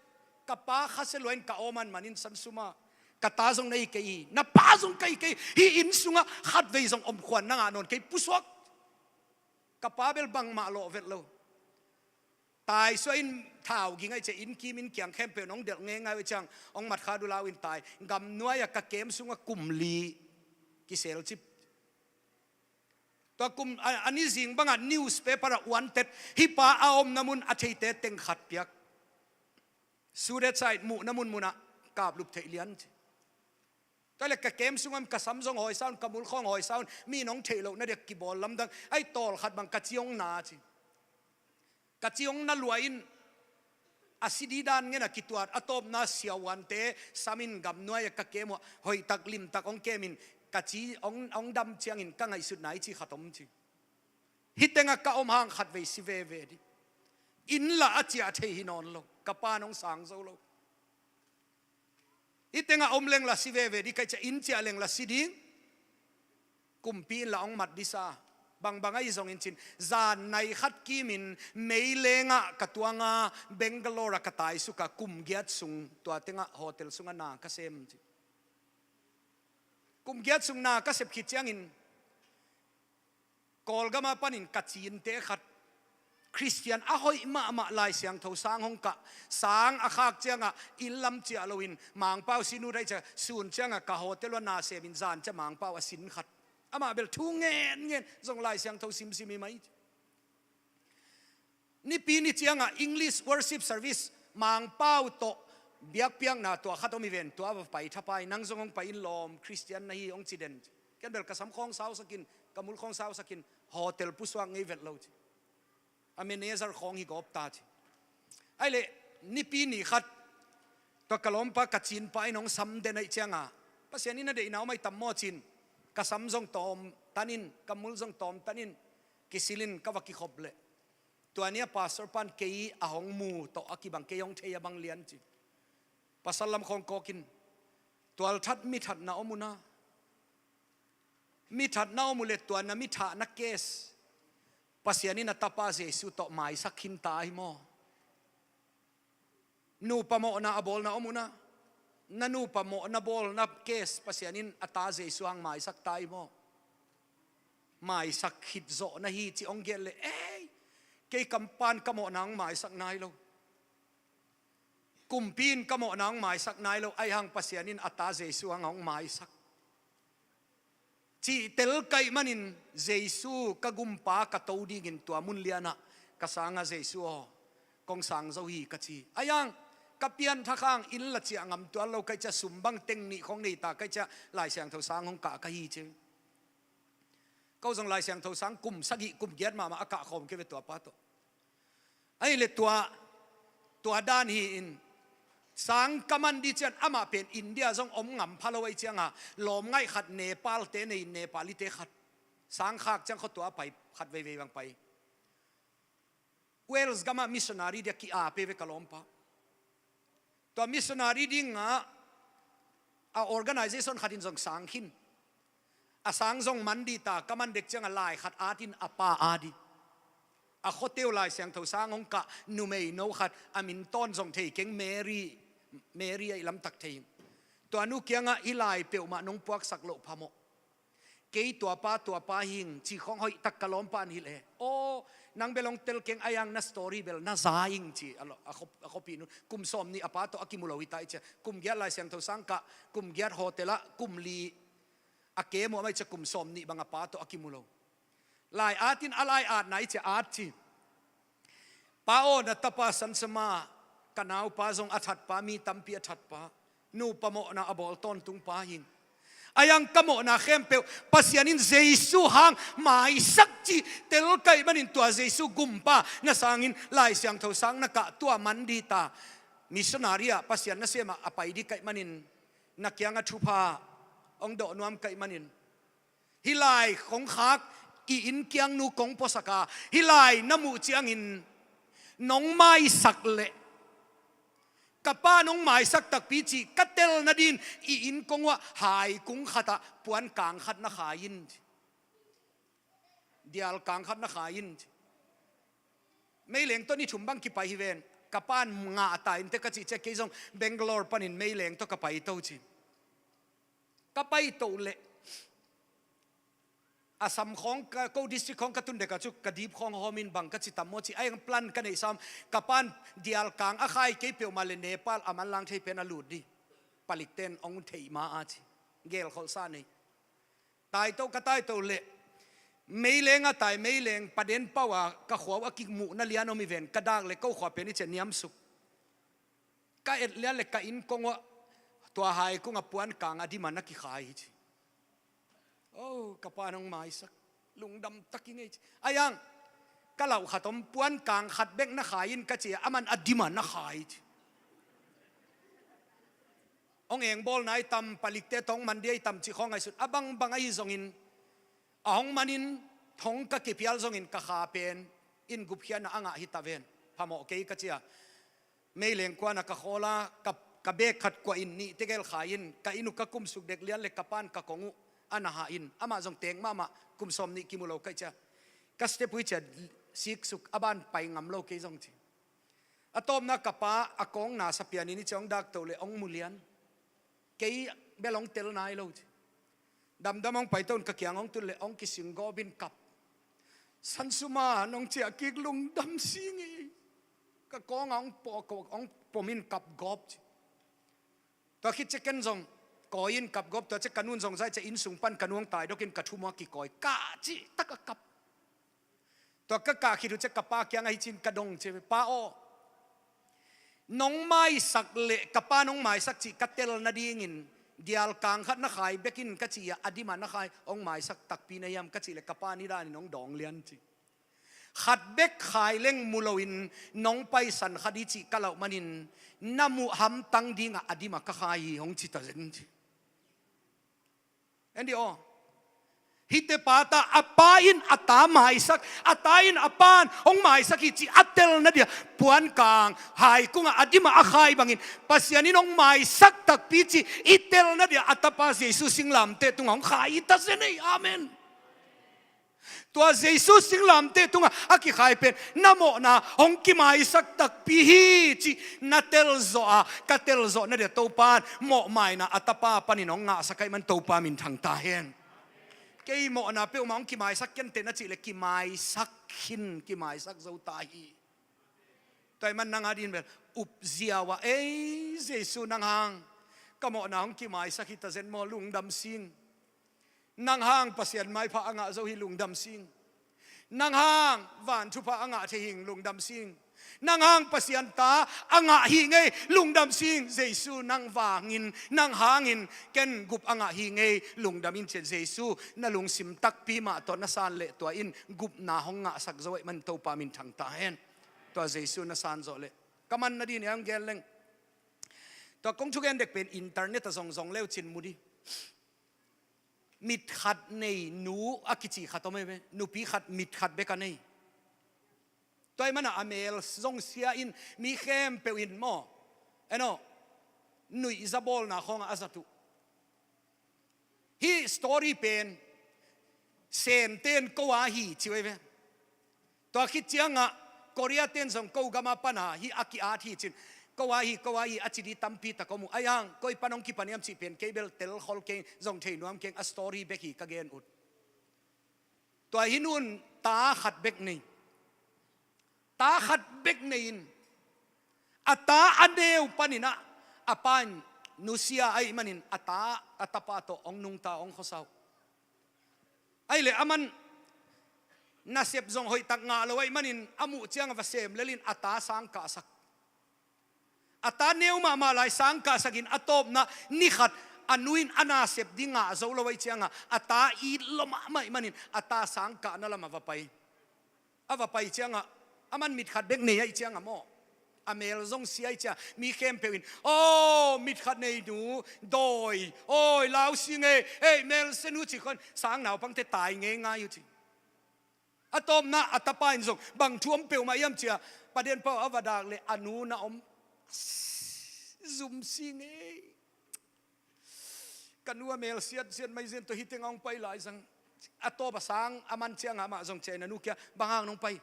"Ka pa khasia lua in ka awm ahih manin, Sansuma, ka ta zong na hi kei hi, na pa zong ka hi kei hi. Hih inn sungah khatvei zong omkhuan na ngah nawn kei, pusuak." Ka pa bel bangmah lawh vet lo. Taisuah in, thau ging ahih ciang inn kim inn kiang khempeuh in hong delh ngeingai uh ciang, hong mat kha uh lau in tai. Gamnuai-a ka kem sungah kum li kiselcip. Tua kum a, a ni zing bangah newspaper ah wanted, "Hih pa a omna mun a theite teng khat piak, Suicide muhna munmunah kaplup theih lian," ci. Tua leh ka kem sungah ka sam zong hawisa un, ka mulkhawng hawisa un, mi in hong theih lohna diak kibawl lamdang. Ahih tawlkhat bang ka ci hong na ci. Ka ci hong na lua in, a si ding dan ngen a kituat, a tawpna siavuante sam in, gamnuai-a ka kem uh hoihtak limtak hong kem in, ka ci hong, hong dam ciangin ka ngaihsutna i ci khat om ci. Hih tengah ka om hang khatvei si veve ding. Inn lah a ciah thei hi nawn lo, ka pa in hong sang zo lo. Hih tengah om leng lah si veve ding, ka hih ciang inn ciah leng lah si ding. Kumpi in lah hong mat ding sa. Bangbang ahi zongin cin, zan nai khat kimin meilengah ka tuang a, Bangalore ah ka taisuk a, kum giat sung tua tengah hotel sungah na ka sem ci. Kum giat sung na ka sep khit ciangin, Kawlgam ah panin ka cinte khat, Khristian a hoih mahmah Lai Siangtho sang hong kah, sang a khak ciangah inn lam ciah loin Mangpau sin uh daih ciah, sun ciangah ka hotel uh a na semin zan ciah Mangpau a sin khat. Amah bel thu ngen ngen zong Lai Siangtho simsim hi mai. Nipi ni ciangah English worship service Mangpau tawh biakpiakna tua khat om hi ven, tua va pai thapai, nang zong hong pai in lawm, Khristian na hi hong ci den. Ken bel ka sam khawng sausakin, ka mul khawng sausakin, hotel pusuak ngei vet lo ci. A manager khawng hi gawp ta ci. Aih leh nipi ni khat tua ka lawmpa ka cinpa in hong sam den aih cianga, Pasian in a deihna om aih tam maw cin, ka sam zong tawm tanin, ka mul zong tawm tanin, kisilin ka va kikhop leh, tua ni a pastor pan kei a hong mu tawh a kibang, kei hong thei a bang lian ci. Pasal lam khawng kawkin, tualthat mithatna om una, mithatna om uh le tua na mithahna case Pasian in a tapa Jesu tawh maisak khin ta hi maw? Nupa mawhna a bawlna om una, na nupa mawhna bawlna case Pasian in a ta Jesu hang maisak ta hi maw? Maisak khit zawh na hi ci hong gelh leh, ei, kei ka pan ka mawhna hong maisak nai lo. Kumpi in ka mawhna hong maisak nai lo, aih hang Pasian in a ta Jesu hang hong maisak. Cih tel kaih manin Jesu ka gumpa ka to dingin tua mun lianah ka sangah Jesu aw, kong sang zo hi ka ci. Aih hang ka pianthak hang inn la ciah ngam tuan lo kaih ciah, sum bang teng nih khong nei ta kaih ciah Lai Siangtho sang hong kah ka hi ci. Ko zong Lai Siangtho sang kum sagih kum giat mahmah a kah khawm kei ve tua pa tawh. Aih leh tua, tua dan hi in, sang ka man dih cian amah pen India zong om ngam pha lo aih cianga, lawm ngaih khat Nepal te nei, Nepali te khat. Sang khak ciang khaw tua pai, khat veivei bang pai. Wales gamah missionary dia ki-ap ve ka lawmpa. Tua missionary dingah a organization khatin zong sang khin. A sang zong man dih ta, ka man dek ciangah lai khat atin a pa a dih. A khuate uh Lai Siangtho sang hong kah numei no khat, a min tawn zong thei keng, Mary, Mary aih lamtak thei in. Tua nu kiangah hih lai peuhmah nong puaksak loh phamawh. Kei tua pa, tua pa hing, ci khawng hoih tak ka lawmpa in hilh e. Aw, nang bel hong tel keng, aih hang na story bel na za ing ci. A lo, a khop, a khopih nu, kum sawm nih a pa tawh a kimu lo hi ta ih cia. Kum giat Lai Siangtho sang kah, kum giat hotel ah, kum li a ke muh mah ih cia, kum sawm nih bang a pa tawh a kimu lo. Lai atin a lai atna ih cia at ci. Pa aw, na tapa Sansama, ka naupa zong a thatpa, mi tampi a thatpa, nupa mawhna a bawl tawntung pa hing. Aih hang ka mawhna khempeuh Pasian in Jesu hang maisak ci tel kaih manin tua Jesu gumpa na sangin Lai Siangtho sang na kah tua man dih ta. Missionary ah Pasian na sem ah a pai dih kaih manin, na kiangah thupha hong dawh nuam kaih manin, hih lai kong khak, i inn kiang nu kong puasak a, hih lai na muh ciangin nong maisak leh, ka pa nong maisak takpi cih ka tel nadin i inn kong uah hai kung khatah puan kang khat na khai in ci. Dial kang khat na khai in ci. Meileng tawh ni thum bang kipai hi ven. Ka pan ngah ta in teh ka cih ciah kei zong Bangalore panin Meileng tawh ka pai to ci. Ka pai to leh a sam khawng ka, ko district khawng ka tun dek a cu ka dip khawng hawm in bang ka ci tam maw ci. Aih hang plan ka neih sam, ka pan dial kang a khai kei peuhmah le Nepal a manlang thei pen a lut dih. Palik ten hong theih ma a ci. Gelkholhsa nei. Tai to ka tai to leh Meileng a tai, Meileng paden pau a ka khua uh a kimuhna lian om hi ven. Ka dak leh ko khua pen ih cia niamsuk. Ka et lian leh ka inn kong uah tua hai kung a puan kang a dim a na kikhai hi ci. Oh, ka pa nong maisak, lungdam tak hi ngei ci. Aih hang ka lauh khat om, puan kang khat bek na khai in ka ci a, aman a dim a na khai hi ci. Hong engbawl nai tam, palikte tawh hong man dih aih tam cih khawng ngaihsut. A bangbang ahi zongin, a hong manin thong ka kiphial zongin ka kha pen in gupkhiatna a ngah hi ta ven. Phamawh kei ka ci a. Meileng kuana ka khawl a, ka, ka bek khat kuah in nih tegel khai in, ka inn uh ka kumsuk dek lian leh ka pan ka kong uh a na hah in, amah zong teek mahmah, kum sawm nih kimu lo ka ih cia. Ka step uh ih cia siksuk, a ban pai ngam lo kei zong ci. A tawpna ka pa a kawng na sa pian in ih cia hong dak to leh hong mu lian. Kei bel hong tel nai lo ci. Damdam hong pai to in ka kiang hong tun leh hong kising gawp in kap. Sansuma nong ciah kik lungdam sing hi. Ka kawng ah hong pom, hong pom in kap gawp ci. Tua khit ciang ken zong kawi in kap gawp, tua ciang ka nu'n zong zai ciang inn sung pan ka nu hong taidok in ka thu muak kikawi, kah cih tak a kap. Tua ka kah khit uh ciang ka pa kiangah hih ci-in ka dong ci, Pa aw, nong maisak leh, ka pa nong maisak cih ka tel nadingin dial kang khat na khai bek in ka ci a, a dim ah na khai hong maisak takpi na hiam ka cih leh ka pa nidan in hong dawng lian ci. Khat bek khai leng mu loin nong paisan kha di cih ka lauh manin na muh hamtang dingah a dim ah ka khai hi hong ci ta zen ci. En dih aw. Hihte pa ta, a pa in a ta maisak, a ta in a pa'n hong maisak hi cih a telna dia puan kang hai kungah a dim ah a khai bangin Pasian in hong maisak takpi cih i telna dia a tapa Jesu singlamteh tungah hong khai hi ta zen ei. Amen. Tua Jesu singlamteh tungah a kikhai pen na mawhna hong kimaisak takpi hi cih na telzawh a, ka telzawhna dia Topa'n mawhmaina a tapa panin hong ngahsak ahih man Topa minthang ta hen. Kei mawhna peuhmah hong kimaisak kei inteh na cih leh kimaisak khin, kimaisak zo ta hi. Tua ahih man nang a dingin bel up ziau a, ei Jesu, nang hang ka mawhna hong kimaisak hi ta zen maw, lungdam sing. Nang hang Pasian maipha a ngah zo hi, lungdam sing. Nang hang van thupha a ngah thei hing, lungdam sing. Nang hang Pasian ta a ngah hi ing ei, lungdam sing. Jesu, nang vangin, nang hangin ken gup a ngah hi ing ei, lungdam in ci-in Jesu na lungsim takpi mah tawh na san leh tua in gupna hong ngahsak zo ahih man Topa minthang ta hen. Tua Jesu na san zawh leh ka manna dingin hong gen leng. Tua kong thugen dek pen internet ah zong zong le uh cin mu dih. Mit khat nei nu a kici khat om ei ve. Nupi khat mit khat bek a nei. Tua ahih manin a mel zong sia in mi khempeuh in maw, en aw, nuihza bawlna khawngah a zat uh. Hih story pen Semte'n ko a hi ci uh ei ve. Tua khit ciangah Korea te'n zong ko gam a pan a hih a ki-at hi ci-in, ko a hi, ko a hi a ci ding tampi tak om uh. Ahi hang koi pan hong kipan hiam cih pen kei bel telkhol keng, zong thei nuam keng, a story bek hi ka gen uh. Tua hih nu'n ta khat bek nei. Ta khat bek nei in, a ta a neu panin ah a pa in nusia ahih manin a ta, a tapa tawh hong nungta, hong khuasa uh. Ahih leh aman nasep zong hoihtak ngah lo ahih manin a muh ciangah va sem lel in a ta sang kahsak. A ta neu mahmah lai sang kahsak in, a tawpna ni khat a nu in a nasep ding ngah zo lo ahih ciangah a ta it lua mahmah ahih manin a ta sang kahna lamah va pai. A va pai ciangah aman mit khat bek nei ahih ciangah maw, a mel zong sia ahih ciangah mi khempeuh in, aw, mit khat nei nu, dawi, awi, lau sing ei, ei, mel sia nu ci khawng sang naupangte tai ngeingai uh ci. A tawpna a tapa in zong bang thu om peuhmah hiam ci-a, Pa Dian Pau a va dak leh a nu na om. Zum sing ei. Ka nu a mel siatsiat mai zen, tua hi teng a hong pai lai zang. A tawp a sang a man ciangah amah zong ciah in a nu kiangah, bang hang nong pai?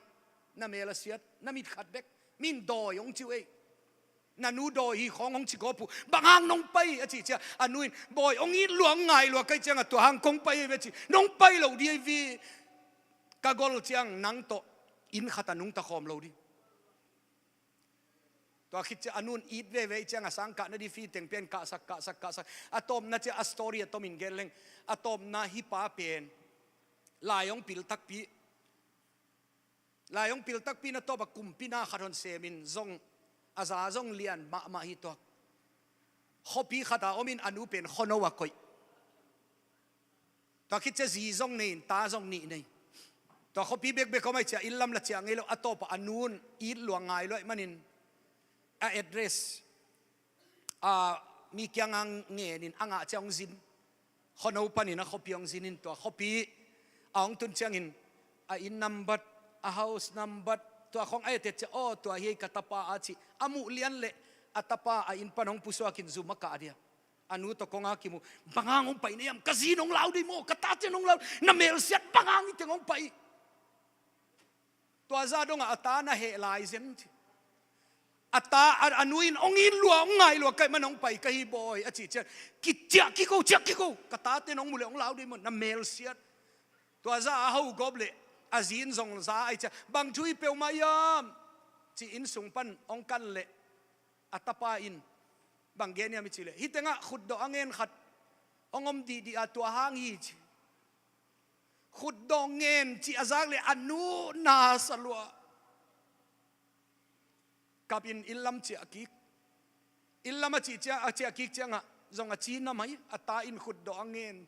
Na mel a siat, na mit khat bek. Mi'n dawi hong ci uh ei. Na nu dawi hi khawng hong ci gawp uh. Bang hang nong pai a cih ciah a nu in, bawi, hong it lua, hong ngai lua ka hih ciangah tua hang kong pai hi ve ci. Nong pai lo ding hi ve. Ka gol ciang nang tawh inn khat ah nungta khawm lo ding. Tua khit ciah a nu'n it veve ahih ciangah sang kahna ding fee teng pen kahsak, kahsak, kahsak. A tawpna ciah a story a tomin gen leng. A tawpna hih pa pen lai hong pil takpi. Lai hong pil takpi in a tawp a kumpi na khat hong sem in zong a za zong lian mahmah hi tuak. Khuapi khat ah om in a nu pen khuano ah koih. Tua khit ciah zi zong nei in ta zong nih nei. Tua khuapi bekbek om ahih ciah inn lam lah ciah ngei lo, a tawp ah a nu'n it lua ngai lua ahih manin a address a mi kiangah ngen in a ngah ciah hong zin. Khuano panin a khuapi hong zin in tua khuapi a hong tun ciangin a inn nambat, a house nambat, tua khawng a et et ciah, aw, tua hi ei ka tapa a cih a muh lian leh a tapa a inn pan hong pusuak in zum a kah dia. A nu tawh kong a kimu, bang hang hong pai na hiam, ka zi'n hong lau ding maw, ka tate'n hong lau, na mel siat, bang hang hih teng hong pai? Tua zah dongah a ta na heh lai zen ci. A ta, a, a nu in hong it lua, hong ngai lua ka hih man hong pai ka hi bawi a cih ciang, kiciah kiko, ciah kiko, ka tate'n hong mu leh hong lau ding maw, na mel siat. Tua zah a hau gawp leh A zi in zong za a, i ci a, "Bang thu hi peuhmah hiam?" ci-in sung pan hong kan leh, a tapa in bang gen hiam i cih leh, "Hih tengah khutdawh a ngen khat hong om dihdih a, tua hang hi," ci. Khutdawh ngen cih a zak leh a nu na sa lua. Kap in inn lam ciah kik. Inn lam a cih ciang, a ciah kik ciangah zong a ci na mai, a ta in khutdawh a ngen.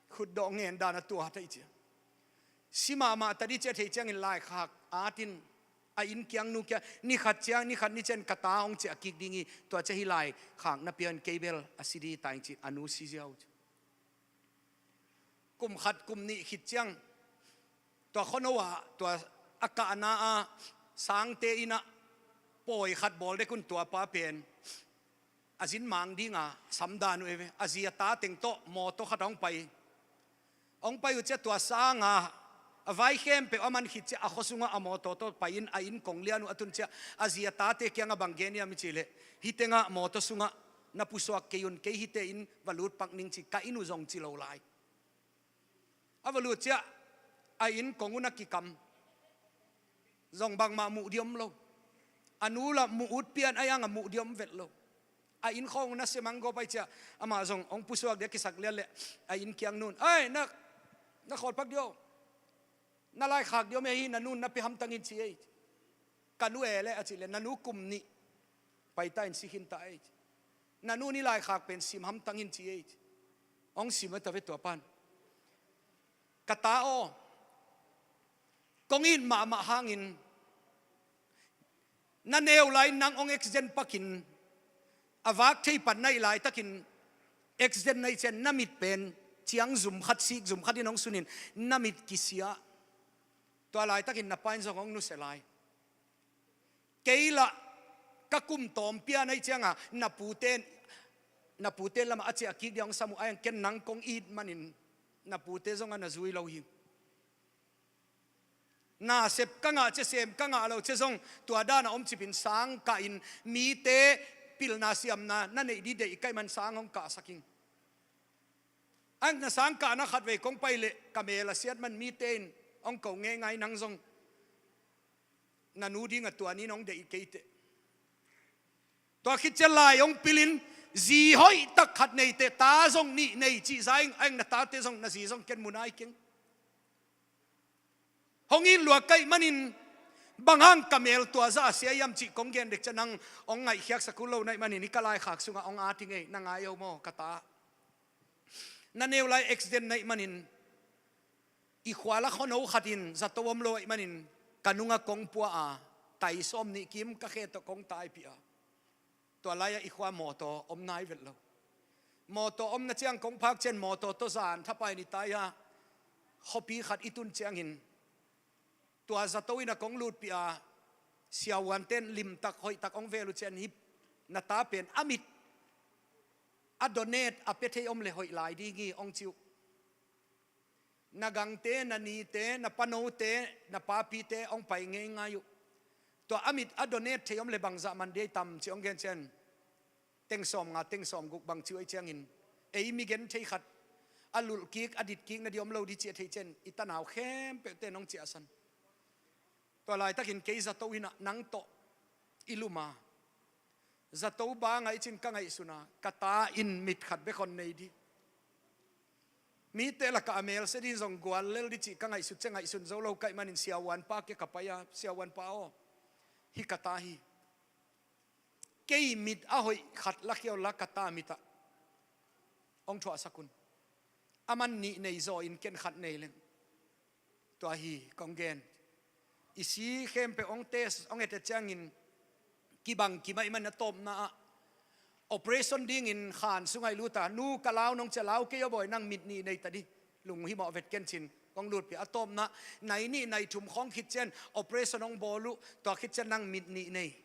Khutdawh ngen dan a tuat a, i ci a. Si mahmah ta dih ci a thei ciangin laikhak at in a inn kiang nu kiang, "Ni khat ciang, ni khat ni ciang ka ta hong ciah kik ding hi, tua ciang hih laikhak na pia in, kei bel a si dih ta ing," ci a, a nu si ziau ci. Kum khat kum nih khit ciang, tua khuano ah, tua a kahna ah sangte inn ah pawi khat bawl dek un, tua pa pen a zin mang ding a sam dan uh ei ve. A zi a ta teng tawh mawtaw khat ah hong pai. Hong pai uh ciang tua sang ah a vai khempeuh a man khit ciang a khua sungah a mawtaw tawh pai in a inn kong lian uh a tun ciang a zi a tate kiangah bang gen hiam i cih leh, "Hih tengah mawtaw sungah na pusuak kei un, kei hihte inn va lut pak ning," ci, ka inn uh zong ci lo lai. A va lut ciang a inn kong uh na kikam. Zong bangmah muh ding om lo. A nu lah muh ut pian a, a inn ah muh ding om vet lo. A inn khawng uh na sia mang gawp ahih ciang amah zong hong pusuak ding a kisak lian leh a inn kiang nu in, "Ai, na, na khawl pak ding aw. Na laikhak ding om hi, na nu in na pia hamtang in," ci ei. "Ka nu e leh," a cih leh, "Na nu kum nih pai ta in si khin ta ei," ci. "Na nu in hih laikhak pen sim hamtang in," ci ei, ci. Hong sim a ta ve tua pan. "Ka ta aw, kong it mahmah hangin na neu lai nang hong accident pakin, a vak thei pan na hih laitakin accident na hih ciang na mit pen ciang zum khat, sik zum khat in hong sunin na mit kisia. Tua laitakin na pa in zong hong nusia lai. Kei lah ka kum tawm pian ahih ciangah na pute, na pute lamah a ciah kik ding hong sam uh a, ken nang kong it manin na pute zong a na zui lo hi. Nasep ka ngah ciang, sem ka ngah lo ciang zong tua dan a om cipin sang kah in, mite pilna siamna na neih ding deih ka hih man sang hong kahsak ing. A na sang kahna khatvei kong pai leh ka mel a siat man mite in hong ko ngeingai, nang zong na nu dingah tua ni in hong deih kei teh. Tua khit ciang lai hong pilin, zi hoih tak khat nei teh, ta zong nih nei cih za ing, a eng na tate zong, na zi zong ken mu nai keng. Hong it lua ka hih manin, bang hang ka mel tua zah a sia hiam cih kong gen dek ciang nang hong ngaihkhiatsak uh lo na hih manin, hih ka laikhak sungah hong at ing ei, na ngai o maw ka ta. Na neu lai accident na hih manin, i khua la khuano khat in zato om lo ahih manin, ka nungah kong pua a, tai sawm nih kim ka khe tawh kong taipih a. Tua lai-ah i khua mawtaw om nai vet lo. Mawtaw omna ciang kong phak ciang mawtaw tawh zan thapai in i tai a, khuapi khat i tun ciangin, tua zato inn ah kong lutpih a, siavuante'n limtak hoihtak hong vel uh ciang, "Hih na ta pen a mit a donate a pia thei om leh hoih lai ding hi," hong ci uh. Na gangte, na nite, na panote, na papite hong pai ngeingai uh. Tua a mit a donate thei om leh bangzah man ding tam ci hong gen ciang, teng sawmnga, teng sawmguk bang ci uh ahih ciangin, ei mi genthei khat a lulhkik, a ditkik nading om lo ding ci a theih ciang, i tanau khempeuhte in hong ciahsan. Tua laitakin kei zato inn ah nang tawh i lum a, zato bang a i cin ka ngaihsun a, ka ta in mit khat bek hong nei ding. Mite lakah a mel sia ding zong gual lel ding cih ka ngaihsut ciang ngaihsun zo lo ka hih manin siavuanpa kiang ka pai a, "Siavuanpa aw, hih ka ta hi. Kei mit a hoih khat lakhia unla ka ta mit ah hong thuahsak un. Aman nih nei zaw in ken khat nei leng." Tua hi kong gen. I si khempeuh hong test, hong et ciangin kibang kimah ahih manin a tawpna ah operation dingin khan sungah i lut a, "Nu, ka lau nong," ci a, "Lau kei aw bawi, nang mit nih nei ta dih. Lunghimawh vet ken," ci-in kong lutpih a. A tawpna nai nih nai thum khawng khit ciang operation hong bawl uh, tua khit ciang nang mit nih nei.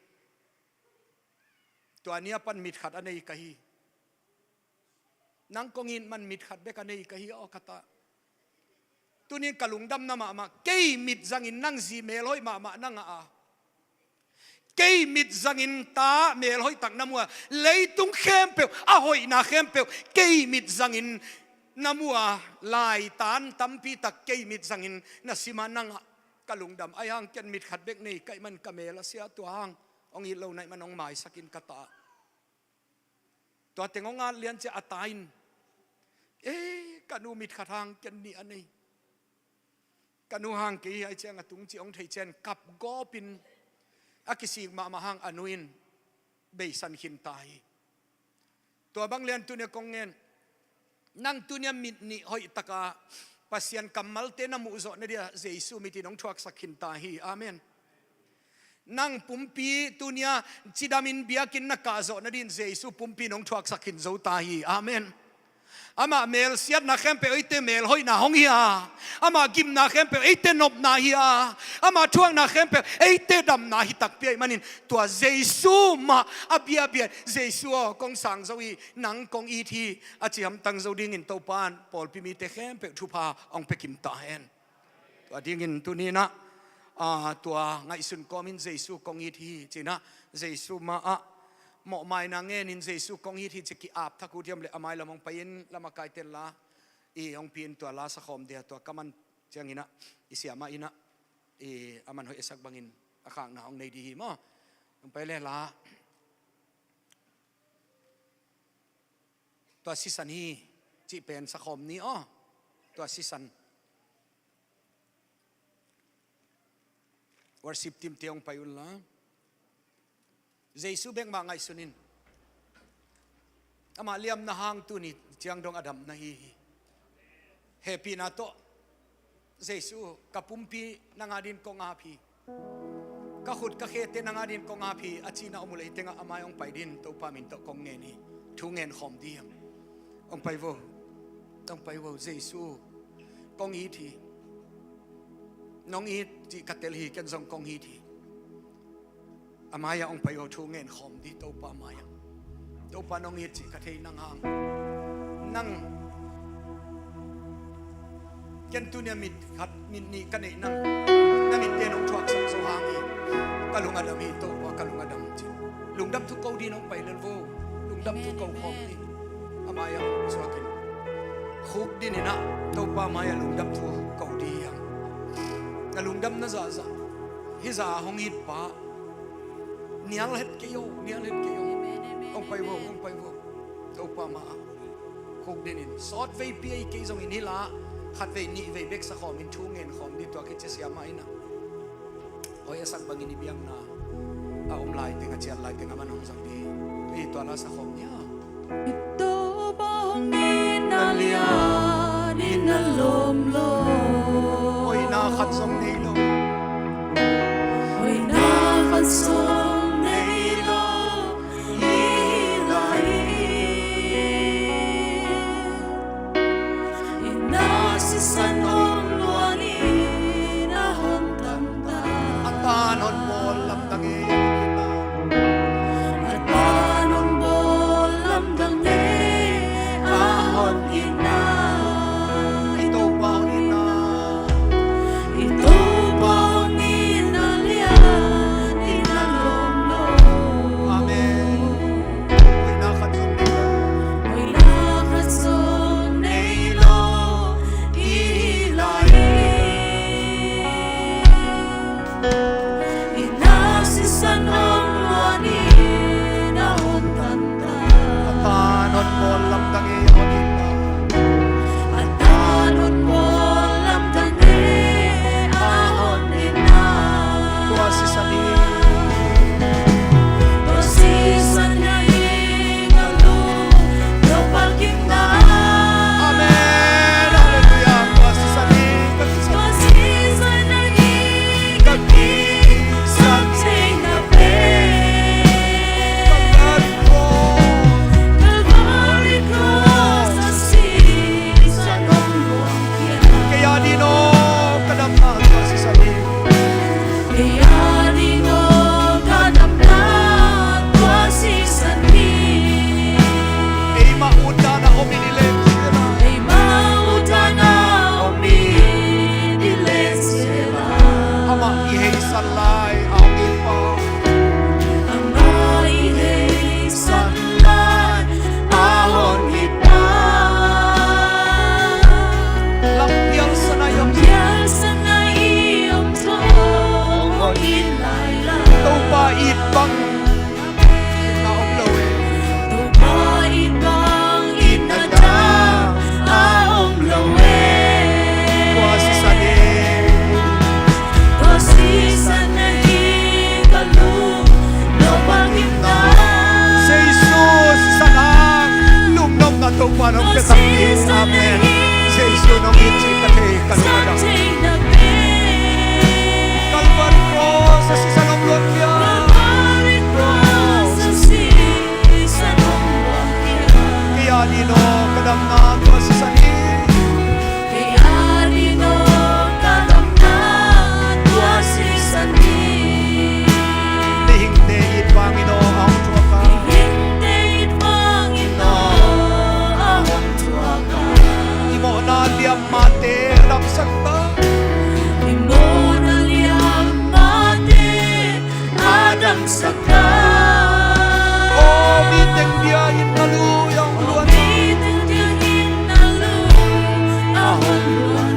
Tua ni a pan mit khat a nei ka hi. Nang kong it man mit khat bek a nei ka hi aw ka ta. Tuni-in ka lungdamna mahmah, kei mit zangin nang zi melhoih mahmah na ngah a, kei mit zangin ta melhoih tak na mu a, leitung khempeuh a hoihna khempeuh kei mit zangin na mu a, laitan tampi tak kei mit zangin na sim a, nang ah ka lungdam. Ahi hang ken mit khat bek nei ka hih man ka mel a sia, tua hang hong it lo na hih man hong maisak in ka ta. Tua teng hong at lian ciang a ta in, "Ei, ka nu mit khat hang ken nih a nei. Ka nu hang kei hi," ahih ciang a tung ci hong thei ciang kap gawp in, a kisik mahmah hang a nu in beisan khin ta hi. Tua bang lian tuni a kong ngen, nang tuni a mit nih hoih tak a Pasian kammalte na muh zawh nading a Jesu mit in hong thuaksak khin ta hi. Amen. Nang pumpi tuni a cidamin biakinn na kah zawh nading in Jesu pumpi in hong thuaksak khin zo ta hi. Amen. Amah melsiatna khempeuh eite melhoihna hong hi a, amah gimna khempeuh eite nopna hi a, amah thuakna khempeuh eite damna hi takpi ahih manin, tua Jesu mah a biabia, "Jesu aw, kong sang zo hi, nang kong it hi," a ci hamtang zo dingin Topa in pawlpi mite khempeuh thupha hong pia kim ta hen. Tua dingin tuni in ah, aa, tua ngaihsun kawmin Jesu kong it hi ci-in ah, Jesu mah ah mawhmaina ngenin Jesu kong it hi ci ki-ap thak uh hiam leh a mailam hong pai in, la makaite in la i hong pi in, tua la sakhawm ding a, tua ka man ciangin ah i siamah in ah i a man hoih a sak bangin a khakna hong nei ding hi maw. Hong pai le la. Tua sisan hi cih pen sakhawm ni aw. Tua sisan. Worship team te hong pai un la. Jesu bek mah ngaihsun in. Amah liamna hang tuni ciang dong a dam na hi hi. Hehpihna tawh, "Jesu, ka pumpi nang adingin kong ap hi. Ka khut ka khete nang adingin kong ap hi," a cihna om uh leh hih tengah a mai hong pai dingin Topa min tawh kong ngen hi. Thu ngen khawm ding hi hang. Hong pai vo. Hong pai vo. "Jesu, kong it hi. Nong it cih ka tel hi, ken zong kong it hi." A mai-ah hong pai aw, thu ngen khawm ding Topa mai-ah. "Topa, nong it cih ka thei nang hang. Nang, ken tuni a mit khat, mit nih ka neih nang, na mitte nong thuaksak zo hang hi. Ka lung a dam hi Topa, ka lung a dam," ci. Lungdam thu ko dingin hong pai lel vo. Lungdam thu ko khawm ding. A mai-ah hong zuak in. Khukdin in ah Topa mai-ah lungdam thu ko ding hi hang. Na lungdamna zahzah, hih zah a hong it pa, nial het kei o, nial het kei o. Hong pai vo, hong pai vo. Topa mah ah khukdin in, sawtveipi ahi kei zongin hih la khatvei nihvei bek sakhawm in thu ngen khawm ding, tua khit ciang siamah in ah hoih a sak bangin i biakna a om lai teng, a ciat lai teng a man hong zang ding. Ei, tua la sakhawm ni a. Topa hong itna lian in a lawm lo. Hoihna khat zong nei lo. Hoihna khat zong nei lo. Hi lai. Ina sisan om luang in a hong tamta. A tan hon bawl lamdang e. A tan hon bawl lamdang e. A hon itna. I Topa Aw mi teng dia in na lui a hong luan.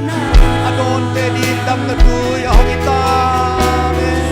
A dawnte ding damna tui a hong hi ta. Amen.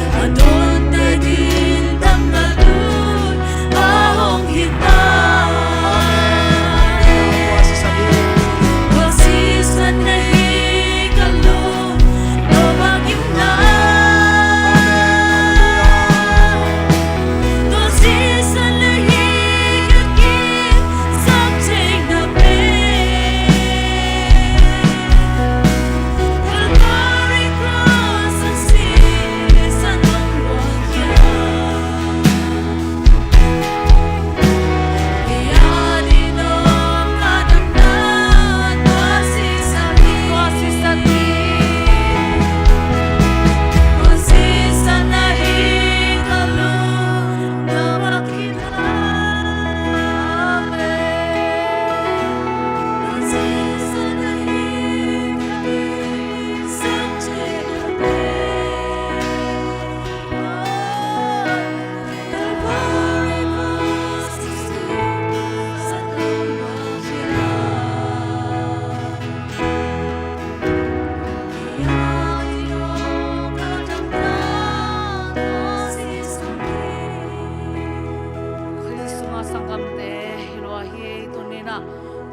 Khrih sunga sanggamte, hi lua hi. Tuni-in ah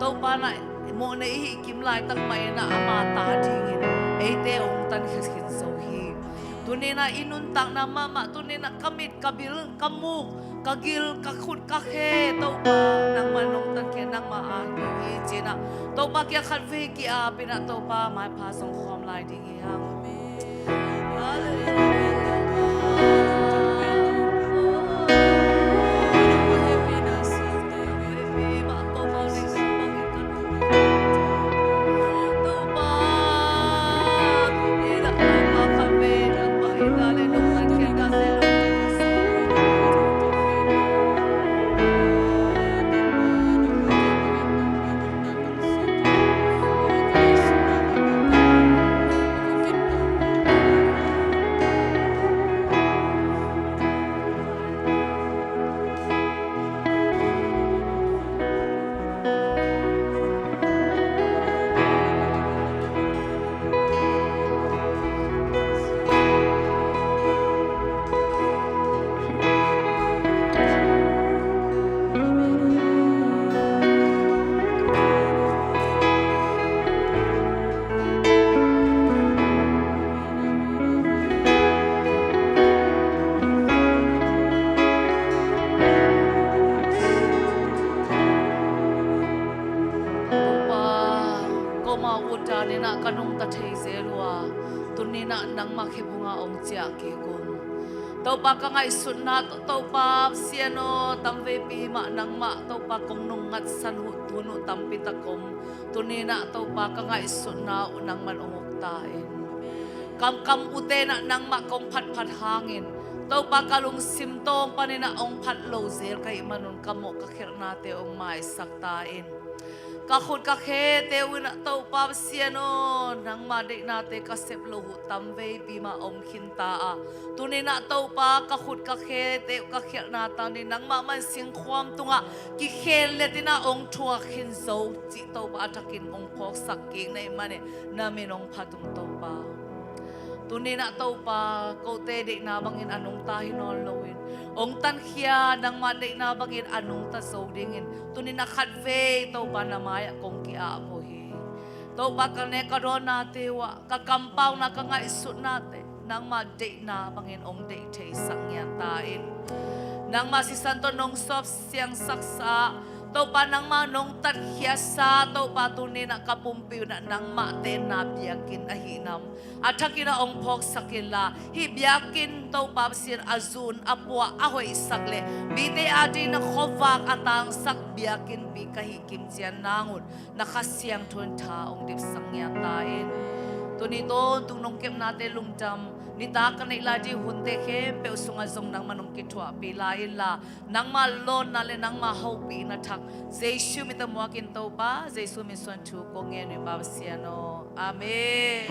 Topa na mawhnei i hih kim laitak mah in ah ama ta dingin eite hong tankhia khin zo hi. Tuni-in ah i nuntakna mahmah, tuni-in ah ka mit, ka bil, ka muk, ka gil, ka khut, ka khe, Topa, nangmah in hong tankhia, nangmah a hi hi ci-in ah Topa kiang khatvei ki-ap in ah Topa maipha zong khawm lai ding hi hang. Topa, koma ut dan in ah ka nungta thei zel uh a, tuni-in ah nangmah khe phunga hong ciah kik un. Topa, ka ngaihsutna tawh, Topa Pasian aw, tamveipi mah nangmah, Topa, kong nung ngatsan uh, tun uh tampi tak om. Tuni-in ah Topa, ka ngaihsutna uh nangman hong uk ta in. Kamkam ute in ah nangmah kong phatphat hangin, Topa, ka lungsim tawng panin ah hong phat lo zel ka hih manun ka mawh ka khelhnate hong maisak ta in. Ka khut ka khete uh in ah Topa Pasian aw, nangma deihnate ka sep loh uh tamveipi mah om khin ta a, tuni-in ah Topa, ka khut ka khete uh ka khialhna tangin nangmah man singkhuam tungah kikhen letin ah hong thuak khin zo cih Topa a thakin hong phawksak kik na hih manin na min hong phat ung Topa. Tuni-in ah Topa, kote deihna bangin a nungta hi nawn loin, hong tankhia nangma deihna bangin a nungta zo dingin tuni-in ah khatvei Topa na mai-ah kong ki-ap uh hi. Topa, ka nek ka dawnnate uh ah, ka kampauna, ka ngaihsutnate nangma deihna bangin hong deih theisak ngiat ta in. Nangma sisan tawh nong sawp siangsaksa, Topa, nangma nong tatkhiatsa, Topa, tuni-in ah ka pumpi un ah nangmah tenna biakinn ahih nam a thakin ah hong phawksak inla, hih biakinn Topa Pasian a zun a puah a hoihsak le mite adingin ah khuavak a tangsak biakinnpi ka hih kim ciang nang un na Kha Siangtho in tha hong dipsak ngiat ta in. Tuni tawntung nong kepnate lungdam, nitak ka neih lai ding hunte khempeuh sungah zong nangman hong kithuahpih lai inla, nangma lawnna le nangma hopihna thak Jesu min tawh muakin Topa, Jesu min suang thu kong ngen uh hi Pa Pasian aw. Amen.